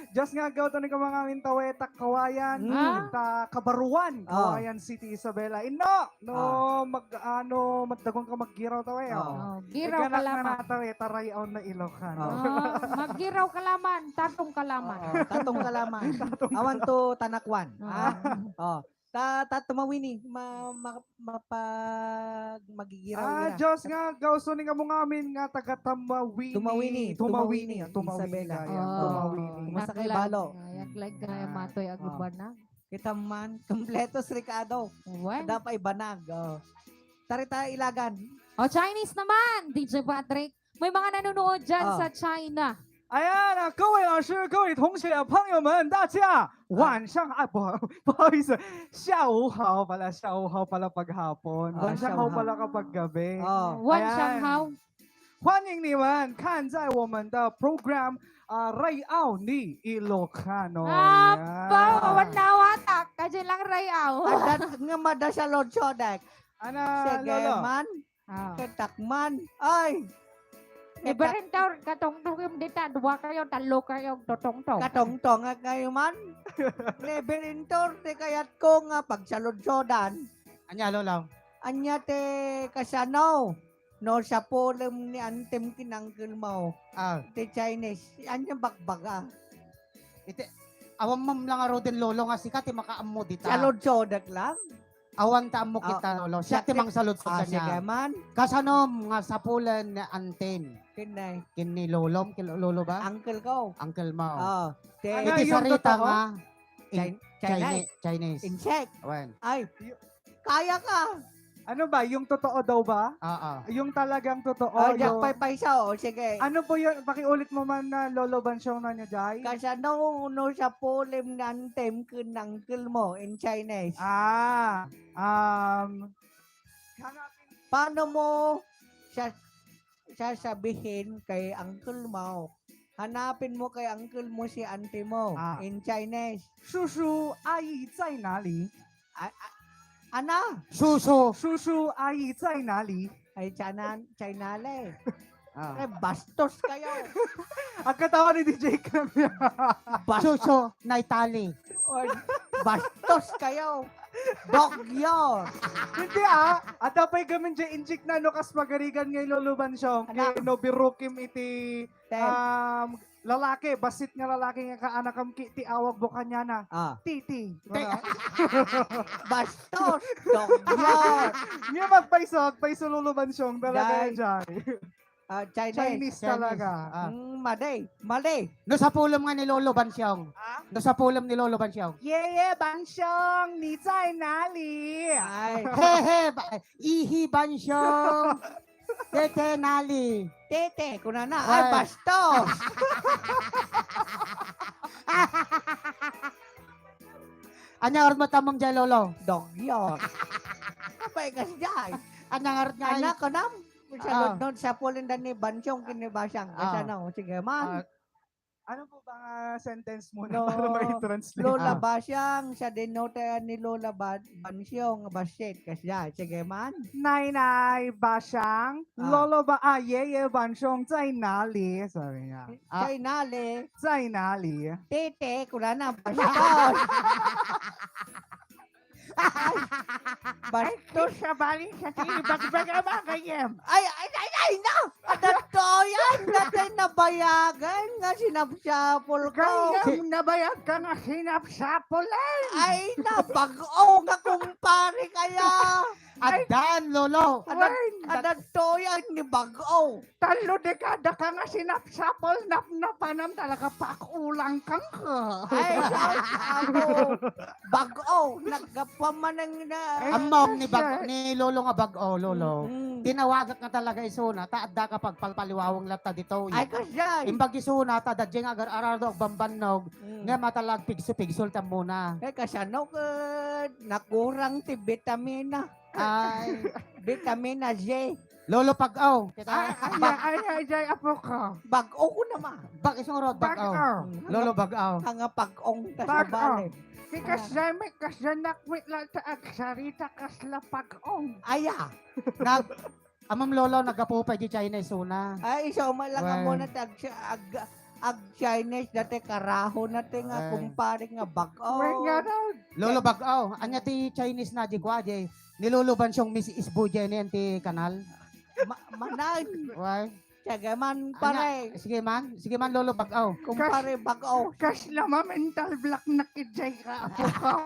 Diyos nga agawto ni kamangamin ta Wetak Kawayan, Mm. ta Kabaruan, Oh. Kawayan City, Isabela. Inno, no, Ah. mag-, ano, magdagon ka maggiraw ta we, Oh. oh. Oh, giraw ka Igana laman. na ta we, tarayaw na Ilocano. Oh. Oh, maggiraw ka laman, tatong ka laman. Oo, tatong ka laman. Tatong ka Awan to tanakwan. Oo. Ah, oh. Ta, ta, tumawini, ma, ma, mapag, magigiraw Ah, ira. Diyos nga, gawso ni kamo nga amin nga taga Tamawini. Tumawini, Tumawini, Tumawini, ah, Tumawini, Isabela. ayan, Oh. Tumawini. Masakay Naklag, balo. Ay, aklag nga, Ah. matoy, Oh. agibanan. Kita man, kompletos, Ricardo. Wen. Ada pa ibanag, oh. Tarita ilagan. Oh, Chinese naman, D J Patrick. May mga nanonood dyan Oh. sa China. Ayan, ah, 各位老师、各位同学、朋友们，大家晚上，啊，不好，不好意思，下午好 pala, 下午好 pala pag hapon. Ah, 晚上好 pala kapag gabi. Oh. 晚上好。Ayan. 欢迎你们看在我们的 program, ah, Ray-aw ni Ilocano. Aba, ayan. Awan-awatak, kasi lang Ray-aw. Adat nga mada sa lodsodek. Ana, sige, Lolo. Man. Ah. Ketak man. Ay! Never entered, katongtongem dita, dua kayo, tallo kayo, totongtong. Katongtong nga kayo man. Never entered, ti kayatko nga pagsaludsodan. Ania, Lolo? Ania ti kasano? No, sapulem ni antem ken uncle mo. Ah. Ti Chinese. Ania bakbaga? Iti, awan man lang aruden, Lolo, nga sika ti makaammo dita. Saludsodak lang? Awan ta ammo kita, Lolo. Siak ti mangsaludsod kaniak. Ah, sige man. Kasanom nga sapulen ni antem? Ken ni lolom, ken lolo ba? Uncle ko. Uncle mo. Oh, iti sarita nga Chinese. Chinese. Insect. Wen. Ay, kaya ka. Ano ba? Yung totoo daw ba? Oo. Yung talagang totoo, ah, yung paypayso, o, sige. Ano po yun? Pakiulit mo man na, Lolo Bansyong, na niya, Jai? Kasano no sapulem ni antem ken uncle mo in Chinese? Ah, um, paano mo sa-, sasabihin kay uncle mo? Hanapin mo kay uncle mo si auntie mo in Chinese. 叔叔阿姨在哪里? A-, a-, ana? 叔叔。叔叔阿姨在哪里? Ay, China, China le. Ah. Eh, bastos kayo. Ang katawa ni D J Cam. Bas- Suso, naitali. Or, bastos kayo. Dog yun. Hindi, ah. At apay gamin dyan, injik na, no, kas magarigan ngay Lolo Bansyong. Anak. Kay no birukim iti, um, lalaki, basit nga lalaki nga kaanakam ki, ti awag mo kanyana. Ah. Titi. Ti-, bastos. Dog yun. Nga magpaiso, magpaiso Lolo Bansyong. Talaga yan dyan. Ah, Chinese. Chinese talaga. Ah. Mm, mali. Mali. No sapulem nga ni Lolo Bansyong. Ha? No sapulem ni Lolo Bansyong. Yeye Bansyong, ni Chai Nali. Ay. Hehe, ba-, ihi Bansyong. Tete Nali. Tete, kunana. Ay, bastos. Anya nga rod matamong jay, Lolo? Dog yun. Abay, kas jay. Anya nga rod nga. Anak, kanam? Sa sapulenda ni Bansyong ken ni Basyang. Ah. Kasano? Sige, man. Ah, ano po ba nga sentence muna para mai-translate? Lola Basyang, sa denote ni Lola Ba-, Bansyong, basit. Kasya, sige man. Nainay Basyang, Lolo Ba-, ah, Yeye Bansyong, Chai Nali. Sabi niya. Ah. Chai Nali. Chai Nali. Tete, kunana, bastos. Ay, bastos. Ay, sabali sa ti ibagbaga ba kayem? Ay, ay, ay, ay, na! Adda to yan! Dati nabayagan nga sinapsapol ko. Kayem, nabayag ka nga sinapsapolan. Ay, na, bag-o nga kumpare kaya. Addan, Lolo. Adda, adda to yan ni bag-o. Tallo dekada ka nga sinapsapol, napnapanam talaga, pakulang kang ka. Ay, sus, ako. Bag-o, naggapuan man ang na- Ay, ammom ni bag-, ni Lolo nga bag-o, Lolo. Mm-mm. Tinawagak nga talaga isuna, ta adda ka pagpalpaliwawang latta ditoy. Ay, kasyan. Imbag isuna, ta dadya nga agar-arado agbambannog, mm, nga matalag pigso-pigso ta muna. Ay, kasyan, no, ka-, nakurang ti bitamina. Ay. Bitamina J. Lolo Pag-aw. Kita. Ay, ay, ay, ay, ay, apo ko. Bag-o ko naman. Bag-, isong rod, Bag-aw. Bag-aw. Mm. Lolo Bag-aw. Kanga pag-ong ta sa bale. Bag-aw. Ti kasla met, kasla nakwit lang ta agsarita kasla pag-ong. Aya. Nag-, amam lolo, naggapu pay di China isuna. Ay, iso man lang amo na ti ag-, ag-, ag-Chinese dati karaho na ti nga kumpare nga bag-o. Wen nga daw. Lolo Bag-aw. Anya ti Chinese na di kwa, di? Ni Lolo Bansyong Miss Isbo dyan yan ti kanal. Ma-, manan. Why? Sige man, pare. Sige man. Sige man, Lolo Bag-aw. Kumpare Bag-aw. Kas-, kasla ma-mental block na kidjay ka, apo ka.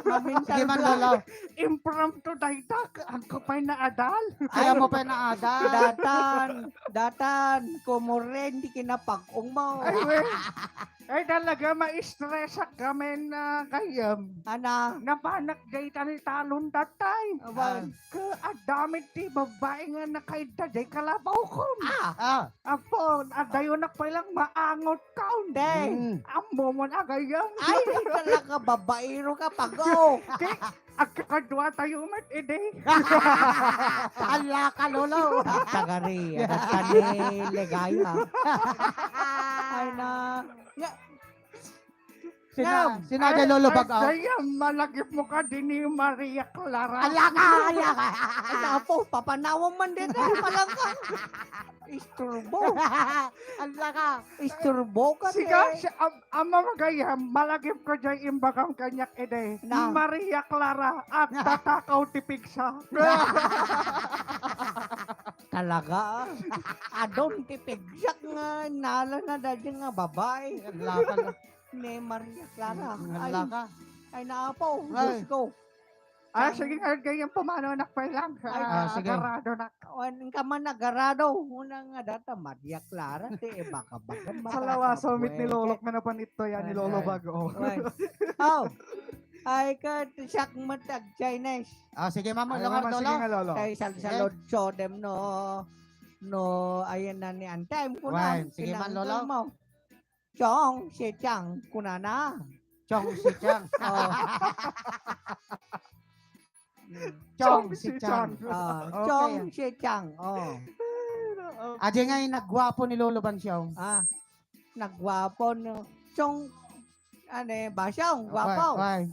Ma-mental block. Sige man, Lolo. Impromptu dayta, agko pay naadal. Ay, mo pay naadal. Datan, datan, kumuren, di kinapag-ong mo. Ay, we. Ay, talaga, ma-stress ak gamin, ah, kayem. Ana? Napanak jay taltalon tatay. Awan. Ka, adamit ti babae nga nakaidda jay kalabaw ko. Ah. Ah. Apo, adayonak pay lang maangot ka, undi. Mm. Ammomon a gayyem. Ay, talaga, babaero ka, pago. Kay, agkakadua tayo met, idi. Ala ka, Lolo. Tagari, anak ka ni Ligaya. Ay, na. Nga, Sina-, Ngam, sinabi ay, Lolo ay, Bagaw. Dayam, malagip mo ka din ni Maria Clara. Ala ka, ala ka. Ay, apo, papanawam man din, ay, malangkang. Isturbo. Ala ka. Isturbo ka, Siga, eh. Si am-, ama magayam, malagip ko dyan imbagam kanyak, ide. Na. Maria Clara, agtatakaw ti pigsa. Talaga, ah. Adon ti pigsak nga, nala na dadyan nga babae. Ala ka. Ni Maria Clara. Mm, ay, hala ka. Ay, naapaw, ay. Diyos ko. Ah, sige, ngayon ganyan pumano, anak, pa lang. Ay. Ah, sige. Agarado na. Wan ka man agarado. Una nga data, Maria Clara, ti ibaga-baga. Salawa, summit ni Lolo, nga napanito yan, ni Lolo Bago. Wan. Oh. Ay, ka, siyak matag Chinese. Ah, sige, mama, ay, langar, mama, sige Lolo. Nga, Lolo. Kay sal-, eh. Salod, sodem, no, no, ayan na ni Antay, kuna, wan, sige man, Lolo. Mo. Chong si Chang, kunana. Chong si Chang. Oh. Chong si Chang. Ah, okay. Chong si Chang, oh. Adi nga yung nagwapo ni Lolo Bansyong. Ah, nagwapo, no. Chong, ano eh, Basyong, okay, gwapo. Okay.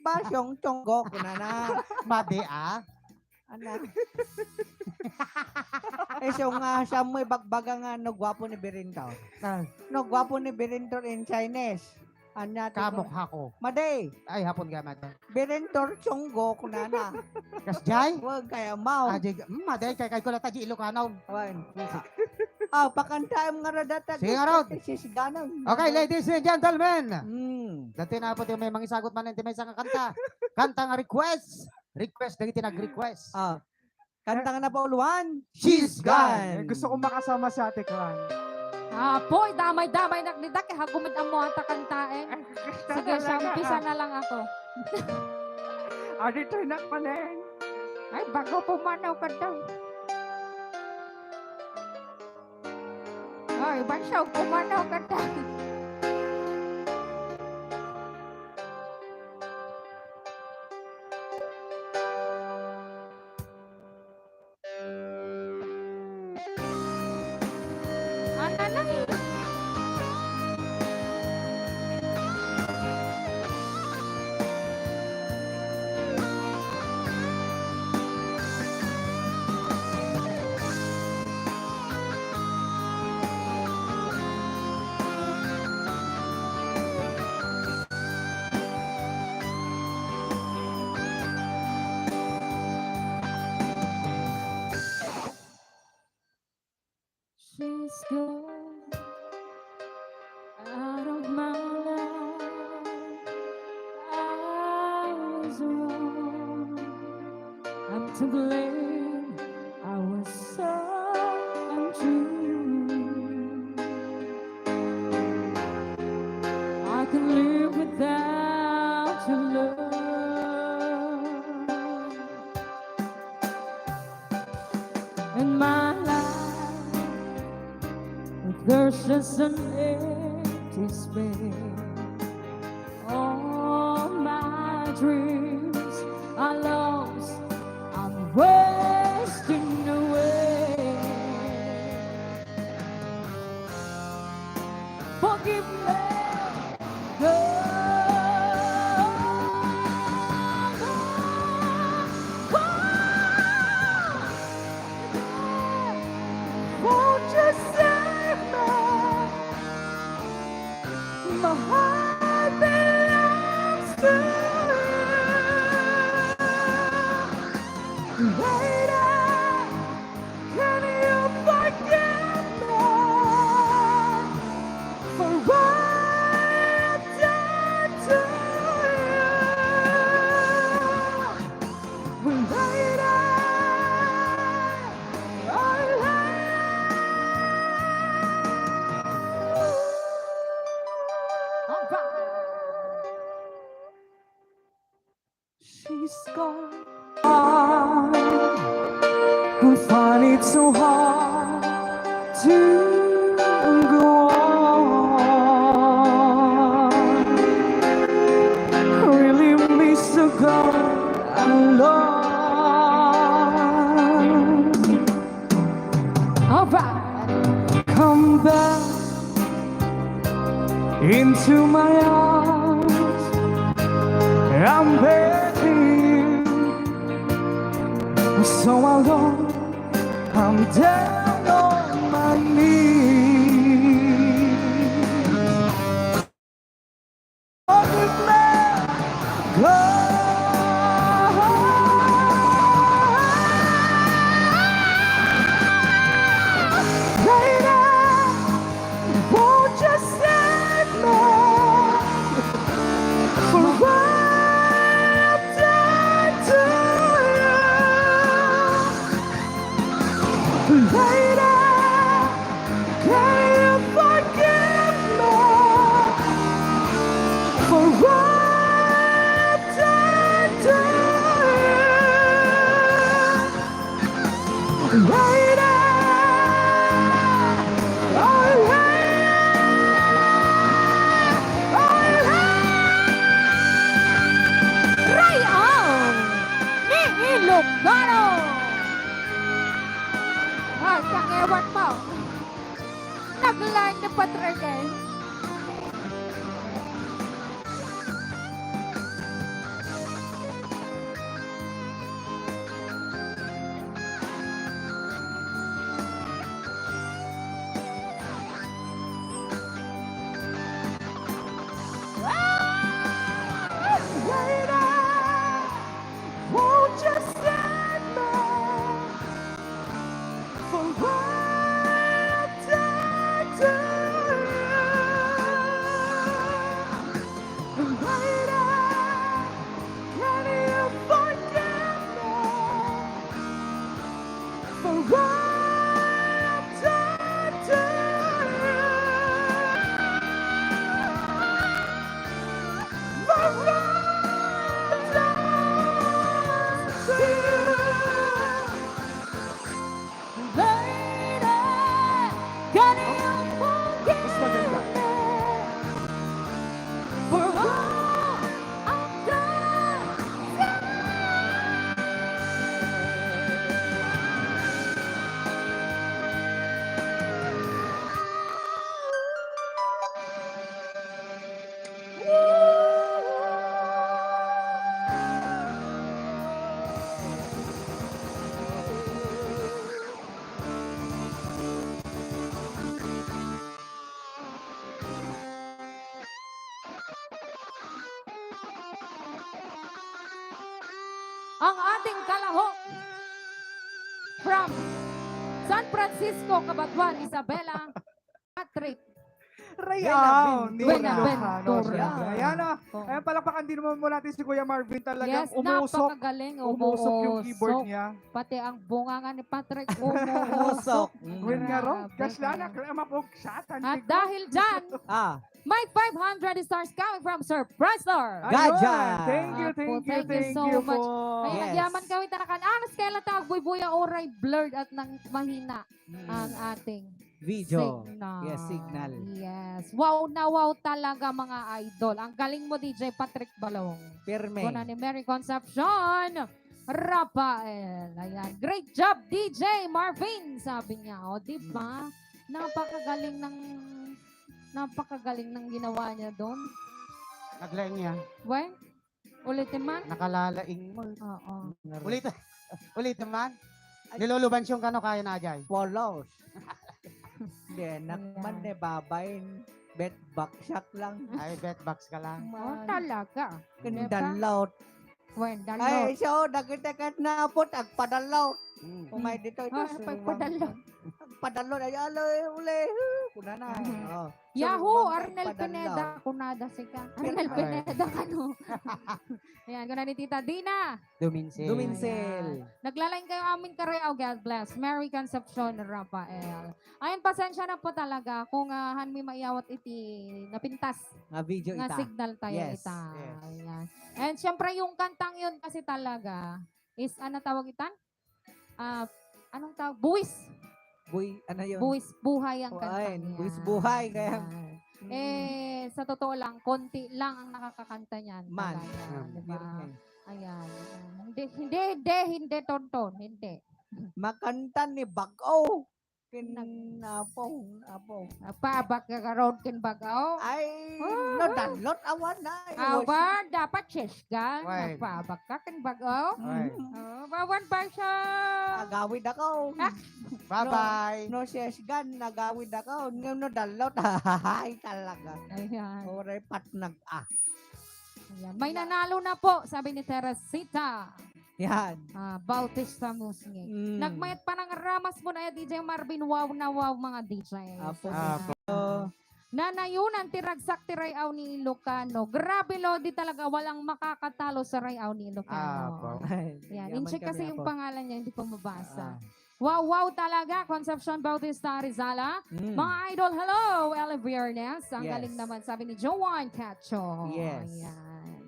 Basyong, Chonggo, kunana. Madi, ah. Anak. Eh, so nga, siya mo ibagbaga nga no gwapo ni Birintor. Ah. No gwapo ni Birintor in Chinese. Anya, ti kamukha ko. Madi. Ay, hapon ka, madi. Birintor Chonggo, kunana. Kasjay? Wag kaya mau. Ah, di, mm, madi, kay, kay ko lata di Ilocano. Wan. Ah, pakantaem nga radata. Sige, nga rod. Sisganan. Okay, ladies and gentlemen. Mm. Dati na po, di may mangisagot man, di may isang kanta. Kanta nga request. Request dagiti nag-request. Ah. Kanta nga napauluan, She's Gone. Eh, gusto kong makasama si Ate Clan. Apo, damay-damay nak dita, kay hagumit ammo ata kantaen. Ay, gusto talaga. Sige, siya, umpisa na lang ako. Adi tayo nak panen. Ay, bago pumanaw ka daw. Ay, basta pumanaw ka daw. Ano na eh? She's gone out of my life. I was wrong. I'm to blame. I was so untrue. I can live without your love in my life. There's just an empty space. All my dreams are lost. I'm wasting away. Forgive me. Won't you save me? My heart belongs to you. Later, can you forgive me for what I've done to you? Later, I love you. She's gone. Could find it so hard Lord. All right. Come back into my arms. I'm begging. So alone, I'm down on my knees. Forgive me, God. Later, won't you save me? For what I've done to you. Later, can you forgive me for what I've done to you? Later, oh, later, oh, later. Rayaw ni Ilocano. Ay, kangewan mo. Naglain ni Patrick, eh. Wait up! Won't you stand by for what I done to you? And later, can you forgive me? For what I've done to you. For what I've done to you. Later, can you forgive me? For what I've done to you. Ang ating kalahok from San Francisco, Cabatuan, Isabela, Patrick Rayaw ni Buenaventura. Ilocano, syempre. Ayan, ah. Oh. Ayan, palakpakan din naman muna natin si Kuya Marvin. Talagang, yes, umusok. Napakagaling, umusok yung keyboard niya. Pati ang bunganga ni Patrick, umusok. Umusok. Mm. Grabe. Kasla na, kaya mapugsyatan. At dahil dyan, ah, may five hundred stars coming from Sir Presler. Ayun. Gaja. Thank you, thank you, thank you so much. Ay, nagyaman kami, Tarakan. Anas kaya lang tawag, buybuya, oray blurred at nang mahina ang ating video. Signal. Yes, signal. Yes. Wow na wow talaga, mga idol. Ang galing mo, D J Patrick Balong. Pirme. Kuna ni Mary Concepcion Rafael. Ayan. Great job, D J Marvin, sabi niya. O, di ba? Napakagaling ng, napakagaling ng ginawa niya doon. Naglaing niya. Well, ulitin man. Nakalalaing mo. Oo. Ulit, ulitin man. Ay. Nilulubansyon ka, no, kaya na, Jay? Polos. Hindi, nakman, eh, babayin. Beatbox siya lang. Ay, beatbox ka lang. Oh, talaga. Diba? Kendalot. Wen, dalot. Ay, so, dagiti ket napot, agpadalot. Mm. Umay dito, ito, ah, pagpadalot. Agpadalot, ay, alo, eh, uli, huh, kunana. Mm. Oh. Yahoo! So, Arnel Pineda, kunada sika. Arnel Pineda, kano? Ayan, kuna ni Tita Dina Duminsel. Duminsel. Ayan. Naglain kayo amin karayaw. God bless. Mary Concepcion Rafael. Ayan, pasensya na po talaga kung, ah, han mi maiyawat iti napintas nga video nga ita. Signal tayo ita. Yes. Ayan. And syempre, yung kantang yun kasi talaga is, ano tawag itan? Ah, anong tawag? Buwis. Buwi-, ano yun? Buwis buhay ang kantang yan. Buwis buhay, kaya. Ayan. Mm. Eh, sa totoo lang, konti lang ang nakakakanta niyan talaga, di ba? Ah, di ba? Ayan. Hindi, hindi, hindi, hindi, Tonton. Hindi. Makanta ni Bag-o. Ken Nag- Apo, Apo. Nagpaabak ka karon ken Bag-o? Ay, Ah. Nadallot, awan na. Ay, Awan, dapat Cheshgan. Why? Nagpaabak ka ken Bag-o? Why? Mhm. Oh, awan ba siya? Agawid ako. Ah. Bye-bye. No, no, Cheshgan, nagawid ako. No, Nadallot. Ay, talaga. Ayan. Oray patnag, ah. Ayan. May nanalo na po, sabi ni Teresita. Yan. Ah, Bautista Musngi. Mm. Nagmayat pa ng ramas mo na, D J Marvin. Wow na wow, mga D J. Apo. Sabi Apo. Na. Nanayunan ti ragsak ti Ray-aw ni Ilocano. Grabe, Lodi, talaga walang makakatalo sa Ray-aw ni Ilocano. Apo. Ay, Yan. Yaman Inche kami, kasi yung Apo. Pangalan niya, hindi ko mabasa. Ah. Wow, wow talaga, Concepcion Bautista Rizala. Mm. Mga idol, hello, Ellie Viernes. Ang Yes. galing naman, sabi ni Joan Cacho. Yes. Ayan.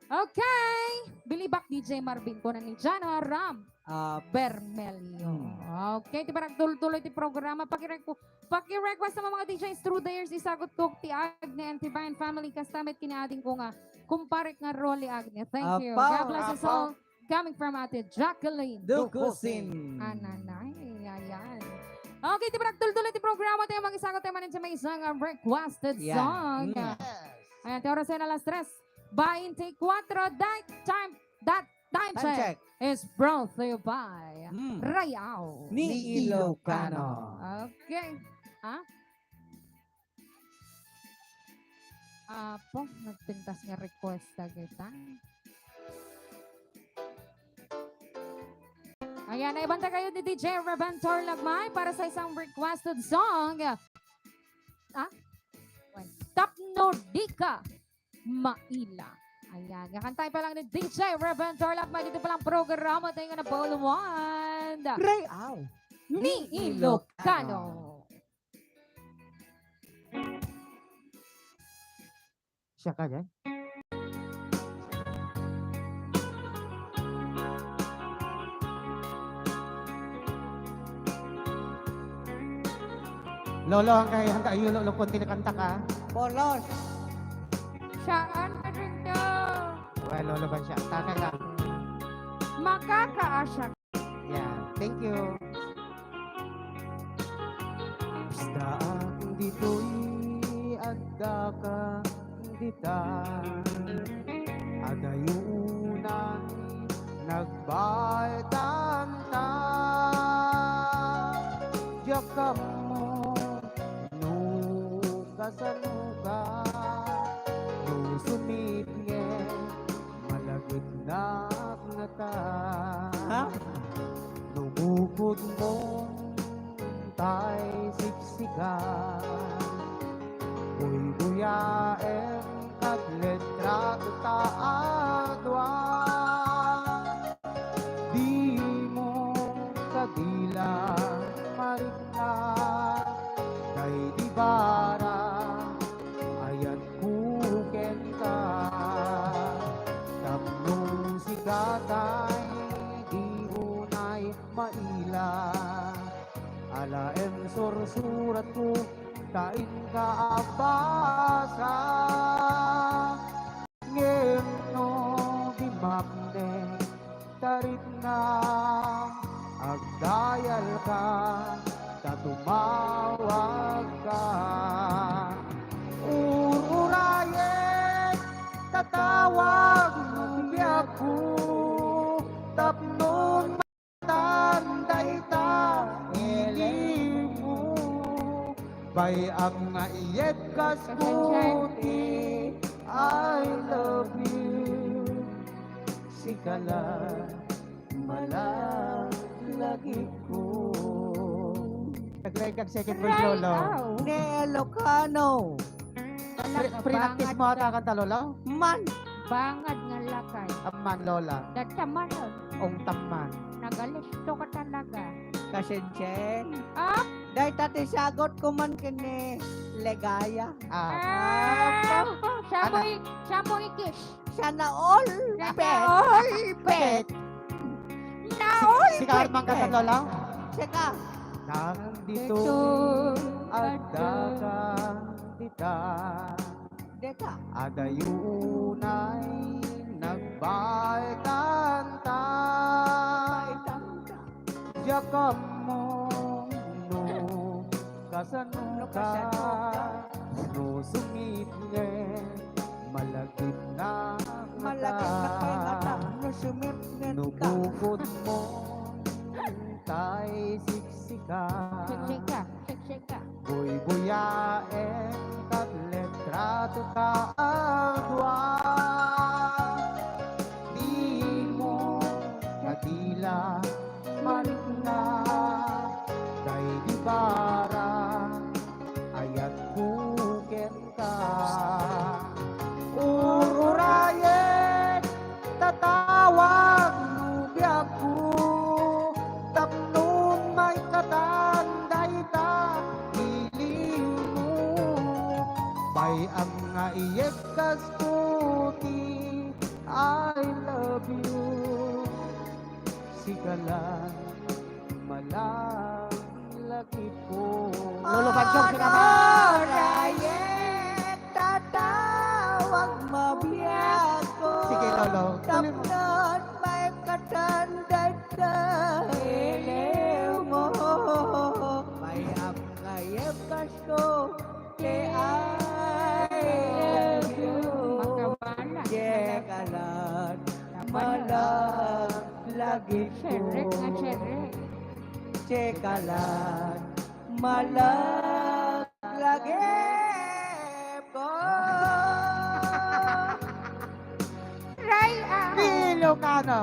Okay. Bilibak, D J Marvin, kuna ni Jana Ram Ah, Bermelio. Hmm. Okay, ti parang tuloy-tuloy ti programa. Pakirequ-, pakirequest sa mga D Js through the years, isagot ko ti Agne and Tibayan family, kasta met kini ading ko nga kumparek nga Rolly Agne. Thank you. Apo, God bless us apo. all. Coming from Ate Jacqueline Dukusin. Ananay, ayan. Okay, ti parang tuloy-tuloy ti programa tayo, mag-isagot tayo man sa may isang, ah, requested Yeah. song. Mm. Ayan, ti oras na alas tres. Bainte kuatro, that time, that time Time check check. is brought to you by Mm. Ray-aw. Ni Ilocano. Okay. Ha? Apo, nagpintas nga request ta kita. Ayan, naibanta kayo ni D J Reventor Lagmay para sa isang requested song. Ah? Tapno di ka maila. Ayan, kakantay pa lang ni D J Reventor Lagmay dito pa lang programa tayo nga na Boluan. Ray-aw. Ni Ilocano. Siya ka dyan? Lolo, hanggang, hanggang iyo, Lolo, kung tinakanta ka. Polos. Saan ka rin daw? Well, Lolo, ba siya? Taka lang. Makakaasya. Yeah, thank you. Isda ang ditoy adda ka dita. Adayo unay nagbaltanta. Diak ammo no kasano ka, no sumipnget malagipnak ngata. Ha? No bukod mo tay siksika, buybuyaem kad letrak ta a dua. Dimo kadila marikna, tay di bara ayat ku kenka. Tapno sika tay di unay maila. Alaem sursuratko ta inka a basa. Ngem no di makne, taritna, agdayalka, ta tumawagka. Ur-urayek, tatawag no biagko, tapno Tan dayta ilimo, bay-am nga iyegkasko ti I love you. Sika la, malagipko. Naglaing kag second verse, Lolo. Ni Ilocano. Talaga, Pri-, practice bangad mo ata ka. Kanta, Lolo? Man. Bangad nga lakay. Amman, Lola. Dadta man. Ungtam man. Nagalisto ka talaga. Kasensen. Ah? Dayta ti sagot ko man ken ni Ligaya. Ah. Ah, siya mo i-, siya mo i-kiss. Sana all Sana pet. All pet. Na all Sika pet. Armang katan, Lola? Sika. Nang dito Dito adda ka dita. Dita. Adayo unay nag- Baetanta. Baetanta. Diak ammo no kasano ka. No kasano ka. No sumipnget, malagipna. Malagipna kay ngata. No sumipnget ka. No bukod mo, tay siksika. Siksika. Siksika. Buybuyaen kat litrato ka a dua. Dimo kadila malikna, daydi bara ayat ko kenka. Ururayen tatawag no biagko, tapno maikatan dayta iliwmo. Bay-am nga iyegkasko ti I love you. Sika la, malanglagipko. Lolo Bansong, sika man. Ururayen tatawag mabiagko. Sige, Lolo. Tuloy mo. Tapno maikatan dayta iliwmo. Bay-am nga iyegkasko ti I love you. Makabala. Sika la, malanglagipko. Sherek nga sherek. Sika la, malanglagipko. Ray, ah. Ilocano.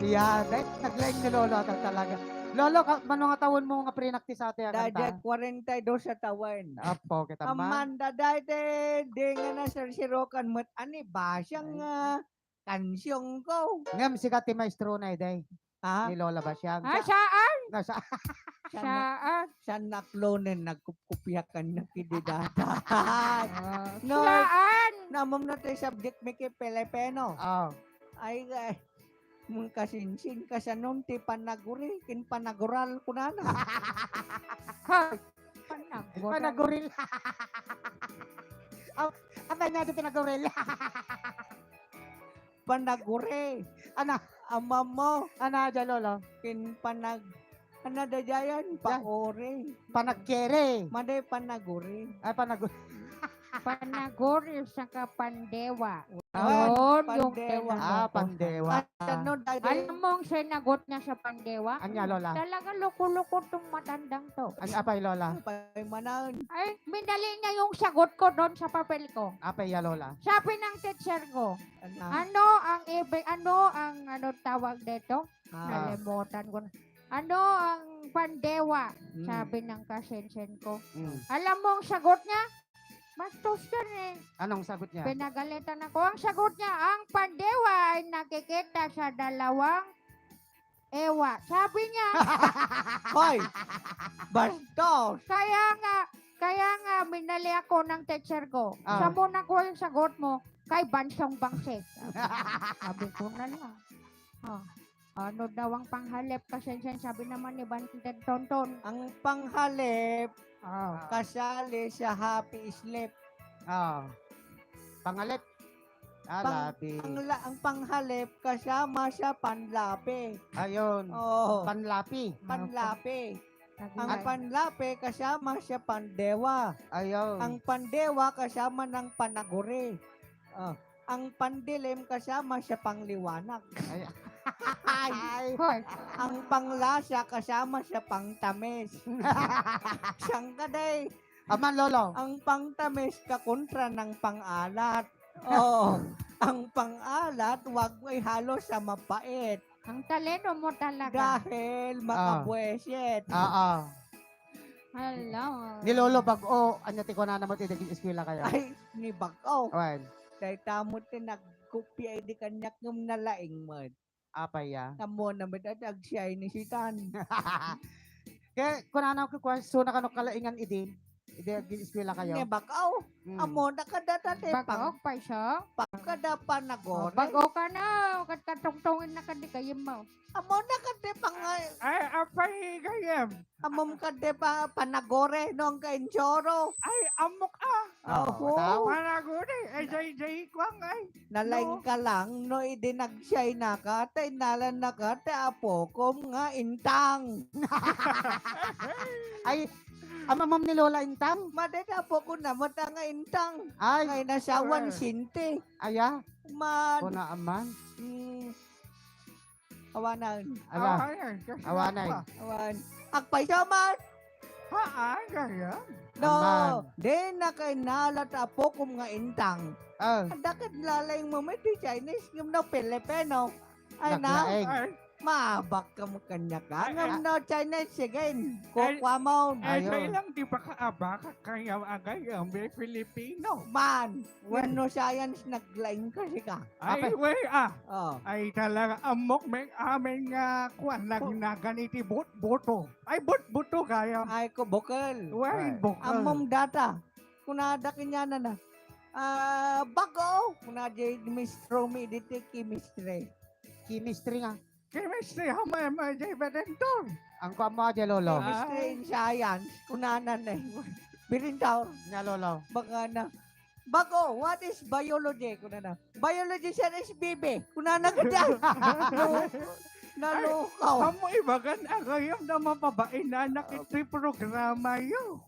Yan. Ay, naglaing ni Lolo ata talaga. Lolo, ka-, mano nga tawenmo nga prinaktisatay a kanta? Dayta kwarenta y dos a tawen. Apo, kita man. Amanda, dayta, di nga nasirsirokan met, ani, basiang, ah, kansionko. Ngem sika ti maestrona, day. Ha? Ni Lola Basiang. Ah, saan? Nasa Saan? Saan? Saan naklonen, nagkupkupiakan na kididata. Ah, no, saan? Namom na ti subject mi ki Pilipino. Oh. Ay, ay. Mung kasinsin, kasanon ti panaguri, kin panagural, kunana. Ha? Panaguri. Panaguril. Am-, amay nga di pinaguril. Panaguri. Ana? Amam mo. Ana, dya, Lolo? Kin panag-, ana, daydiayen? Ya. Pauri. Panagkere. Madi panaguri. Ay, panagu- Panaguri saka pandewa. Ah. Yun, yung Pandewa. Tinanong ko. Ah, pandewa. Ano, daydiay? Alam mo ang sinagot niya sa pandewa? Anya, Lola? Talaga loko-loko tong matandang to. Anya, apay, Lola? Apay, manan. Ay, minali niya yung sagot ko doon sa papel ko. Apay, ya, Lola? Sabi ng teacher ko, Ano? Ano ang ibig, ano ang, ano tawag dito? Ah. Nalimutan ko na. Ano ang pandewa? Mm. Sabi ng kasensen ko. Mm. Alam mo ang sagot niya? Bastos yan eh. Anong sagot niya? Pinagalitan ako. Ang sagot niya, ang pandewa ay nakikita sa dalawang ewa. Sabi niya. Hoy! Bastos! Kaya nga, kaya nga, minali ako ng teacher ko. Ah. Sa muna ko yung sagot mo, kay Bansong Bangsit. Sabi ko na lang. Oh. Ano daw ang panghalep? Kasensen, sabi naman ni Banded Tonton. Ang panghalep, ah, kasali sa Happy Sleep. Ah. Panghalep. Ah, pang-, labi. Ang la-, ang panghalep kasama sa panlapi. Ayun. Oo. Panlapi. Panlapi. Ang panlape kasama sa pandewa. Ayaw. Ang pandewa kasama ng panaguri. Ah. Ang pandilim kasama sa pangliwanag. Ay. Ay. Hoy. Ang panglasa kasama sa pangtamis. Sangkaday. Aman, Lolo. Ang pangtamis kakontra ng pangalat. Oo. Ang pangalat, wag mo ihalo sa mapait. Ang talino mo talaga. Dahil, ah, makabwesit. Oo. Hello. Ni Lolo Bag-o, anya ti kunana mo ti dagiti eskwela kayo? Ay, ni Bag-o. Wen. Dayta mo ti nagkopia idi kaniak ngem nalaing met. Apay ya? Ammo na met, adi agsiay ni sitan. Kaya kunana ko, kuwan, suna kano kalaingan idi. Idi ag-eskwela kayo? Ne, bag-o. Mm. Ammona kada ta te Bag-o, pang-, paiso? Pag-, kada panagore. Oh, bag-o ka na. Kat-, katungtungin na kadi kayo mo. Ammona kadi pang-, Ay, apay gayam. Ammom kadi pa-, panagore, no, ang kainsyoro. Ay, ammok, ah. Oh, Oho. Tao. Panagore, ay, jay, jay, kwang, ay. Nalaing No. ka lang, no, idi nagsiay naka, ta innalan naka, ti apokom nga intang. Ay, Amamom ni Lola Intang? Madi ti apokon na, mata nga intang. Ay. Ay, nasawan, Ay. sinte. Aya? Man. Kuna aman. Mm. Awanan. Ala. Awanan, kasi Awanan. apa? Awan. Agpayso man. Ha, ay, gayam. No, Aman. di na kay nala ti apokom nga intang. Ah. Adda ket lalaing mo met ti Chinese, ngem no Filipino. Ay, na. Naglaing. Ay. Maabak ka mo kanya ka. Ay, Ngem ay. no, Chinese, sige. Ay, Kukuha mo. Ay, Ayo. Ay, lang, di ba ka abak, kaya agay, ang may Filipino? Man, Well. Ngem no science, naglaing ka, sika. Ay, Ape. Well, ah. Oh. Ay, talaga, amok, may amin nga, kuwan, Ku- nagnagan iti bot-, boto. Ay, bot-, boto, kaya. Ay, ko, bukal. Well, Ay. bukal. Ammom data. Kunada kanyana na. Ah, bag-o. Kuna di Miss Romy, di ti chemistry. Chemistry nga. Chemistry, ha, may, may, di ba din to? Ang kuwan mo, Ate Lolo. Ah. Chemistry in science. Kunana na eh. Birintaw. Nya, Lolo. Baka na. Bag-o, what is biology? Kunana. Biology, sir, is bibi. Kunana ka dyan. No. Nalukaw. Amo ibagan, agayam na mapabain na nakit programa yo.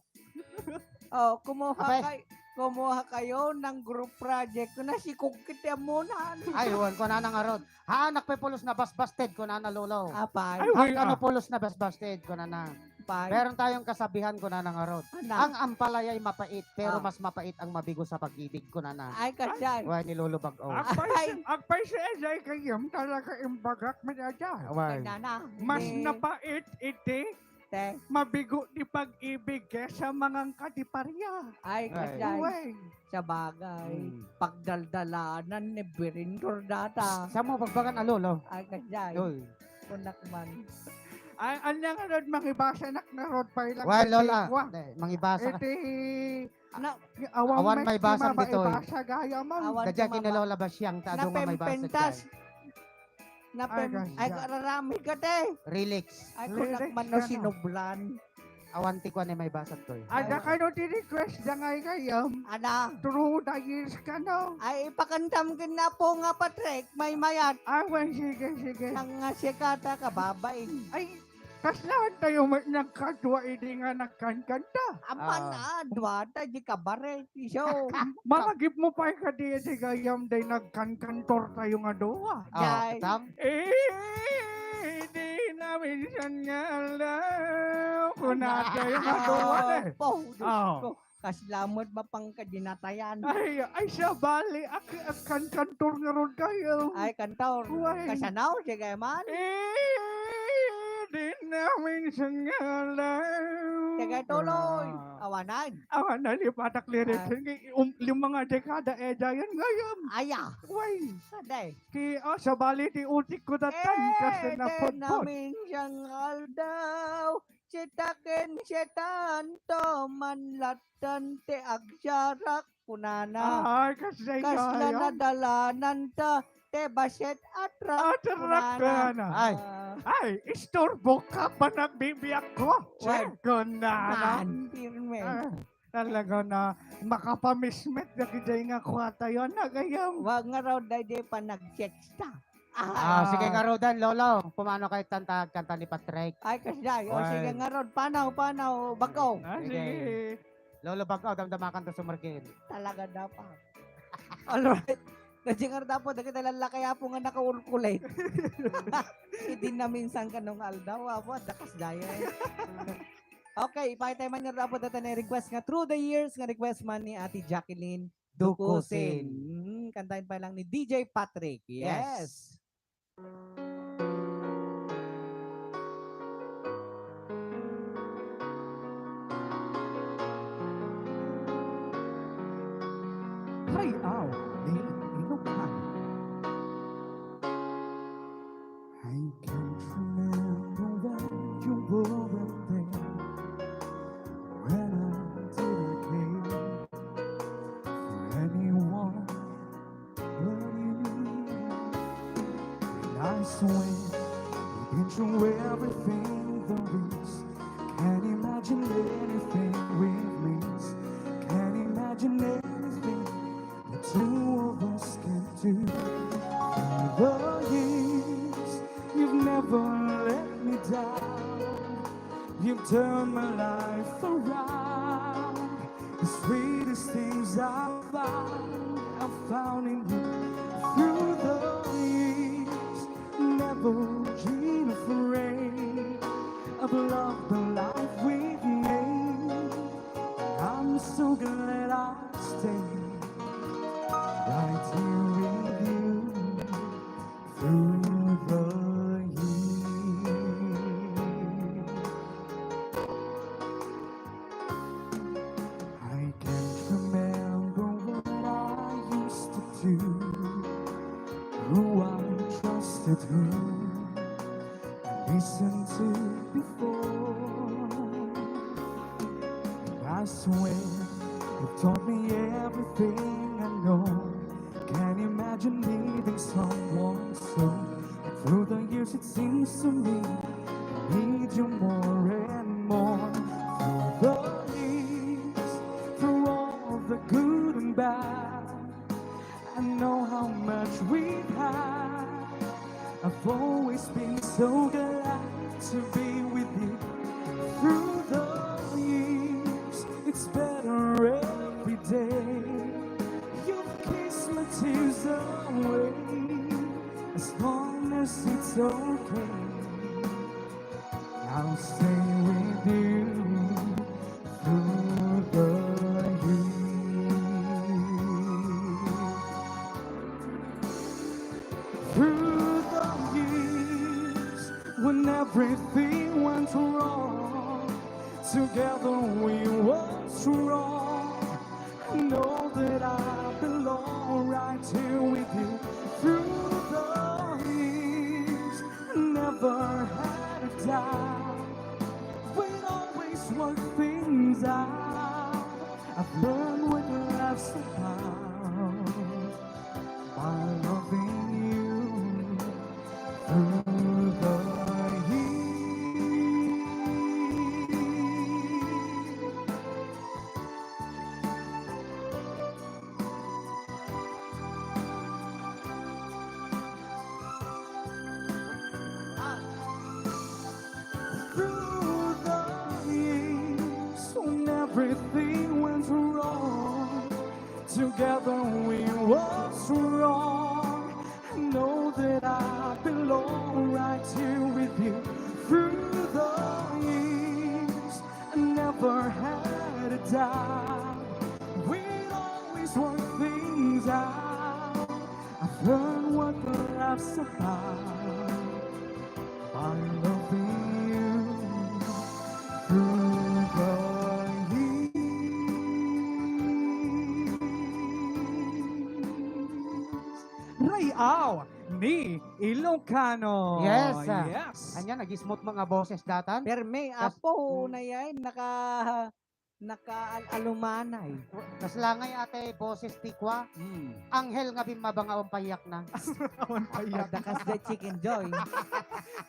Oh, kumuha Abay. kay-, kumuha kayo ng group project. Kuna, sikog kiti amunan. Ay, wan, kunana ngarud. Ha, anak, pe, pulos na basbasted, kunana, Lolo. Apay. Ay, Ang way, kano ah. pulos na basbasted, kunana. Apay. Meron tayong kasabihan, kunana ngarud. Ano? Ang ampalaya ay mapait, pero Ah. mas mapait ang mabigo sa pag-ibig, kunana. Ay, kasyan. Way ni Lolo Bag-o. Agpay, Ay. agpay si Ejay kayam, talaga imbagak mi Ejay. Way. Kanana. Mas Ni- napait iti Te. Mabigo ti pag-ibig kesa mangan ka ti paria. Ay, Ay. kasyan. Uway. Sabagay. Mm. Pagdaldalanan ni Birindor data. Psst, samo pagbagan a lolo. Ay, kasyan. Uy. Kunak man. Ay, anya nga rod, mangibasanak nga rod, pay lang Well, iti Lola. kwan. Eh, mangibasa ka. Iti, Na, awan Awan may, may basang di ditoy. maibasa gaya man. Awan Kadya ti maba- kinalola ba siyang ta adu nga may basag Napempentas. dyan? Napem-, Ay, ay, kasya. Kararami ka, te. Relax. Ay, kunak Relax man no ka, no? sinublan. Awan ti kuan ay may basag toy. Ada Ay. kano ti request da ngay gayam? Ana. Through the years kano? Ay, ipakantam ken Apo nga Patrick, may mayat. Ah, wen, sige, sige. Ang nga sikata, kababain. Ay, Kaslaan tayo met nagkadua idi nga nagkankanta. Aman Ah. a, dua ta di kabaret, iso. Malagip mo pay kadi ti gayam day nagkankantor tayo nga dua. Ah, Day. Tang? Eh, di na minsan nga aldaw. Kuna tayo nga dua, eh. Oh, Diyos Oh. ko. Kasla met mapangkadinatayan. Ay, ay, sabali, ak-, agkankantor ngarud kayo. Ay, kantor. Uy. Kasano, sige man. Eh, di namin sangala. Sige, tuloy. Ah. Awanan. Awanan, ipatak lyrics. Ay. Hindi, um, lima nga dekada, eh, dayan ngayon. Aya. Uy. Sade. Ki, oh, sabali, di utik ko datan, Eh, kasi di napudpud. namin siyang aldaw. Sitaken, sitanto, manlattan ti agsarak, kunana. Ay, kasjay Kasla kayo. Nadalanan ta, ti baset a truck, Atrak kunana. kunana. Ay. Ah. Ay, isturbo ka pa nagbibiyak ko. Wen. Kunana. Man, pirme. Ah, talaga na makapamismet na kiday nga kwata yon, nagayam. Wag nga raw, day, di pa nag-checks ta. Ah, sige, Ah. Karudan, Lolo, pumano kayo tanta kanta ni Patrick? Ay, kasjay. O, Ay. sige, ngarud, panaw, panaw, Bag-o. Ah, Sige. sige. Lolo Bag-o, damdamakan to sumergin. Talaga dapat. Alright. Kasi nga dapat, dagiti lallaki, Apo, nga nakaulkulit. Idi na minsan kanong aldaw, Apo, at dakas daya. Okay, ipakita man nga dapat data na request nga Through the Years nga request man ni Ate Jacqueline Dukusin. Dukusin. Mm, kantahin pa lang ni D J Patrick. Yes. Yes. Hay-aw ni Inokay. I can't remember what you were there when I didn't Sweet, we've been through everything there is. Can't imagine anything we've missed. Can't imagine anything the two of us can do. Through the years, you've never let me down. You've turned my life around. The sweetest things I found, I found in you. Through the years, never been afraid of love the life we've made. I'm so glad I stayed right here with you through the years. I can't remember what I used to do, who I trusted, who I listened to before. And I swear you've taught me everything I know. Can't imagine needing someone so. And through the years it seems to me I need you more and more. Through the years, through all the good and bad, I know how much we've had. I've always been so glad to be with you. Through the years, it's better every day. You've kissed my tears away. As long as it's okay, I'll stay with you through the years. Through the years, when everything went wrong, together we were strong. I know that I belong right here with you. Through the years, never had a doubt. We'd always work things out. I've learned what love's about by loving you through the years. Through the years, when everything went wrong, together we were strong. I know that I belong right here with you. Through the years, I never had a doubt. We'd always work things out. I've learned what love's about by loving you through the years. Ray-aw ni Ilocano. Yes, ah. Yes. Ania, nag-smooth mga boses datan. Permi, kas- apo, mm, na yan, naka-, naka-al-, alumanay. Kas langay ate boses ti kua. Mm. Anghel nga bimmaba nga awan payak na. Awan payak. Dakas the chicken joy.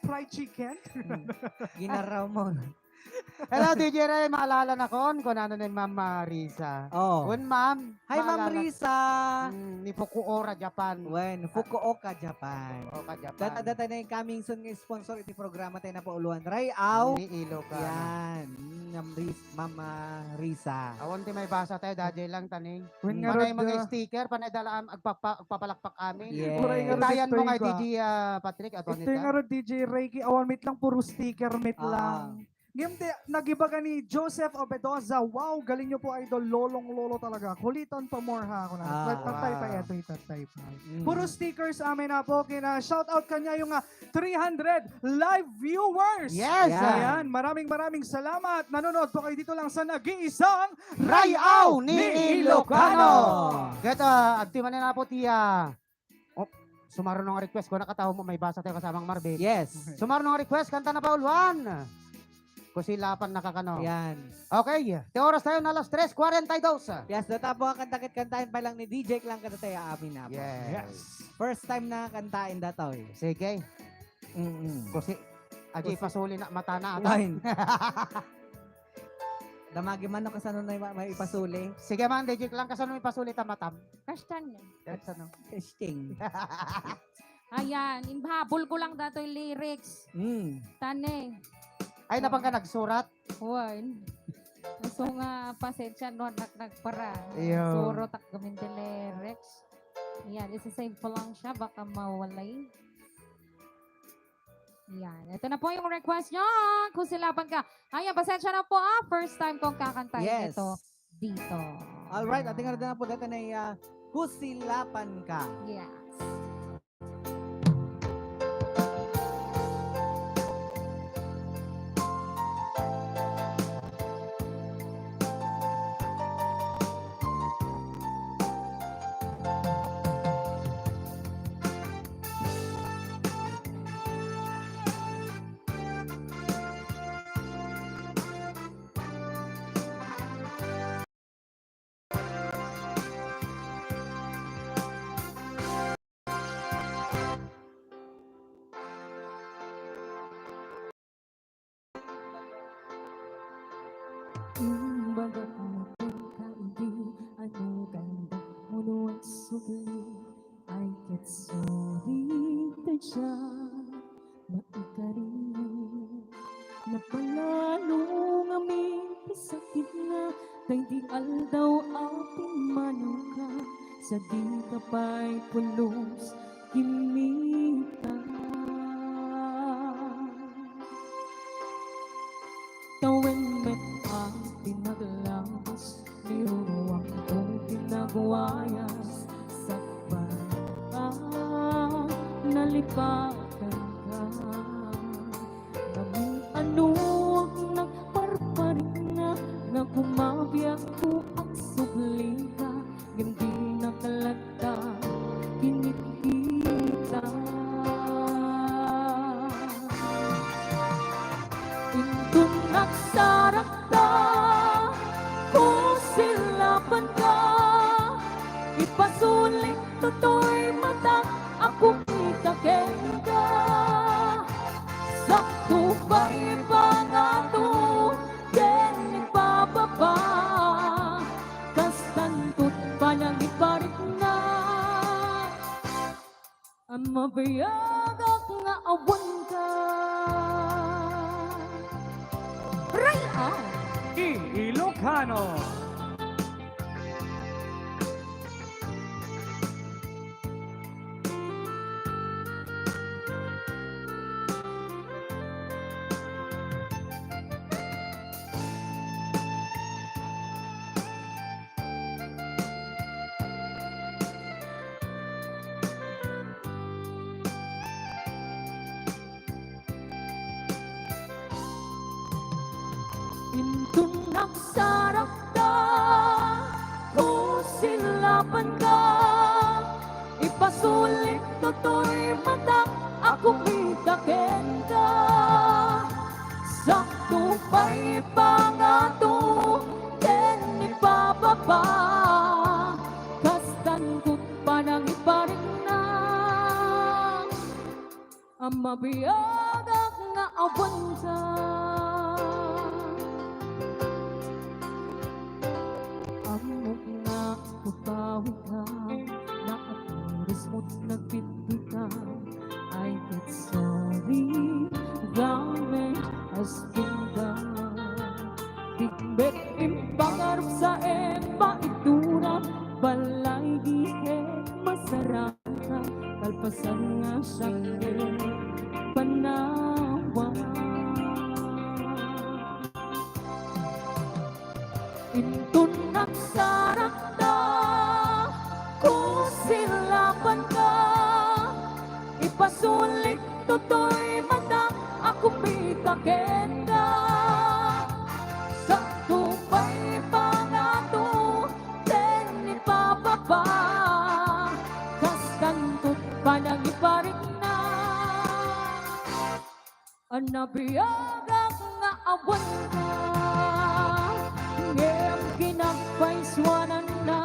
Fried chicken? Mm. Ginaraw mo. Hello, D J Ray. Maalala na kon, kunana ni Ma'am Marisa. Oh. Kun, ma'am, hi, Ma'am maalala. Risa. Mm, ni Fukuoka, Japan. Wen, Fukuoka, Japan. Fukuoka, Japan. Dat-, adda tayo na yung coming soon nga sponsor iti programa tayo na pauluan. Ray-aw. Ni Ilocano. Yan. Mm, Ma'am Ris-, Mama Risa. Awan ti maibasa tayo, D J lang, tani. Wen nga panay rod, mga ah, sticker, panay dala am-, agpapa-, agpapalakpak amin. Yes. Uray nga rod, itayan mo nga, D J, ah, Patrick, ato ito nita. Nga rod, D J Reiki, awan met lang, puro sticker met lang. Ah. Ngem ti nagibaga ni Joseph Obedoza, "Wow, galing niyo po, idol. Lolong lolo talaga. Kulitan pa more, ha?" Ako na. Ah, tatay pa, wow. Ito, tatay pa. Mm. Puro stickers amin na po. Kina shout out kanya yung, ah, three hundred live viewers. Yes. Ayan, maraming, maraming salamat. Nanonood po kayo dito lang sa nag-iisang Ray-aw ni Ilocano. Ket, ah, agtiman na po ti, ah, oh, sumaruno nga request ko, nakatawa mo, maibasa tayo kasamang Marvin. Yes. Sumaruno nga request, kanta na pauluan. Kusilapan na kakano. Yan. Okay, ti oras tayo na alas tres cuarenta y dos. Yes, data po ang kanta ket kantaen pa lang ni D J Clang kada tayo amin na po. Yes. Yes. First time na kantaen data, eh. Sige. Mm-mm. Kusi, aji Kusi- pasuli na mata na ata. Ay. Damagi man no kasano na ma-, may ipasuli. Sige man, D J Clang, kasano ipasuli ta matam? Question niya. Kasano? Testing. Ayan, inhabol ko lang datoy lyrics. Mm. Tane. Ay, napang ka nagsurat? Wen. Gusto nga pasensya no, anak nagpara. Iyo. Suro tak gamin ti lyrics. Ayan, isa-save ko lang siya, baka mawalay. Ayan, ito na po yung request niya. Kusilapan ka. Ayan, pasensya na po ah. First time kong kakantahin Yes. ito dito. Alright, ating Ayan. na po dito na iya, Kusilapan ka. Yes. Imbagak mo ka idi, ano kanda mo no agsubli, ay ket suri ta dia maikari. Napalalo ngamin ti sakitna, daydi aldaw a pimmanoka, sadika pay pulos, kimmita. Tawen met a ti naglawas, niruruamko ti nagwayas, sakbay a nalipatanka. Ngem no ania ti nagparparikna, nga kumabiakko agsublika, ngem dinak latta kinitkita. Inton nagsarakta, kusilapanka, ipasulik toy matak a kumita kenka. Sakto pay pangato ken ipababa, kastanto ti panangiparikna. Mabiagak nga awanka. Ray-an! Ilocano. Inton nagsarakta, kusilapanka, ipasulik toy matak a kumita kenka. Sakto pay pangato ken ipababa, kastanto ti panangiparikna. Mabiagak nga awanka. Ammok nga pagawidka, naapurismo't nagbitbitka, ay ket sari, damage has been done. Dikmet impagarup sa emba itura, balay di ket masaraka, kalpasan nga siak ket panawan. Inton nagsarakta, kusilapanka, ipasulik toy matak a kumita kenka. Sakto pay pangato ken ipababa, kastanto ti panangiparikna. Nabiagak nga awan Wananna,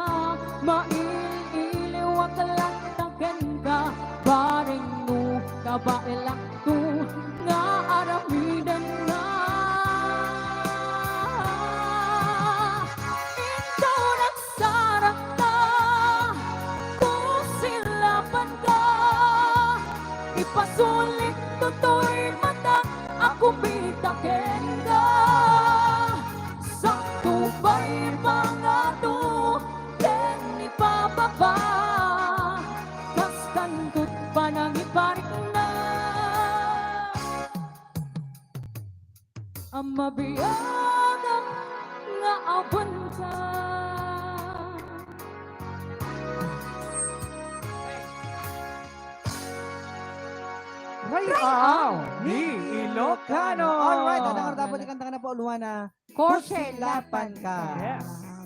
maiiliwak latta kenka, bareng no kabaelakto nga aramidenna. Intonak sarakta, kusilapanka, ipasulik toy matak a kumita kenka. Sakto pay pangato ken ipapaba, kastan to't panangiparikna. A mabiagak nga awanka. Rayaw ni Ilocano. Alright, at ang dapat ikanta ka na po, Luana. Kusilapanka. Yes. Ah,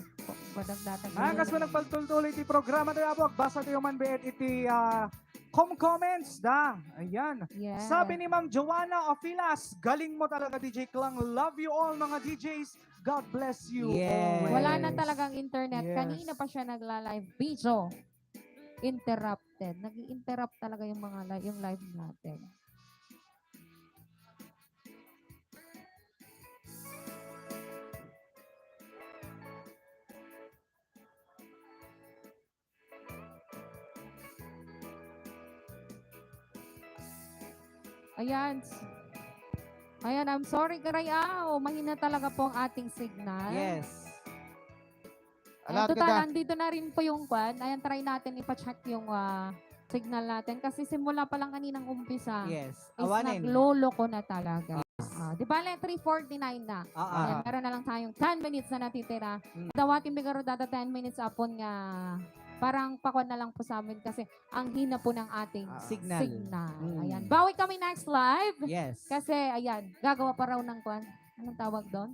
padagdatan. Ah, kas mo nagpaltultuloy ti programa tayo, Apo, agbasa tayo man biit iti, ah, com-, comments, da. Ayan. Yes. Sabi ni Ma'am Joanna Ofilas, "Galing mo talaga, D J Klang. Love you all, mga D Js. God bless you Yes. always." Wala na talagang internet. Yes. Kanina pa siya nagla-live video. Interrupted. Nag-i-interrupt talaga yung mga li-, yung live natin. Ayan. Ayan, I'm sorry, Karayaw. Mahina talaga po ang ating signal. Yes. Ayan, ala, total, kita. Andito na rin po yung kwan. Ayan, try natin ipa-check yung, ah, signal natin. Kasi simula pa lang kaninang umpisa, Yes. is Awanen. nagloloko na talaga. Yes. Ah, di bale, three forty-nine na. Ah, ah. Ayan, meron na lang tayong ten minutes na natitira. Mm. Dawatin mi garo dada ten minutes, Apon, nga parang pakwan na lang po sa amin kasi ang hina po ng ating Ah. Signal. signal. Mm. Ayan. Bawi kami next live. Yes. Kasi, ayan, gagawa pa raw ng kwan. Anong tawag doon?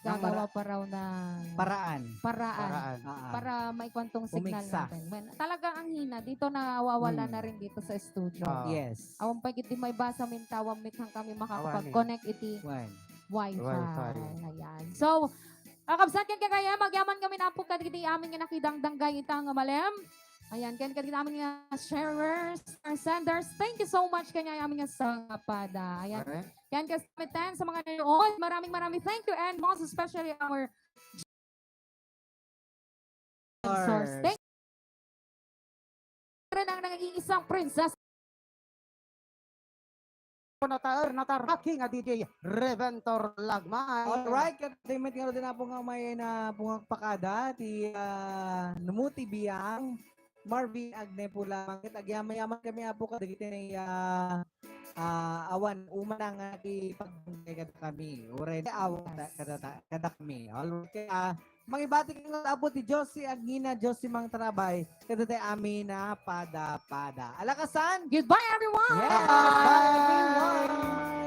Ng Gagawa mara-, pa raw ng paraan. paraan. Paraan. Ah, ah. Para maikwan tong signal Umigsa. natin. Well, talaga ang hina. Dito nawawala Hmm. na rin dito sa studio. Ah. Yes. Awan pa gid di maibasa min tawag mit han kami makakapag-connect iti Wan. Wi-Fi. Wi-Fi. Ayan. So, kakabsat, ken kagayam, agyaman kami na po kadagiti amin nga nakidangdanggay ita nga malem. Ayan, ken kadagiti amin nga sharers, star senders. Thank you so much kanya amin nga sangapada. Ayan. Alright. Ken kasamitan sa mga nanonood, maraming, maraming thank you and most especially our sponsors. Thank you rin ang nag-iisang princess. Natar, natar, haki nga D J Reventor Lagmay. Alright, kadimit nga din po nga may na pungak pakada, ti, ah, Numuti Biang. Marvin Agne po lamang. Ket agyamayaman kami, Apo, kadagiti, ah, ah, awan, umana nga nakipagdangdang kadakami. Uray, awan, Yes. kada, kada kami. Alright, kaya, ah, mangibati kami, Apo, ti Josie Agnina, Josie Mangtarabay, kadagiti amin a pada-pada. Alakasan! Goodbye, everyone! Yes, bye, everyone!